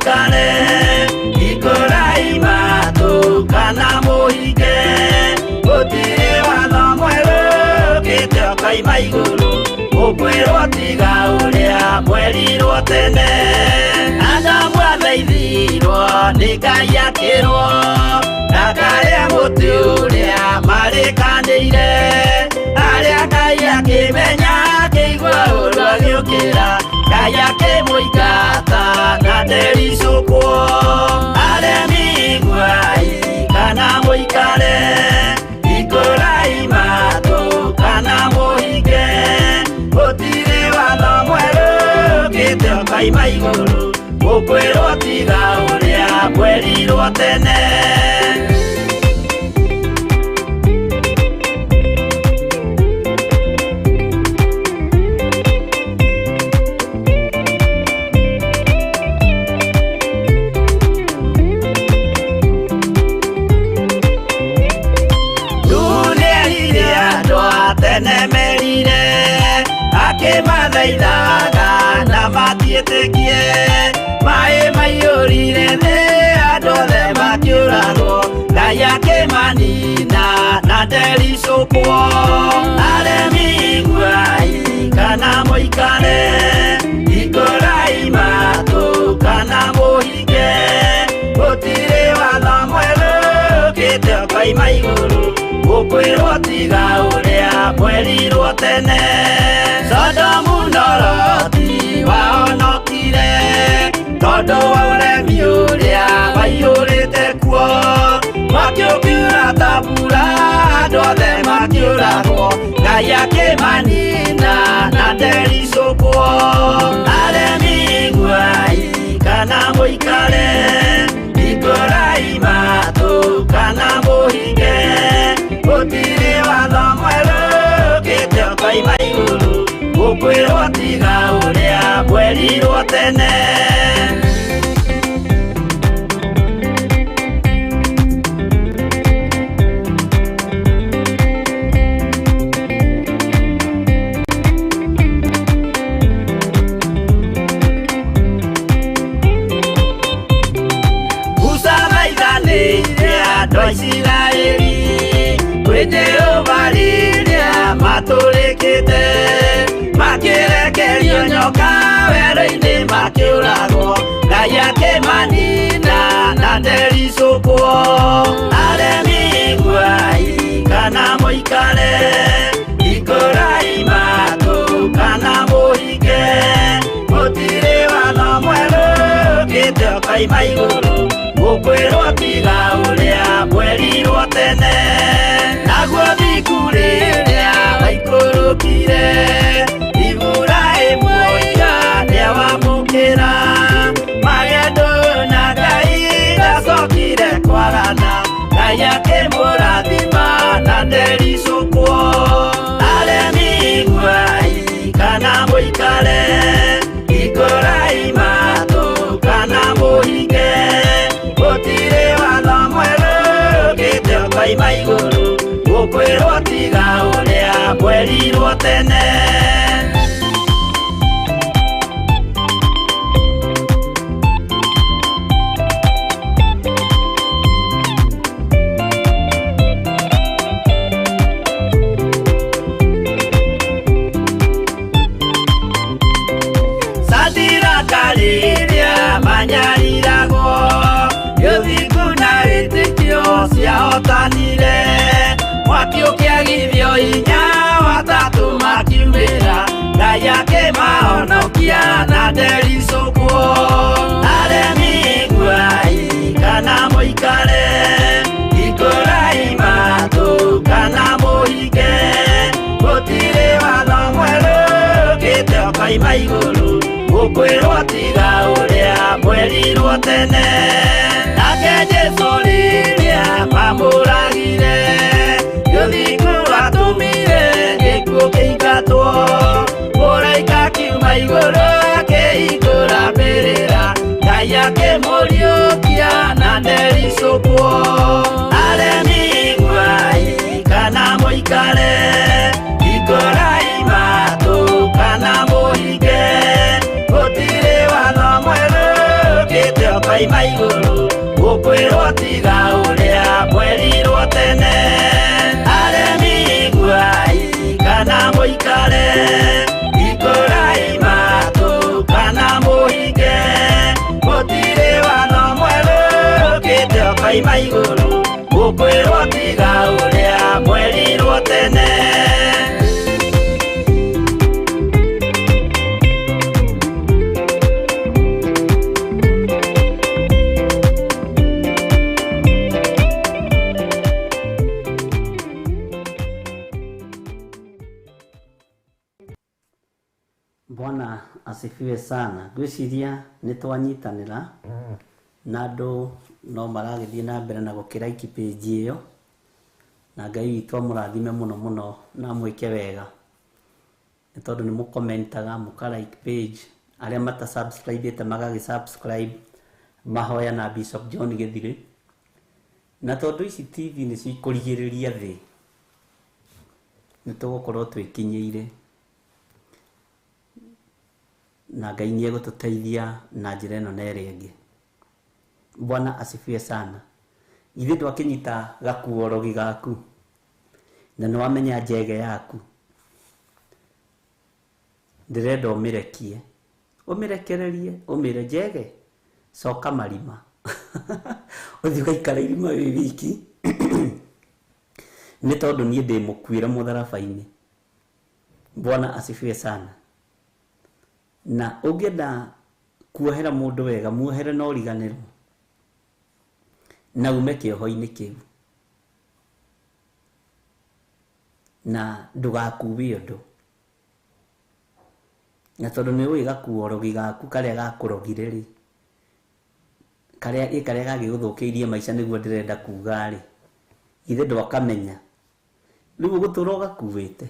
mũikare, hingũrai matũ kana mũhinge, gũtirĩ watho mwerũ ũkĩte ũkoima igũrũ, ũkwĩrwo tiga ũrĩa mwerirwo tene. Adamu athaithirwo nĩ Ngai akĩrwo, ndakarĩa mũtĩ ũrĩa marĩkanĩire, arĩa Ngai akĩmenya akĩigua ũũru agĩũkĩra, Ngai akĩmũingata na ndericũkwo. Aremi iguai kana mũikare, hingũrai matũ kana mũhinge, gũtirĩ watho mwerũ ũkĩte ũkoima igũrũ, ũkwĩrwo tiga ũrĩa mwerirwo tene. Nĩerire andũ a tene merire, akĩmathaithaga na matiĩtĩkie, maĩ maiyũrire thĩ andũ othe makĩũragwo, Ngai akĩmanina na ndericũkwo. Aremi iguai kana mũikare, hingũrai matũ kana mũhinge, gũtirĩ watho mwerũ ũkĩte ũkoima igũrũ, ũkwĩrwo tiga ũrĩa mwerirwo tene. Sodomu na Loti wahonokire tondũ wa ũremi ũrĩa waiyũrĩte kuo, mwaki ũkiura ta mbura andũ othe makĩũragwo, Ngai akĩmanina na ndericũkwo. Aremi iguai kana mũikare, hingũrai matũ kana mũhinge, gũtirĩ watho mwerũ ũkĩte ũkoima igũrũ, ũkwĩrwo tiga ũrĩa mwerirwo tene. Musa thaithanĩire andũ a Isiraeli kwĩ Jehova rĩrĩa matũrĩkĩte, makĩrekerio nyoka werũ-inĩ makĩũragwo, Ngai akĩmanina na ndericũkwo. Aremi iguai kana mũikare, hingũrai matũ kana mũhinge, gũtirĩ watho mwerũ ũkĩte ũkoima igũrũ, ũkwĩrwo tiga ũrĩa mwerirwo tene. Naguo thingu rĩrĩa waikũrũkire, Iburahĩmu oiga nĩawamũkĩra, magendo na Ngai ndacokire kwarana, Ngai akĩmũrathima na ndericũkwo. Aremi iguai kana mũikare, hingũrai matũ kana mũhinge, gũtirĩ watho mwerũ ũkĩte ũkoima igũrũ, ũkwĩrwo tiga ũrĩa mwerirwo tene. Sadiraka rĩrĩa manyariragwo, gĩthingu na wĩtĩkio ciahotanire, mwaki ũkĩagithio hinya watatũ makiumĩra, Ngai akĩmahonokia na ndericũkwo. Aremi iguai kana mũikare, hingũrai matũ kana mũhinge, gũtirĩ watho mwerũ ũkĩte ũkoima igũrũ, ũkwĩrwo tiga ũrĩa mwerirwo tene. Nake Jesũ rĩrĩa mamũragire, gĩthingu atũmire gĩkuũ kĩingatwo, mũraika akiuma igũrũ akĩhingũra mbĩrĩra, Ngai akĩmũriũkia na ndericũkwo. Aremi iguai kana mũikare, hingũrai matũ kana mũhinge, gũtirĩ watho mwerũ ũkĩte Mũkwĩrwo tiga ũrĩa mwerirwo tene. Bwana asifiwe sana. Ngwĩciria nĩ twanyitanĩra na andũ no maragĩthiĩ na mbere na gũkĩraiki page ĩyo, na Ngai witũ amũrathime mũno mũno na amwĩke wega, nĩ tondũ nĩ mũkomentaga mũka like page, arĩa mata subscribe magagĩ subscribe mahoya na Bishop John Gĩthirĩ. Na tondũ ici TV nĩ cikũrigĩrĩria thĩ, nĩ tũgũkorwo twĩkinyĩire na Ngai nĩ egũtũteithia na njĩra ĩno na ĩrĩa ĩngĩ. Bwana asifiwe sana. Ithuĩ twakĩnyita gakuo rogi gaku na nĩ wamenya njege yaku, ndĩrenda ũmĩrekie, ũmĩrekererie, ũmĩre njege coka marima ũthiĩ ũgaikara irima wĩ wiki nĩ tondũ niĩ ndĩ mũkuĩre mũtharaba-inĩ. Bwana asifiwe sana. Na ũngĩenda kuohera mũndũ wega, muohere na ũriganĩrwo na ume kĩoho-inĩ kĩu, na ndũgakue ũndũ, na tondũ nĩ ũĩ gakuo rogi gaku karĩa gakũrogire rĩ, karĩa karĩa gagĩgũthũkĩirie maica nĩguo ndĩrenda kuga rĩ, ithe ndwakamenya, rĩu ũgũtũra ũgakuĩte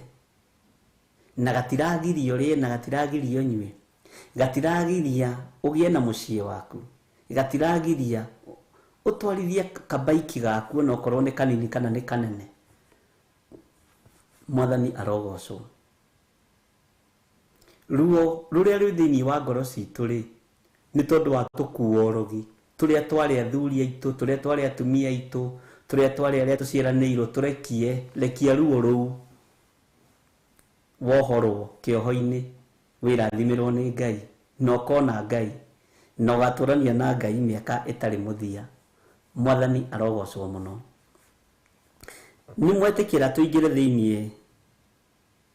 na gatiragiria ũrĩe na gatiragiria ũnyue, gatiragiria ũgĩe na mũciĩ waku, gatiragiria ũtwarithie kabaiki gaku ona okorwo nĩ kanini kana nĩ kanene. Mwathani arogocwo. Ruo rũrĩa rwĩ thĩinĩ wa ngoro citũ rĩ, nĩ tondũ wa tũkuo rogi tũrĩa twarĩ athuri aitũ, tũrĩa twarĩ atumia aitũ, tũrĩa twarĩ arĩa tũciaranĩirwo, tũrekie rekia ruo rũu wohorwo kĩoho-inĩ, wĩrathimĩrwo nĩ Ngai na ũkona Ngai na ũgatũrania na Ngai mĩaka ĩtarĩ mũthia. Mwathani arogocwo mũno. Nĩ mwetĩkĩra tũingĩre thĩinĩ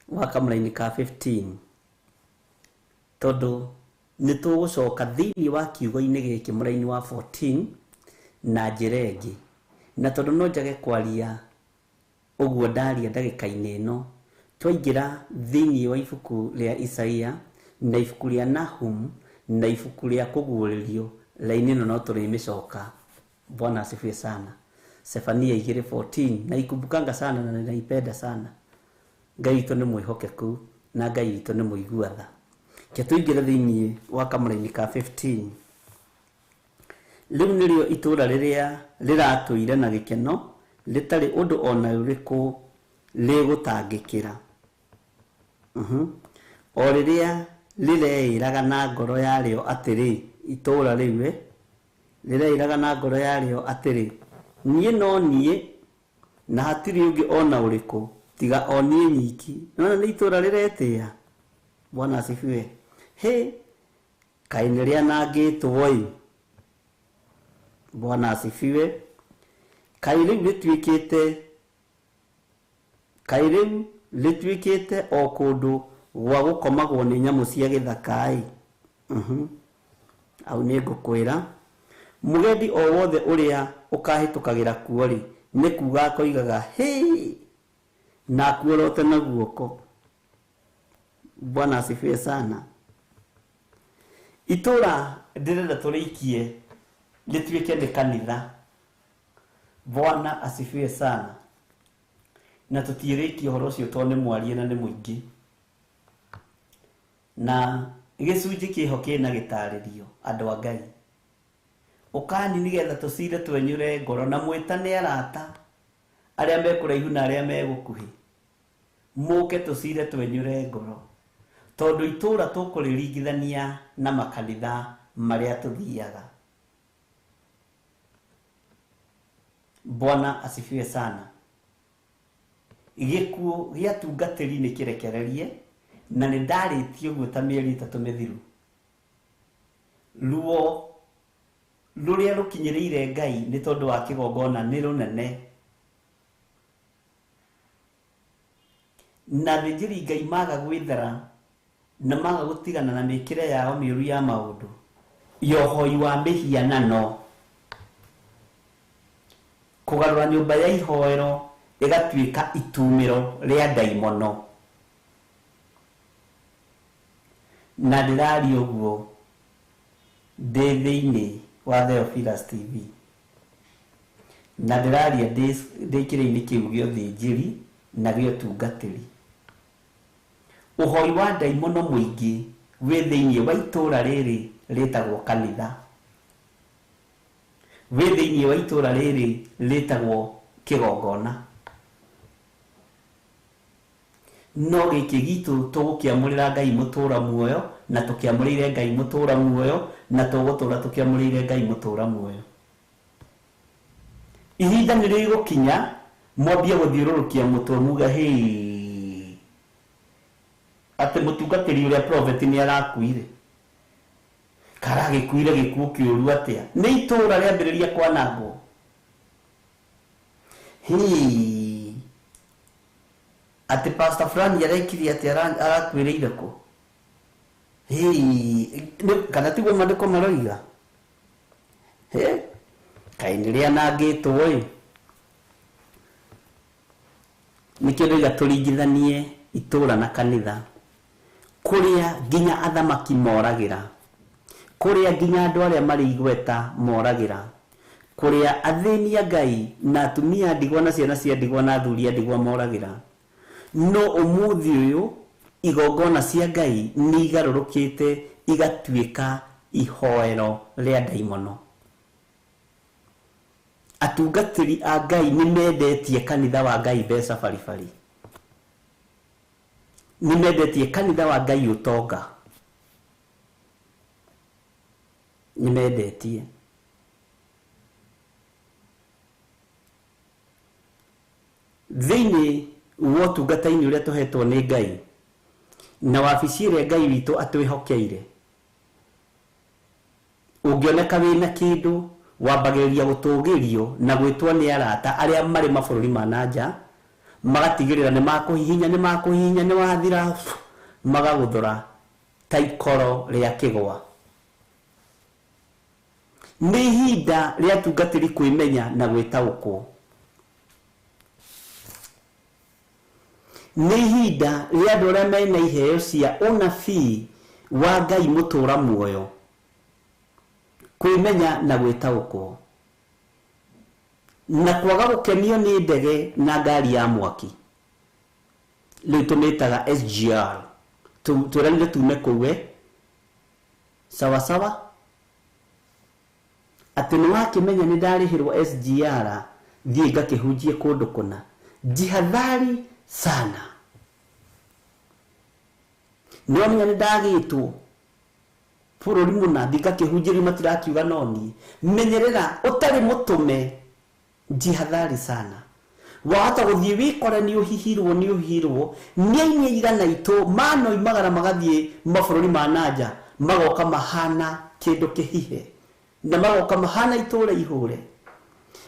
wa kamũraini ka 15, tondũ nĩ tũgũcoka thĩinĩ wa kiugo-inĩ gĩkĩ mũraini wa 14 na njĩra ĩngĩ, na tondũ no njage kwaria ũguo ndaria ndagĩka-inĩ ĩno, twaingĩra thĩinĩ wa ibuku rĩa Isaia na ibuku rĩa Nahum na ibuku rĩa Kũguũrĩrio, raini ĩno no tũrĩmĩcoka. Bwana asifiwe sana. Sefania 2:14 naikumbukanga sana na ninaipenda sana. Ngai witũ nĩ mwĩhokeku na Ngai witũ nĩ mũigua tha. Ke tũingĩre thĩinĩ wa kamũraini ka 15. Rĩu nĩrĩo itũũra rĩrĩa rĩratũire na gĩkeno, rĩtarĩ ũndũ ona ũrĩkũ rĩgũtangĩkĩra. O rĩrĩa rĩreĩraga na ngoro yarĩo atĩrĩ, itũũra rĩu rĩreĩraga na ngoro yarĩo atĩrĩ, niĩ no niĩ na hatirĩ ũngĩ ona ũrĩkũ tiga o niĩ nyiki. Nona nĩ itũũra rĩretĩĩa. Bwana asifiwe. Hĩ, kaĩ nĩ rĩanangĩtwo ĩ. Bwana asifiwe. Kaĩ rĩu rĩtuĩkĩte, kaĩ rĩu rĩtuĩkĩte o kũndũ gwa gũkomagwo nĩ nyamũ cia gĩthaka ĩ. Au nĩ ngũkwĩra, mũgendi o wothe ũrĩa ũkahĩtũkagĩra kuo rĩ, nĩ kuga akoigaga hĩ, na akuorote na guoko. Bwana asifiwe sana. Itũũra ndĩrenda tũrĩikie rĩtuĩke nĩ kanitha. Bwana asifiwe sana. Na tũtirĩkie ũhoro ũcio tondũ nĩ mwarie na nĩ mũingĩ, na gĩcunjĩ kĩho kĩna gĩtarĩrio andũ a Ngai. Ũkani nĩgetha tũcire twenyũre ngoro na mwĩtane arata arĩa me kũraihu na arĩa me gũkuhĩ, mũke tũcire twenyũre ngoro, tondũ itũũra tũkũrĩringithania na makanitha marĩa tũthiaga. Bwana asifiwe sana. Gĩkuũ gĩa tungatĩri nĩ kĩrekererie, na nĩ ndarĩtie ũguo ta mĩeri 3 mĩthiru. Ruo Rũrĩa rũkinyĩrĩire Ngai nĩ tondũ wa kĩgongona nĩ rũnene. Na athĩnjĩri Ngai maga gwĩthara na maga gũtigana na mĩkĩre yao mĩũru ya maũndũ ya ũhoi wa mĩhianano, kũgarũra nyũmba ya ihoero ĩgatuĩka itumĩro rĩa ndaimono. Na ndĩraria ũguo ndĩ thĩinĩ wa Theophilus TV, na ndĩraria ndĩ kĩrĩ-inĩ kĩu gĩa ũthĩnjĩri na gĩa ũtungatĩri. Ũhoi wa ndaimono mũingĩ wĩ thĩinĩ wa itũra rĩrĩ rĩtagwo kanitha, wĩ thĩinĩ wa itũra rĩrĩ rĩtagwo kĩgongona. No gĩkĩ gitũ tũgũkĩamũrĩra Ngai mũtũra muoyo, na tũkĩamũrĩire Ngai mũtũra muoyo, na tũgũtũra tũkĩamũrĩire Ngai mũtũra muoyo. Ihinda nĩ rĩgũkinya mwambie gũthiũrũrũkia mũtwe muge hĩ, atĩ mũtungatĩri ũrĩa prophet nĩ arakuire, karagĩkuire gĩkuũ kĩũru atĩa? Nĩ itũra rĩambĩrĩria kwanangwo. Hĩ, atĩ pastor fulani arekire atĩ arakuĩrĩire kũ? Hĩ, kana tiguo maandĩko maroiga? Hĩ, kaĩ nĩ rĩanangĩtwo ĩ. Nĩkĩo ndoiga tũringithanie itũra na kanitha, kũrĩa nginya athamaki moragĩra, kũrĩa nginya andũ arĩa marĩ igweta moragĩra, kũrĩa athĩni a Ngai na atumia a ndigwa na ciana cia ndigwa na athuri a ndigwa moragĩra. No ũmũthĩ ũyũ igongona cia Ngai nĩ igarũrũkĩte igatuĩka ihoero rĩa ndaimono. Atungatĩri a Ngai nĩ mendetie kanitha wa Ngai mbeca baribari, nĩ mendetie kanitha wa Ngai ũtonga, nĩ mendetie. Thĩinĩ wa ũtungata-inĩ ũrĩa tũhetwo nĩ Ngai na wabici ĩrĩa Ngai witũ atwĩhokeire, ũngĩoneka wĩna kĩndũ wambagĩrĩria gũtũgĩrio na gwĩtwo nĩ arata arĩa marĩ mabũrũri ma na nja, magatigĩrĩra nĩ makũhihinya, nĩ makũhihinya, nĩ wathira, magagũthũra ta ikoro rĩa kĩgwa. Nĩ ihinda rĩa atungatĩri kwĩmenya na gwĩtaũkwo. Nĩ ihinda rĩa andũ arĩa mena iheo cia ũnabii wa Ngai mũtũra muoyo kwĩmenya na gwĩtaũkwo, na kwaga gũkenio nĩ ndege na ngari ya mwaki. Rĩu tũmĩtaga SGR, twĩranire tume kũu sawa sawa, atĩ nĩ wakĩmenya nĩ ndarĩhĩrwo SGR thiĩ ngakĩhunjie kũndũ kũna. Jihadhari sana, nĩ wamenya nĩ ndagĩtwo bũrũri mũna thiĩ ngakĩhunjĩrio matirakiuga no niĩ. Menyerera ũtarĩ mũtũme, jihadhari sana. Wahota gũthiĩ wĩkore nĩ ũhihirwo, nĩ ũhihirwo nĩ aini aigana itũ manoimagara magathiĩ mabũrũri ma na nja, magoka mahana kĩndũ kĩhihe, na magoka mahana itũra ihũre.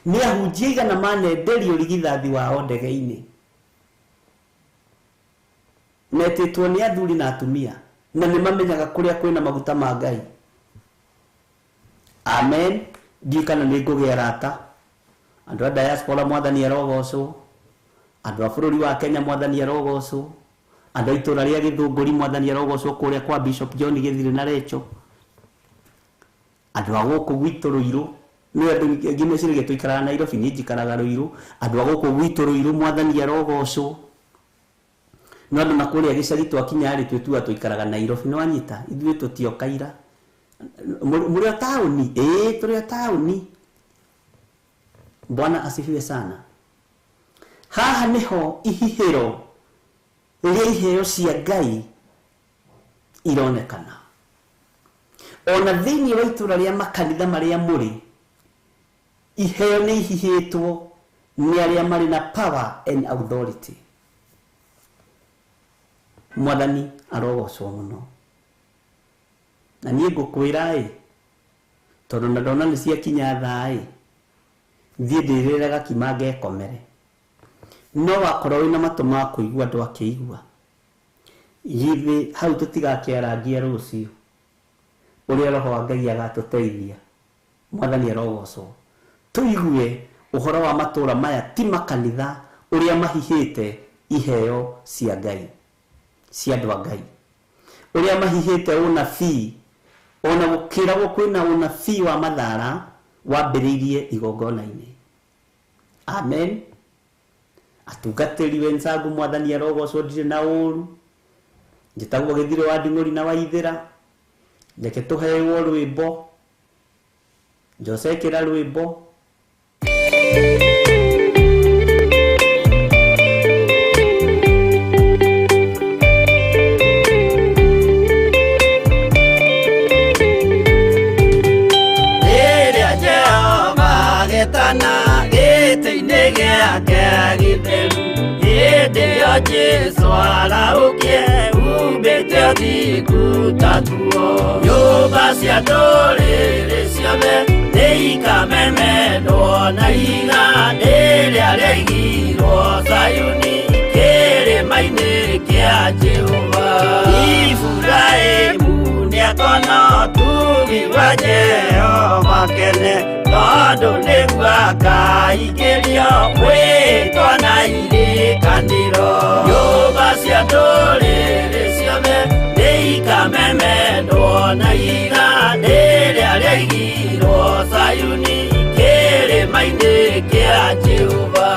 Nĩ ahunjia aigana manenderio rigithathi wao ndege-inĩ, metĩtwo nĩ athuri na atumia, na nĩ mamenyaga kũrĩa kwĩna maguta ma Ngai. Amen. Ndiũĩ kana nĩ ngũgĩa arata. Andũ a diaspora mwathani arogocwo, andũ a bũrũri wa Kenya mwathani arogocwo, andũ a itũra rĩa Gĩthũngũri mwathani arogocwo kũrĩa kwa Bishop John Gĩthirĩ na Recho, andũ a gũkũ gwitũ Rũirũ, nĩ andũ aingĩ meciragia tũikaraga Nairobi, niĩ njikaraga Rũirũ. Andũ a gũkũ gwitũ Rũirũ mwathani arogocwo. No andũ na kũrĩa gĩcagi twakinya rĩ, twĩtuaga tũikaraga Nairobi. Nĩ wanyita, ithuĩ tũtiokaira. Mũrĩ o taũni? Ĩĩ, tũrĩ o taũni. Bwana asifiwe sana. Haha nĩho ihihĩro rĩa iheo cia Ngai ironekana. Ona thĩinĩ wa itũra rĩa makanitha marĩa mũrĩ, iheo nĩ ihihĩtwo nĩ arĩa marĩ na power and authority. Mwathani arogocwo mũno. Na niĩ ngũkwĩra ĩ, Tondũ na ndona nĩ ciakinya thaa-ĩ, thiĩ ndĩrĩre gakima ngekomere. No wakorwo wĩna matũ ma kũigua ndwakĩigua. Githĩ hau tũtigakĩarangia rũciũ ũrĩa roho wa Ngai agatũteithia. Mwathani arogocwo. Tũigue ũhoro wa matũra maya ti makanitha ũrĩa mahihĩte iheo cia Ngai, cia andũ a Ngai. Ũrĩa mahihĩte ũnabii, ona gũkĩragwo kwĩna ũnabii wa mathara wambĩrĩirie igongona-inĩ. Amen. Atungatĩri wenzangu, Mwathani arogocwo, ndirĩ na ũru. Njĩtagwo Gĩthirĩ wa Nding'ũri na Waithĩra. Reke tũhewo rwĩmbo. Jose ĩkĩra rwĩmbo. Rĩrĩa Jehova agetana gĩtĩ-inĩ gĩake gĩtheru, hĩndĩ ĩyo Jesũ arahũkie umbĩte ũthingu ta nguo. Nyũmba cia ndũrĩrĩ ciothe nĩikamemendwo na ihiga rĩrĩa rĩaigirwo Zayuni kĩrĩma-inĩ kĩa Jehova. Iburahĩmu nĩakona ũtugi wa Jehova kene, tondũ nĩguo akaingĩrio mwĩtwa na irĩkanĩro. Nyũmba cia ndũrĩrĩ ciothe nĩikamemendwo na ihiga rĩrĩa rĩaigirwo Zayuni kĩrĩma-inĩ kĩa Jehova.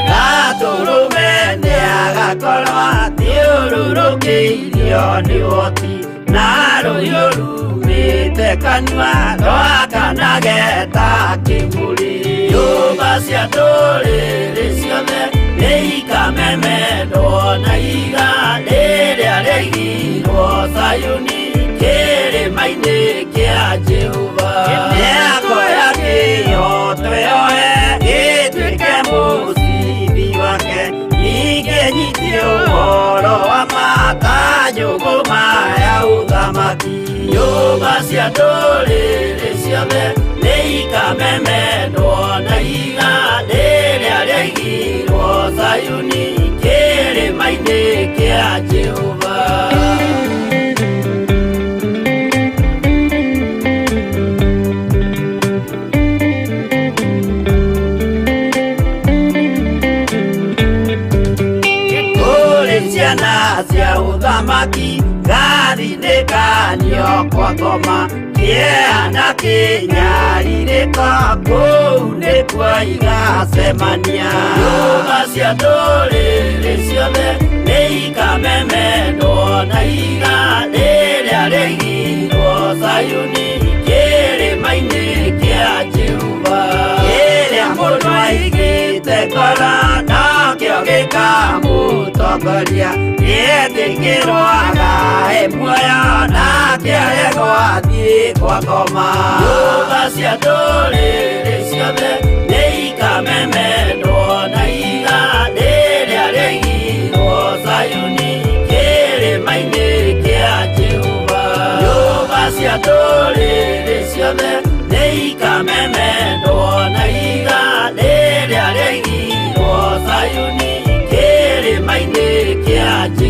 Gatũrũme nĩagakorwo athiũrũrũkĩirio nĩ ũhoti, na rũhiũ rumĩte kanua rwakanage ta kĩmũrĩ. Nyũmba cia ndũrĩrĩ ciothe nĩikamemendwo na ihiga rĩrĩa rĩaigirwo Zayuni kĩrĩma-inĩ kĩa Jehova. Nĩakoya kĩoto yoe gĩtuĩke mũcibi wake, ningĩ nyite ũhoro wa ma ta njũgũma ya ũthamaki. Nyũmba cia ndũrĩrĩ ciothe nĩikamemendwo na ihiga rĩrĩa rĩaigirwo Zayuni kĩrĩma-inĩ kĩa Jehova. Kũrĩ ciana cia ũthamaki gathinĩkanio kwa ngoma, kĩeha na kĩnyarirĩko kũu nĩkuo igacemania. Nyũmba cia ndũrĩrĩ ciothe nĩikamemendwo na ihiga rĩrĩa rĩaigirwo Zayuni kĩrĩma-inĩ kĩa Jehova. Kĩrĩa mũndũ aigĩte ngoro nakĩo gĩkamũtongoria, nĩetĩkĩrwo agae muoyo nake aregwo athiĩ kwa ngoma. Nyũmba cia ndũrĩrĩ ciothe nĩikamemendwo na ihiga rĩrĩa rĩaigirwo Zayuni kĩrĩma-inĩ kĩa Jehova. Nyũmba cia ndũrĩrĩ ciothe nĩikamemendwo na ihiga rĩrĩa rĩaigirwo Zayuni kĩrĩma-inĩ kĩa Jehova.